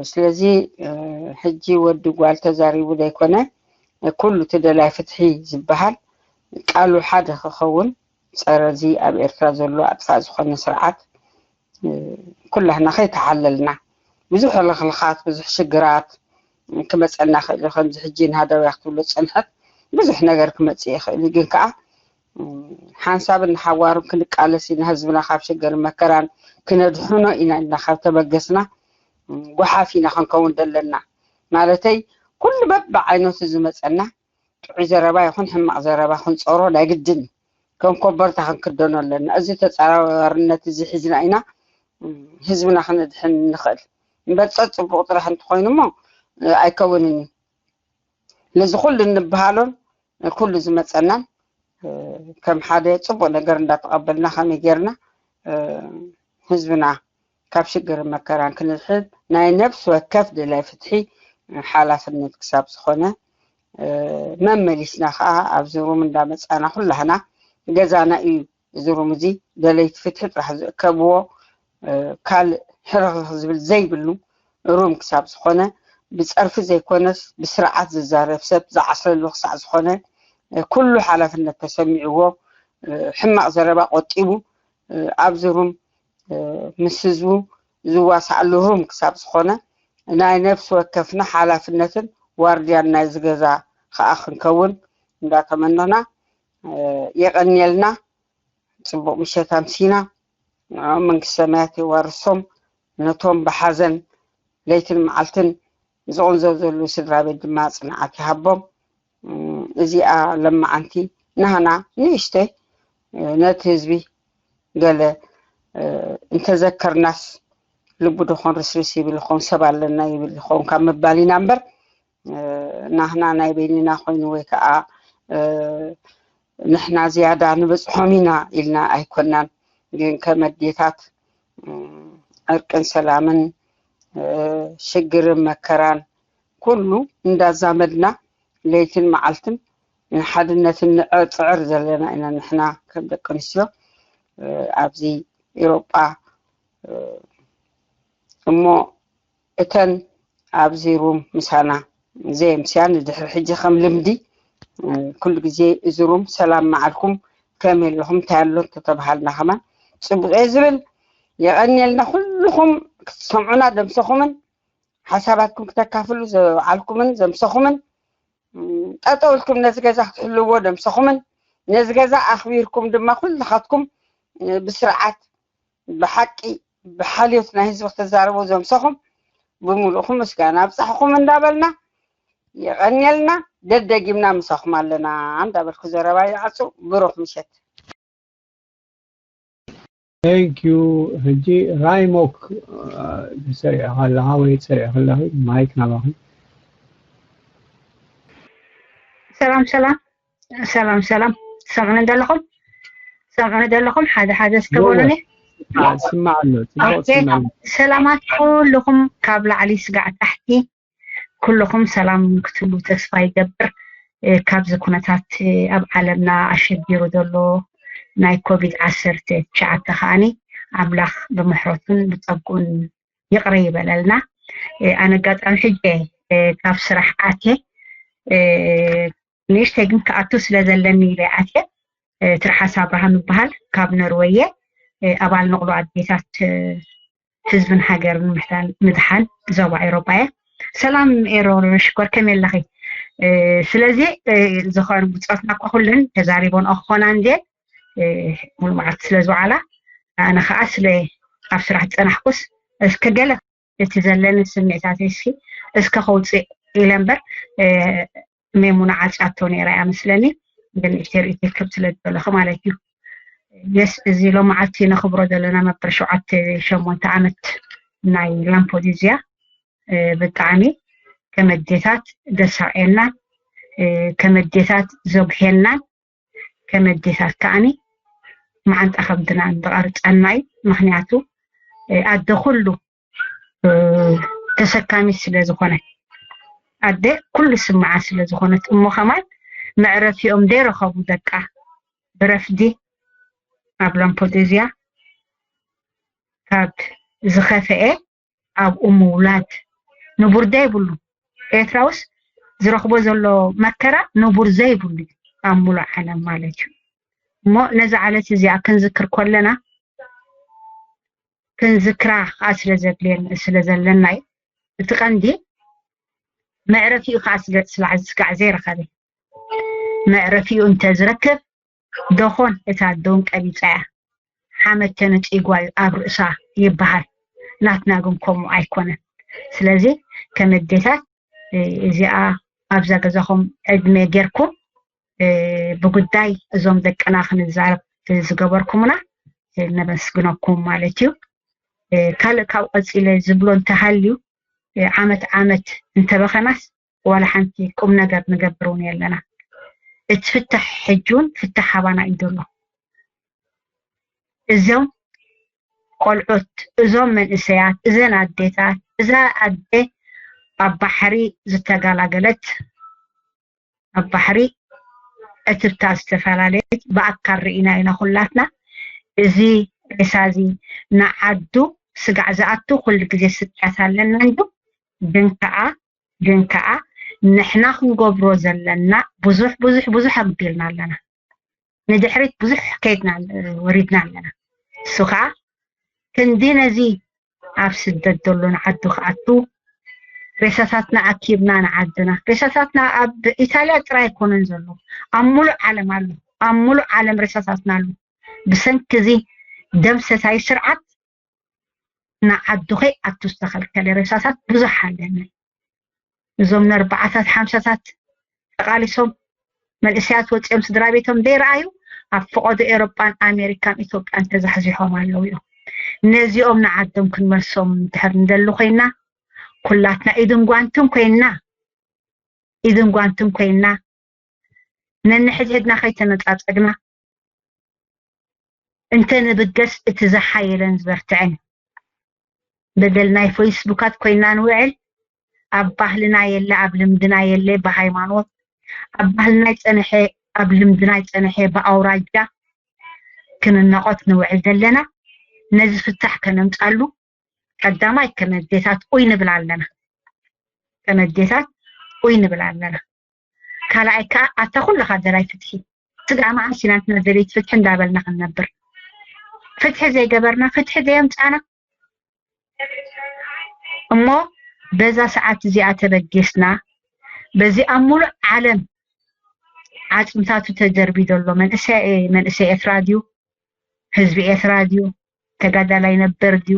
ስለዚ ሕጂ ወዲ ጓል ተዛሪቡ ዘይኮነ ኩሉ እቲ ደላይ ፍትሒ ዝበሃል ቃሉ ሓደ ክኸውን ጸረ እዚ ኣብ ኤርትራ ዘሎ ኣጥፋእ ዝኾነ ስርዓት ኩላህና ከይተሓለልና ብዙሕ ሕልኽልኻት ብዙሕ ሽግራት ክመፀና ክእል እዩ። ከምዚ ሕጂ ንሃደውያ ክትብሎ ዝፀንሐት ብዙሕ ነገር ክመፅእ ይኽእል እዩ። ግን ከዓ ሓንሳብን ንሓዋሩን ክንቃለስ ኢና። ህዝብና ካብ ሽግርን መከራን ክነድሕኖ ኢና ኢልና ካብ ተበገስና ጓሓፍ ኢና ክንከውን ዘለና። ማለተይ ኩሉ በብዓይነቱ ዝመፀና ጥዑይ ዘረባ ይኹን ሕማቕ ዘረባ ክንፀሮ ናይ ግድን እዩ። ከም ኮበርታ ክንክደኖ ኣለና። እዚ ተፃራርነት እዚ ሒዝና ኢና ህዝብና ክነድሕን ንኽእል። እምበር ፀጥ ፅቡቕ ጥራሕ እንተኾይኑ እሞ ኣይከውንን እዩ። ነዚ ኩሉ እንበሃሎን ኩሉ ዝመፀናን ከም ሓደ ፅቡቕ ነገር እንዳተቐበልና ከመይ ጌርና ህዝብና ካብ ሽግርን መከራን ክንድሕን ናይ ነብሲ ወከፍ ደላይ ፍትሒ ሓላፍነት ክሳብ ዝኾነ መመሊስና ከዓ ኣብዚ ሩም እንዳመፃና ኩላህና ገዛና እዩ። እዚ ሩም እዚ ደለይቲ ፍትሒ ጥራሕ ዝእከብዎ ካልእ ሕርኽርኽ ዝብል ዘይብሉ ሩም ክሳብ ዝኾነ ብፀርፊ ዘይኮነስ ብስርዓት ዝዛረብ ሰብ ዝዓስለሉ ክሳዕ ዝኾነ ኩሉ ሓላፍነት ተሰሚዕዎ ሕማቕ ዘረባ ቆጢቡ ኣብዚ ሩም ምስ ህዝቡ ዝዋሳኣሉ ሩም ክሳብ ዝኾነ ናይ ነፍሲ ወከፍና ሓላፍነትን ዋርድያን ናይዚ ገዛ ከዓ ክንከውን እንዳተመነና የቐንየልና። ፅቡቕ ምሸት ኣምሲና። ንዕኦም መንግስቲ ሰማያት የዋርሶም። ነቶም ብሓዘን ለይትን መዓልትን ዝቕንዘው ዘለዉ ስድራ ቤት ድማ ፅንዓት ይሃቦም። እዚኣ ለማዓንቲ ናህና ንእሽተይ ነቲ ህዝቢ ገለ እንተዘከርናስ ልቡ ደኾን ርስርስ ይብል ይኸውን ሰብ ኣለና ይብል ይኸውን ካብ ምባል ኢና እምበር ናህና ናይ በይንና ኮይኑ ወይ ከዓ ንሕና ዝያዳ ንበፅሖም ኢና ኢልና ኣይኮናን። ግን ከም ኣዴታት ዕርቅን ሰላምን ሽግርን መከራን ኩሉ እንዳዛመድና ለይትን መዓልትን ንሓድነትን ንዕፅዕር ዘለና ኢና ንሕና ከም ደቂ ኣንስትዮ ኣብዚ ኤሮጳ እሞ እተን ኣብዚ ሩም ምሳና ዘየምስያ ንድሕሪ ሕጂ ከም ልምዲ ኩሉ ግዜ እዚ ሩም ሰላም መዓልኩም ከመይ ኣለኹም እንታይ ኣሎ እንተተባሃልና ከማን ፅቡቅ እየ ዝብል። የቐንየልና ኩልኹም ክትሰምዑና ደምሰኹምን ሓሳባትኩም ክተካፍሉ ዘውዓልኩምን ዘምሰኹምን ጠጠው ኢልኩም ነዚ ገዛ ክትሕልዎ ደምሰኹምን ነዚ ገዛ ኣኽቢርኩም ድማ ኩልኻትኩም ብስርዓት ብሓቂ ብሓልዮት ናይ ህዝቢ ክትዛረቡ ዘምሰኹም ብምሉእኹም ምስጋና ኣብፃሕኹም እንዳበልና የቐንየልና። ደደጊምና ምሳኹም ኣለና እንዳበልኩ ዘረባ ይዓፁ። ብሩኽ ምሸት። Thank you። ሕጂ ራይሞክ ሰሪዕኻ ኣለኻ ወይ ሰሪዕኺ ኣለኺ? ማይክ ናባኺ። ሰላም ሰላም ሰላም ሰላም ሰምዑኒ ደለኹም ሰምዑኒ ደለኹም ሓደ ሓደ እስከ በሉኒ። ስማዕ ኣሎ ጽቡቅ ኦኬ፣ ስማዕ ኣሎ። ሰላማት ኩልኹም ካብ ላዕሊ ስጋዕ ታሕቲ ኩልኹም ሰላም ክትብሉ ተስፋ ይገብር። እ፣ ካብዚ ኩነታት እ፣ ኣብ ዓለምና ኣሸጊሩ ዘሎ ናይ ኮቪድ ዓሰርተ ትሽዓተ ከዓኒ ኣምላኽ ብምሕረቱን ብጸግኡን ይቕረ ይበለልና። እ፣ ኣነ ኣጋጣሚ ሕጂ እየ እ፣ ካብ ስራሕ ኣትየ እ፣ ንእሽተይ ግን ክኣቱ ስለ ዘለኒ ኢለ ኣትየ። እ፣ ትርሓስ ኣብርሃም ይበሃል ካብ ኖርወይ እየ። እ፣ ኣባል ንቕሎ ኣዴታት እ፣ ህዝብን ሃገርን ምሕዳን ምድሓን ዞባ ኤሮጳ እየ። ሰላም ኤሮ ሽኮር ከመይ ኣለኺ? እ፣ ስለዚ እ፣ ዝኾነ ብጾትና እኮ ኩለን ተዛሪቦን ክኾና እንድየ እ፣ ሙሉ መዓልቲ ስለ ዝወዓላ ኣነ ኸዓ ስለ ኣብ ስራሕ ዝጸናሕኩስ እስከ ገለ እቲ ዘለኒ ስምዒታት እስኪ እስከ ከውፅእ ኢለ እምበር፣ እ፣ ሜሙና ዓፅያቶ ነይራ እያ መስለኒ። ግን ንእሽተይ ርእይተይ ክብ ስለ ዝበለኹ ማለት እዩ። የስ፣ እዚ ሎማዓልቲ ነኽብሮ ዘለና መበል ሸውዓተ ሸሞንተ ዓመት ናይ ላምፖዲዚያ፣ እ፣ ብጣዕሚ ከም ኣዴታት ደሳቅየና፣ እ፣ ከም ኣዴታት ዘጉሄና፣ ከም ኣዴታት ከዓኒ መዓንጣ ከብድና ዝቐርፀና እዩ። ምክንያቱ፣ እ፣ ኣደ ኩሉ፣ እ፣ ተሰካሚት ስለ ዝኾነት፣ ኣደ ኩሉ ስምዓ ስለ ዝኾነት፣ እሞ ከማን መዕረፊኦም ዘይረኸቡ ደቃ ብረፍዲ ኣብ ላምፖዲዚያ ካብ ዝኸፈኤ ኣብኡ ምውላድ ንቡር ዘይብሉ፣ ኤርትራውስ ዝረኽቦ ዘሎ መከራ ንቡር ዘይብሉ እዩ ኣብ ሙሉእ ዓለም ማለት እዩ። እሞ ነዛ ዕለት እዚኣ ክንዝክር ከለና፣ ክንዝክራ ከዓ ስለ ዘድልየን፣ ስለ ዘለና እዩ። እቲ ቀንዲ መዕረፊኡ ከዓ ስለ፣ ስለ ስጋዕ ዘይረኸበ፣ መዕረፊኡ እንተዝረክብ፣ ደኾን እታ ኣደ እውን ቀቢጻ እያ። ሓመድ ተነጺጓ እዩ ኣብ ርእሳ ይበሃል። ናትና ግን ከምኡ ኣይኮነን። ስለዚ ከም ኣዴታት፣ እ፣ እዚኣ ኣብዛ ገዛኹም ዕድመ ጌርኩም፣ እ፣ ብጉዳይ እዞም ደቅና ክንዛረብ ዝገበርኩምና፣ እ፣ ነመስግነኩም ማለት እዩ። እ፣ ካልእ ካብ ቀጺለ ዝብሎ እንተሃልዩ፣ እ፣ ዓመት ዓመት እንተበኸናስ ዋላ ሓንቲ ቁም ነገር ንገብር እውን የለና። እቲ ፍታሕ ሕጂ እውን ፍታሕ ኣባና እዩ ዘሎ። እዞም ቆልዑት፣ እዞም መንእሰያት፣ እዘን ኣዴታት፣ እዛ ኣደ ኣብ ባሕሪ ዝተገላገለት፣ ኣብ ባሕሪ እትብታ ዝተፈላለየት ብኣካል ርኢና ኢና ኩላትና። እዚ ሬሳ እዚ ንዓዱ ስጋዕ ዝኣቱ ኩሉ ግዜ ስቅያት ኣለና እንዱ፣ ግን ከዓ፣ ግን ከዓ ንሕና ክንገብሮ ዘለና ብዙሕ፣ ብዙሕ፣ ብዙሕ ኣጉዲልና ኣለና። ንድሕሪት ብዙሕ ከይድና፣ ወሪድና ኣለና። እሱ ከዓ ክንዲ ነዚ ኣብ ስደት ዘሎ ንዓዱ ክኣቱ፣ ሬሳታትና ኣኪብና ንዓድና። ሬሳታትና ኣብ ኢታልያ ጥራይ ኣይኮነን ዘሎ፣ ኣብ ሙሉእ ዓለም ኣሎ። ኣብ ሙሉእ ዓለም ሬሳታትና ኣሎ። ብሰንኪ እዚ ደም ሰታይ ስርዓት ንዓዱ ከይኣቱ ዝተኸልከለ ሬሳታት ብዙሕ ኣለና። እዞም ነርባዓታት ሓምሳታት ተቓሊሶም መንእሰያት ወፂኦም ስድራ ቤቶም ዘይረኣዩ ኣብ ፈቐዶ ኤሮጳን ኣሜሪካን ኢትዮጵያን ተዛሕዚሖም ኣለዉ እዮም። ነዚኦም ንዓዶም ክንመልሶም እንድሕር ንደሊ ኮይና፣ ኩላትና ኢድን ጓንትን ኮይና፣ ኢድን ጓንትን ኮይና፣ ነንሕድሕድና ከይተነጻጸግና እንተንብገስ፣ እቲ ዝሓየለን ዝበርትዕን በደል ናይ ፌስቡካት ኮይና ንውዕል። ኣብ ባህልና የለ፣ ኣብ ልምድና የለ፣ ብሃይማኖት ኣብ ባህልና ይጸንሐ፣ ኣብ ልምድና ይጸንሐ፣ ብኣውራጃ ክንናቖት ንውዕል ዘለና። ነዚ ፍታሕ ከነምጻሉ ቀዳማይ ከም ኣዴታት ኡይ ንብል ኣለና። ከም ኣዴታት ኡይ ንብል ኣለና። ካልኣይ ከዓ ኣታ ኩልኻ ደላይ ፍትሒ፣ ስጋዕ መዓስ ኢና ንሕና ደለይቲ ፍትሒ እንዳበልና ክንነብር? ፍትሒ ዘይገበርና፣ ፍትሒ ዘየምጻና፣ እሞ በዛ ሰዓት እዚኣ ተበጊስና፣ በዚ ኣብ ሙሉእ ዓለም ዓጽምታቱ ተደርቢ ዘሎ መንእሰይ፣ መንእሰይ ኤርትራ ድዩ? ህዝቢ ኤርትራ ድዩ? ተጋዳላይ ነበር ድዩ?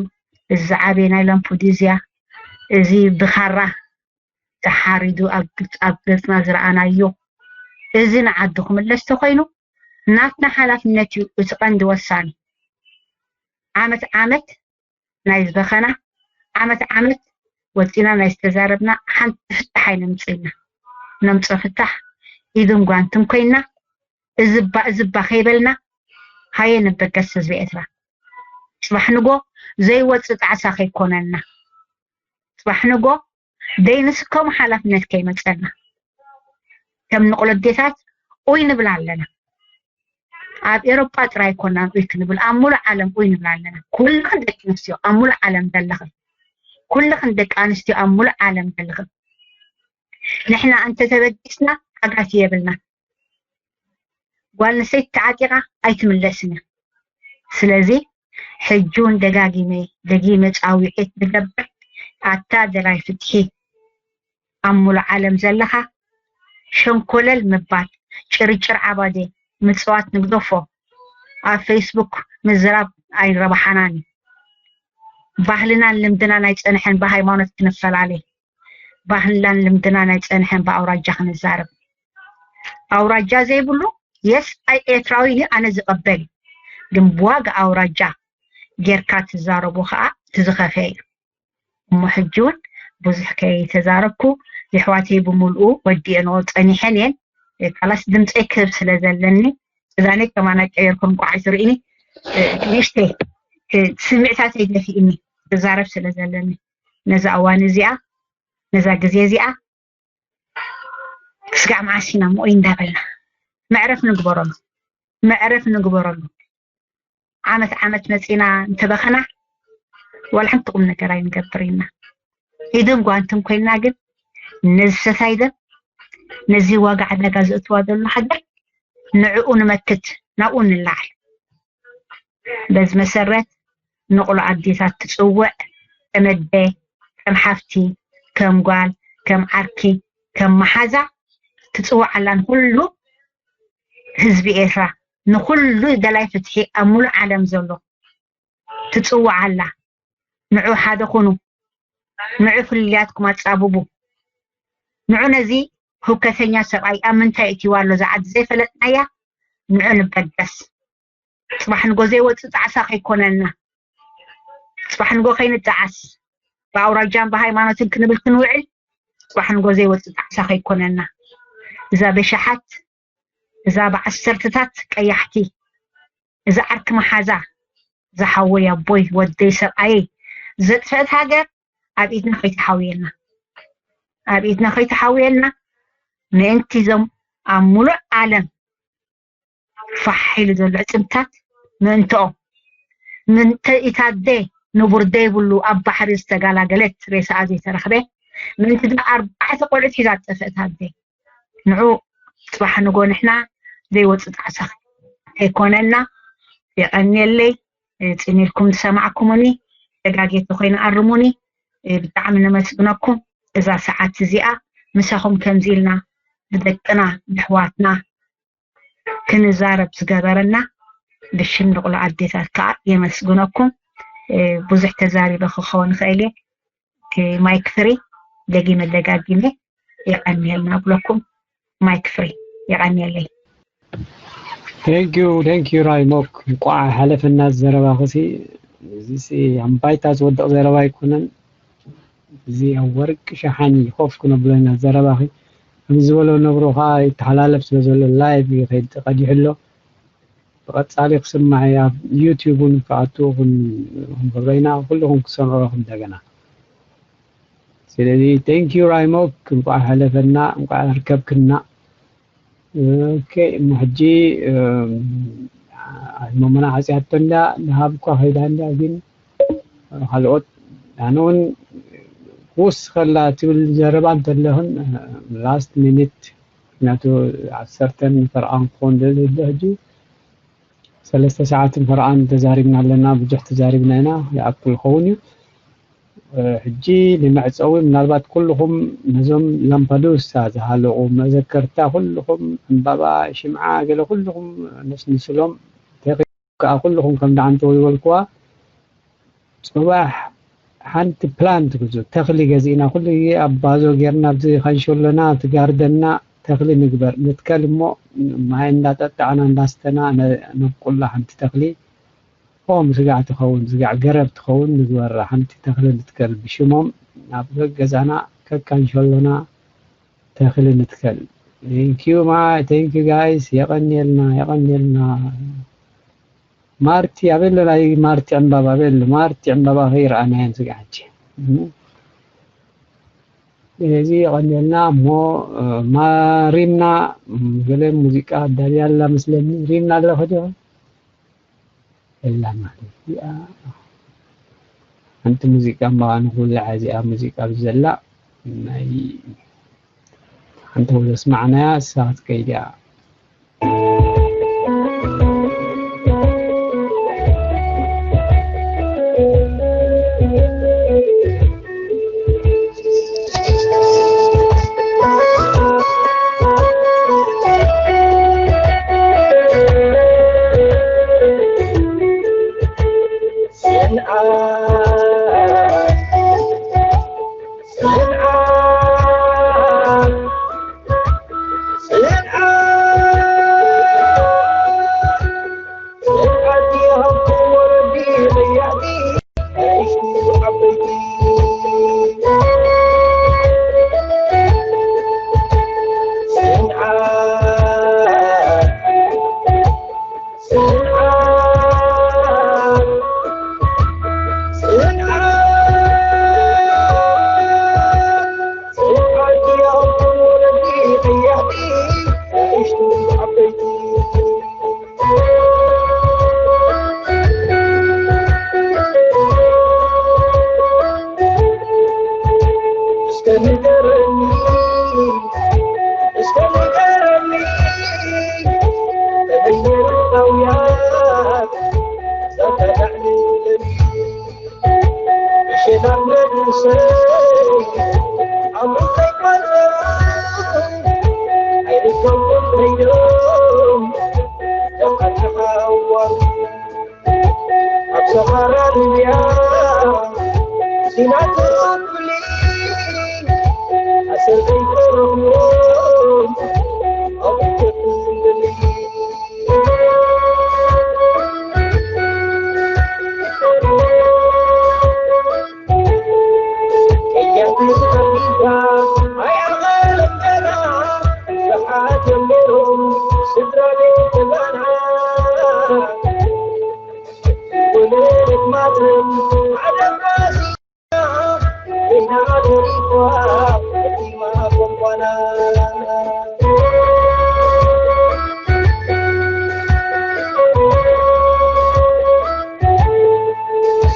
እዚ ዝዓበየ ናይ ላምፖዲዚያ፣ እዚ ብኻራ ተሓሪዱ ኣብ፣ ኣብ ገጽና ዝረኣናዮ፣ እዚ ንዓዱ ክምለስ ተኾይኑ፣ ናትና ሓላፍነት እዩ እቲ ቀንዲ ወሳኒ። ዓመት ዓመት ናይ ዝበኸና፣ ዓመት ዓመት ወፂና ናይ ዝተዛረብና ሓንቲ ፍታሕ ኣይነምፅእና። ነምፀ ፍታሕ ኢድን ጓንትን ኮይና፣ እዝባ እዝባ ከይበልና፣ ሃየ ንበገስ ህዝቢ ኤርትራ። ጽባሕ ንጎ ዘይወጽእ ጣዕሳ ከይኮነልና። ጽባሕ ንጎ ደይንስከሙ ሓላፍነት ከይመጸና። ከም ንቑል ኣዴታት ኡይ ንብል ኣለና። ኣብ ኤሮጳ ጥራይ ኮናን ኡይ ክንብል፣ ኣብ ሙሉእ ዓለም ኡይ ንብል ኣለና። ኩልኽን ደቂ ኣንስትዮ ኣብ ሙሉእ ዓለም ዘለኽን፣ ኩልኽን ደቂ ኣንስትዮ ኣብ ሙሉእ ዓለም ዘለኽን፣ ንሕና እንተተበጊስና ዓጋቲ የብልና። ጓል ኣንስተይቲ ተዓጢቓ ኣይትምለስን እያ። ስለዚ ሕጂ እውን ደጋጊመ፣ ደጊመ ጻውዒት ዝገብር፣ ኣታ ደላይ ፍትሒ፣ ኣብ ሙሉእ ዓለም ዘለኻ፣ ሸንኮለል ምባል፣ ጭርጭር ዓባዴ ምጽዋት ንግደፎ። ኣብ ፌስቡክ ምዝራብ ኣይረብሓናን እዩ። ባህልናን ልምድናን ኣይጸንሐን ብሃይማኖት ክንፈላለ፣ ባህልናን ልምድናን ኣይጸንሐን ብኣውራጃ ክንዛረብ። ኣውራጃ ዘይብሉ የስ ኣይ ኤርትራዊ እዩ ኣነ ዝቐበል፣ ግን ብዋጋ ኣውራጃ ጌርካ ትዛረቦ ከዓ ትዝኸፈ እዩ። እሞ ሕጂ እውን ብዙሕ ከይተዛረብኩ የሕዋተይ ብምልኡ ወዲአንኦ ጸኒሐን እየን። ካላስ ድምፀይ ክህብ ስለ ዘለኒ እዛነይ ከማና ቀየርኩ እንኳዕ ኣይትርእኒ። ንእሽተይ ስምዕታተይ ደፊእኒ ክዛረብ ስለ ዘለኒ ነዛ እዋን እዚኣ ነዛ ግዜ እዚኣ ክስጋዕ መዓስ ኢና ምኦይ እንዳበልና መዕረፍ ንግበረሉ፣ መዕረፍ ንግበረሉ። ዓመት ዓመት መፂና እንተበኸና ዋላ ሓንቲ ቁም ነገር ኣይንገብር ኢና። ኢድን ጓንትን ኮይና ግን ነዚ ሰታይ ደም ነዚ ዋጋ ዕዳጋ ዘእትዋ ዘሎ ሃገር ንዕኡ ንመክት፣ ናብኡ ንላዓል። በዚ መሰረት ንቑሎ ኣዴታት ትፅውዕ፣ ከም ኣደ፣ ከም ሓፍቲ፣ ከም ጓል፣ ከም ዓርኪ፣ ከም መሓዛ ትፅውዓላ ንኩሉ ህዝቢ ኤርትራ፣ ንኩሉ ደላይ ፍትሒ ኣብ ሙሉእ ዓለም ዘሎ ትፅውዓላ። ንዑ ሓደ ኩኑ፣ ንዑ ፍልልያትኩም ኣፃብቡ። ንዑ ነዚ ህውከተኛ ሰብኣይ ኣብ ምንታይ እትይዋ ኣሎ ዝዓዲ ዘይፈለጥናያ፣ ንዑ ንበገስ። ጽባሕ ንጎ ዘይወጽእ ጣዕሳ ከይኮነና፣ ጽባሕ ንጎ ከይንጣዓስ፣ ብኣውራጃን ብሃይማኖትን ክንብል ክንውዕል፣ ጽባሕ ንጎ ዘይወጽእ ጣዕሳ ከይኮነና። እዛ በሽሓት፣ እዛ ብዓሰርተታት ቀያሕቲ፣ እዛ ዓርኪ መሓዛ፣ ዝሓወይ ኣቦይ ወደይ ሰብኣየይ ዘጥፈአት ሃገር ኣብ ኢድና ከይተሓውየና፣ ኣብ ኢድና ከይተሓውየና ምእንቲ ዞም ኣብ ሙሉእ ዓለም ፋሕ ኢሉ ዘሎ ዕፅምታት ምእንትኦም፣ ምእንቲ ኢታ ኣደ ንቡር ዘይብሉ ኣብ ባሕሪ ዝተጋላገለት ሬሳኣ ዘይተረኽበ፣ ምእንቲ እዛ ኣርባዕተ ቆልዑት ሒዛ ዝጠፈእት ኣደ ንዑ ጽባሕ ንጎ ንሕና ዘይወጽእ ጣዕሳ ከይኮነና። የቐንየለይ። ጽን ኢልኩም ዝሰማዕኩሙኒ፣ ተጋጌ ተኾይነ ኣርሙኒ። ብጣዕሚ ነመስግነኩም። እዛ ሰዓት እዚኣ ምሳኹም ከምዚ ኢልና ብደቅና ብሕዋትና ክንዛረብ ዝገበረና ብሽም ንቕሎ ኣዴታት ከዓ የመስግነኩም። ብዙሕ ተዛሪበ ክኸውን ይኽእል እየ። ማይክ ፍሪ ደጊመ ደጋጊመ የቐንየልና ብለኩም። ማይክ ፍሪ የቐንየለይ። Thank you, thank you ራይሞክ። እንቋዕ ሓለፈና ዘረባኽሲ። እዚሲ ኣብ ባይታ ዝወድቕ ዘረባ ኣይኮነን። እዚ ኣብ ወርቂ ሸሓኒ ኮፍ ክነብሎ ኢና ዘረባኺ። ከም ዝበሎ ነብሮ ከዓ ይተሓላለፍ ስለ ዘሎ ላይቭ እዩ ከይድ ቀዲሑ ኣሎ። ብቐጻሊ ክስማዕ እዩ ኣብ ዩቲዩብ እውን ክኣቱ ክንገብሮ ኢና። ኩልኹም ክሰምዕዎ እንደገና። ስለዚ thank you ራይሞክ፣ እንቋዕ ሓለፈና፣ እንቋዕ ኣርከብክና። ኦኬ፣ እሞ ሕጂ መመና ዓፅያቶ እንዳ ንሃብኳ ከይዳ እንዳ ግን ካልኦት ኣነ እውን ክውስኸላ ትብል ዘረባ እንተለኽን ላስት ሚኒት ምክንያቱ ዓሰርተን ፈርቓን ክኸውን ደሊ ሕጂ ሰለስተ ሰዓትን ፈርቓን ተዛሪብና ኣለና። ብዙሕ ተዛሪብና ኢና ይኣክል ክኸውን እዩ። ሕጂ ንመዕፀዊ ምናልባት ኩልኹም ነዞም ላምፓዱሳ ዝሃለቑ መዘከርታ ኩልኹም ዕምባባ ሽምዓ ገለ ኩልኹም ነስንስሎም ከዓ ኩልኹም ከም ደዓንተ ዝበልክዋ ፅባሕ ሓንቲ ፕላንት ግዙ ተኽሊ ገዚእና ኩሉ ግዜ ኣብ ባዞ ጌርና ኣብዚ ከንሸሎና እቲ ጋርደንና ተኽሊ ንግበር ንትከል እሞ ማይ እንዳጠጣዕና እንዳስተና ነብቁላ ሓንቲ ተኽሊ ኦም ስጋዕ ትኸውን ስጋዕ ገረብ ትኸውን ንግበራ ሓንቲ ተኽሊ ንትከል ብሽሞም ኣብ ገዛና ከካንሸሎና ተኽሊ ንትከል Thank you my thank you guys የቐንየልና የቐንየልና ማርቲ ኣበሎ ናይ ማርቲ ዕምባባ ኣበሎ ማርቲ ዕምባባ ከይረኣናየን ስጋዕ ሕጂ እዚ የቐንየልና እሞ ማሪምና ገለ ሙዚቃ ኣዳልያ ኣላ መስለኒ ሪምና ኣለኸ ዶ የላ ማለት እዚኣ ሓንቲ ሙዚቃ እምበኣ ንኹላ እዚኣ ሙዚቃ ኣብዚ ዘላ ናይ ሓንቲ ወደ ስማዕናያ እሳ ክትከይድ እያ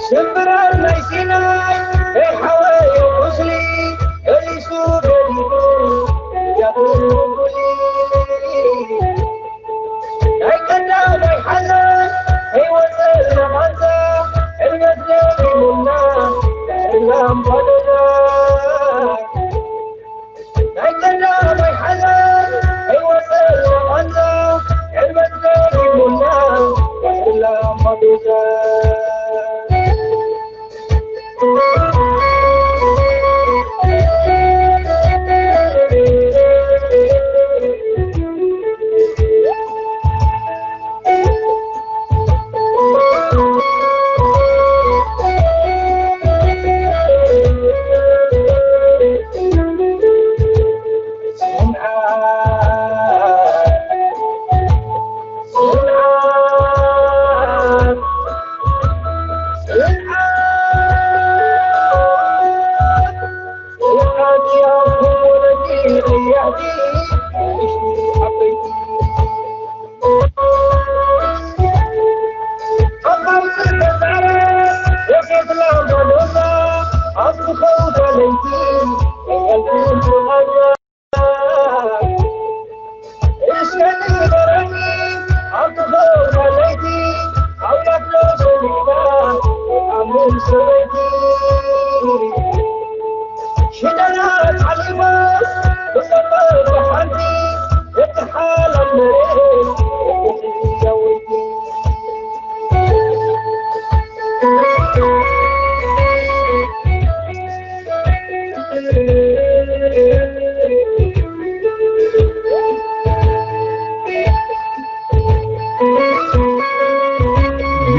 ሽምብራር ናይ ሲናይ ናይ ሓወዮ ቁስሊ ገሊሱ ገዲፉ ያቑ ቁሊ ናይ ቀዳማይ ሓዘን ከይወፀና ቃንዛ ዕልበት ደጊሙና ድሕሪ ላምባዶዛ ናይ ቀዳማይ ሓዘን ከይወፀና ቃንዛ ዕልበት ደጊሙና ድሕሪ ላምባዶዛ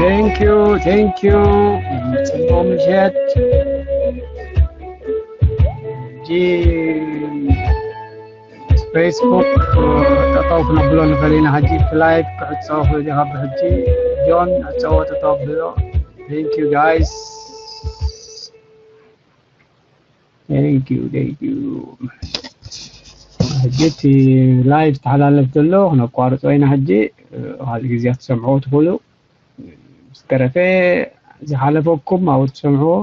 Thank you, thank you. ጽቡቕ ምሸት። ሕጂ ፌስቡክ ጠጠው ክነብሎ ንኽእል ኢና። ሕጂ እቲ ላይቭ ክዕጸው ክእል ኢኻ። ብሕጂ ጆን ዕጸዎ፣ ጠጠው ኣብሎ። Thank you, guys. Thank you, thank you. ሕጂ እቲ ላይቭ ዝተሓላለፍ ዘሎ ክነቋርጾ ኢና። ሕጂ ካልእ ግዜ ክትሰምዕዎ ትኽእሉ። ዝተረፈ ዝሓለፈኩም ኣብኡ ትሰምዕዎ።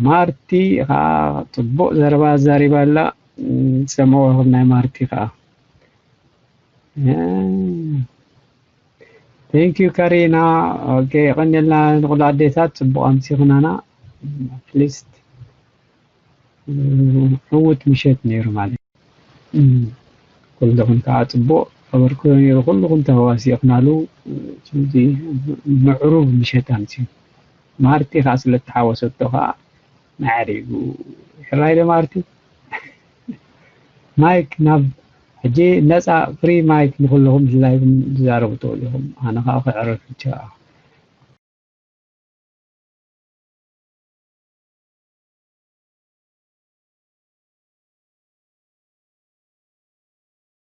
ማርቲ ኸዓ ጽቡቕ ዘረባ ኣዛሪባ ኣላ። ሰምዕዎ ናይ ማርቲ ኸዓ። Thank you ካሪና። ኦኬ፣ የቐንየልና ንኹሉ ኣዴታት፣ ጽቡቕ ኣምሲኽናና። At least ዕዉት ምሸት ነይሩ ማለት እዩ። ኩልኹም ከዓ ጽቡቕ ኣበርክቶ ነይሩ፣ ኩልኹም ተዋሲእኽናሉ። ስለዚ ምዕሩግ ምሸት ኣምስዩ። ማርቲ ከዓ ስለ እተሓወሰቶ ከዓ ማዕሪጉ። ሕራይ ዶ ማርቲ? ማይክ ናብ ሕጂ ነፃ ፍሪ ማይክ ንኹልኹም ድላይኩም ትዛረቡ ትኽእሉ ኢኹም። ኣነ ከዓ ክዕረፍ ብቻ።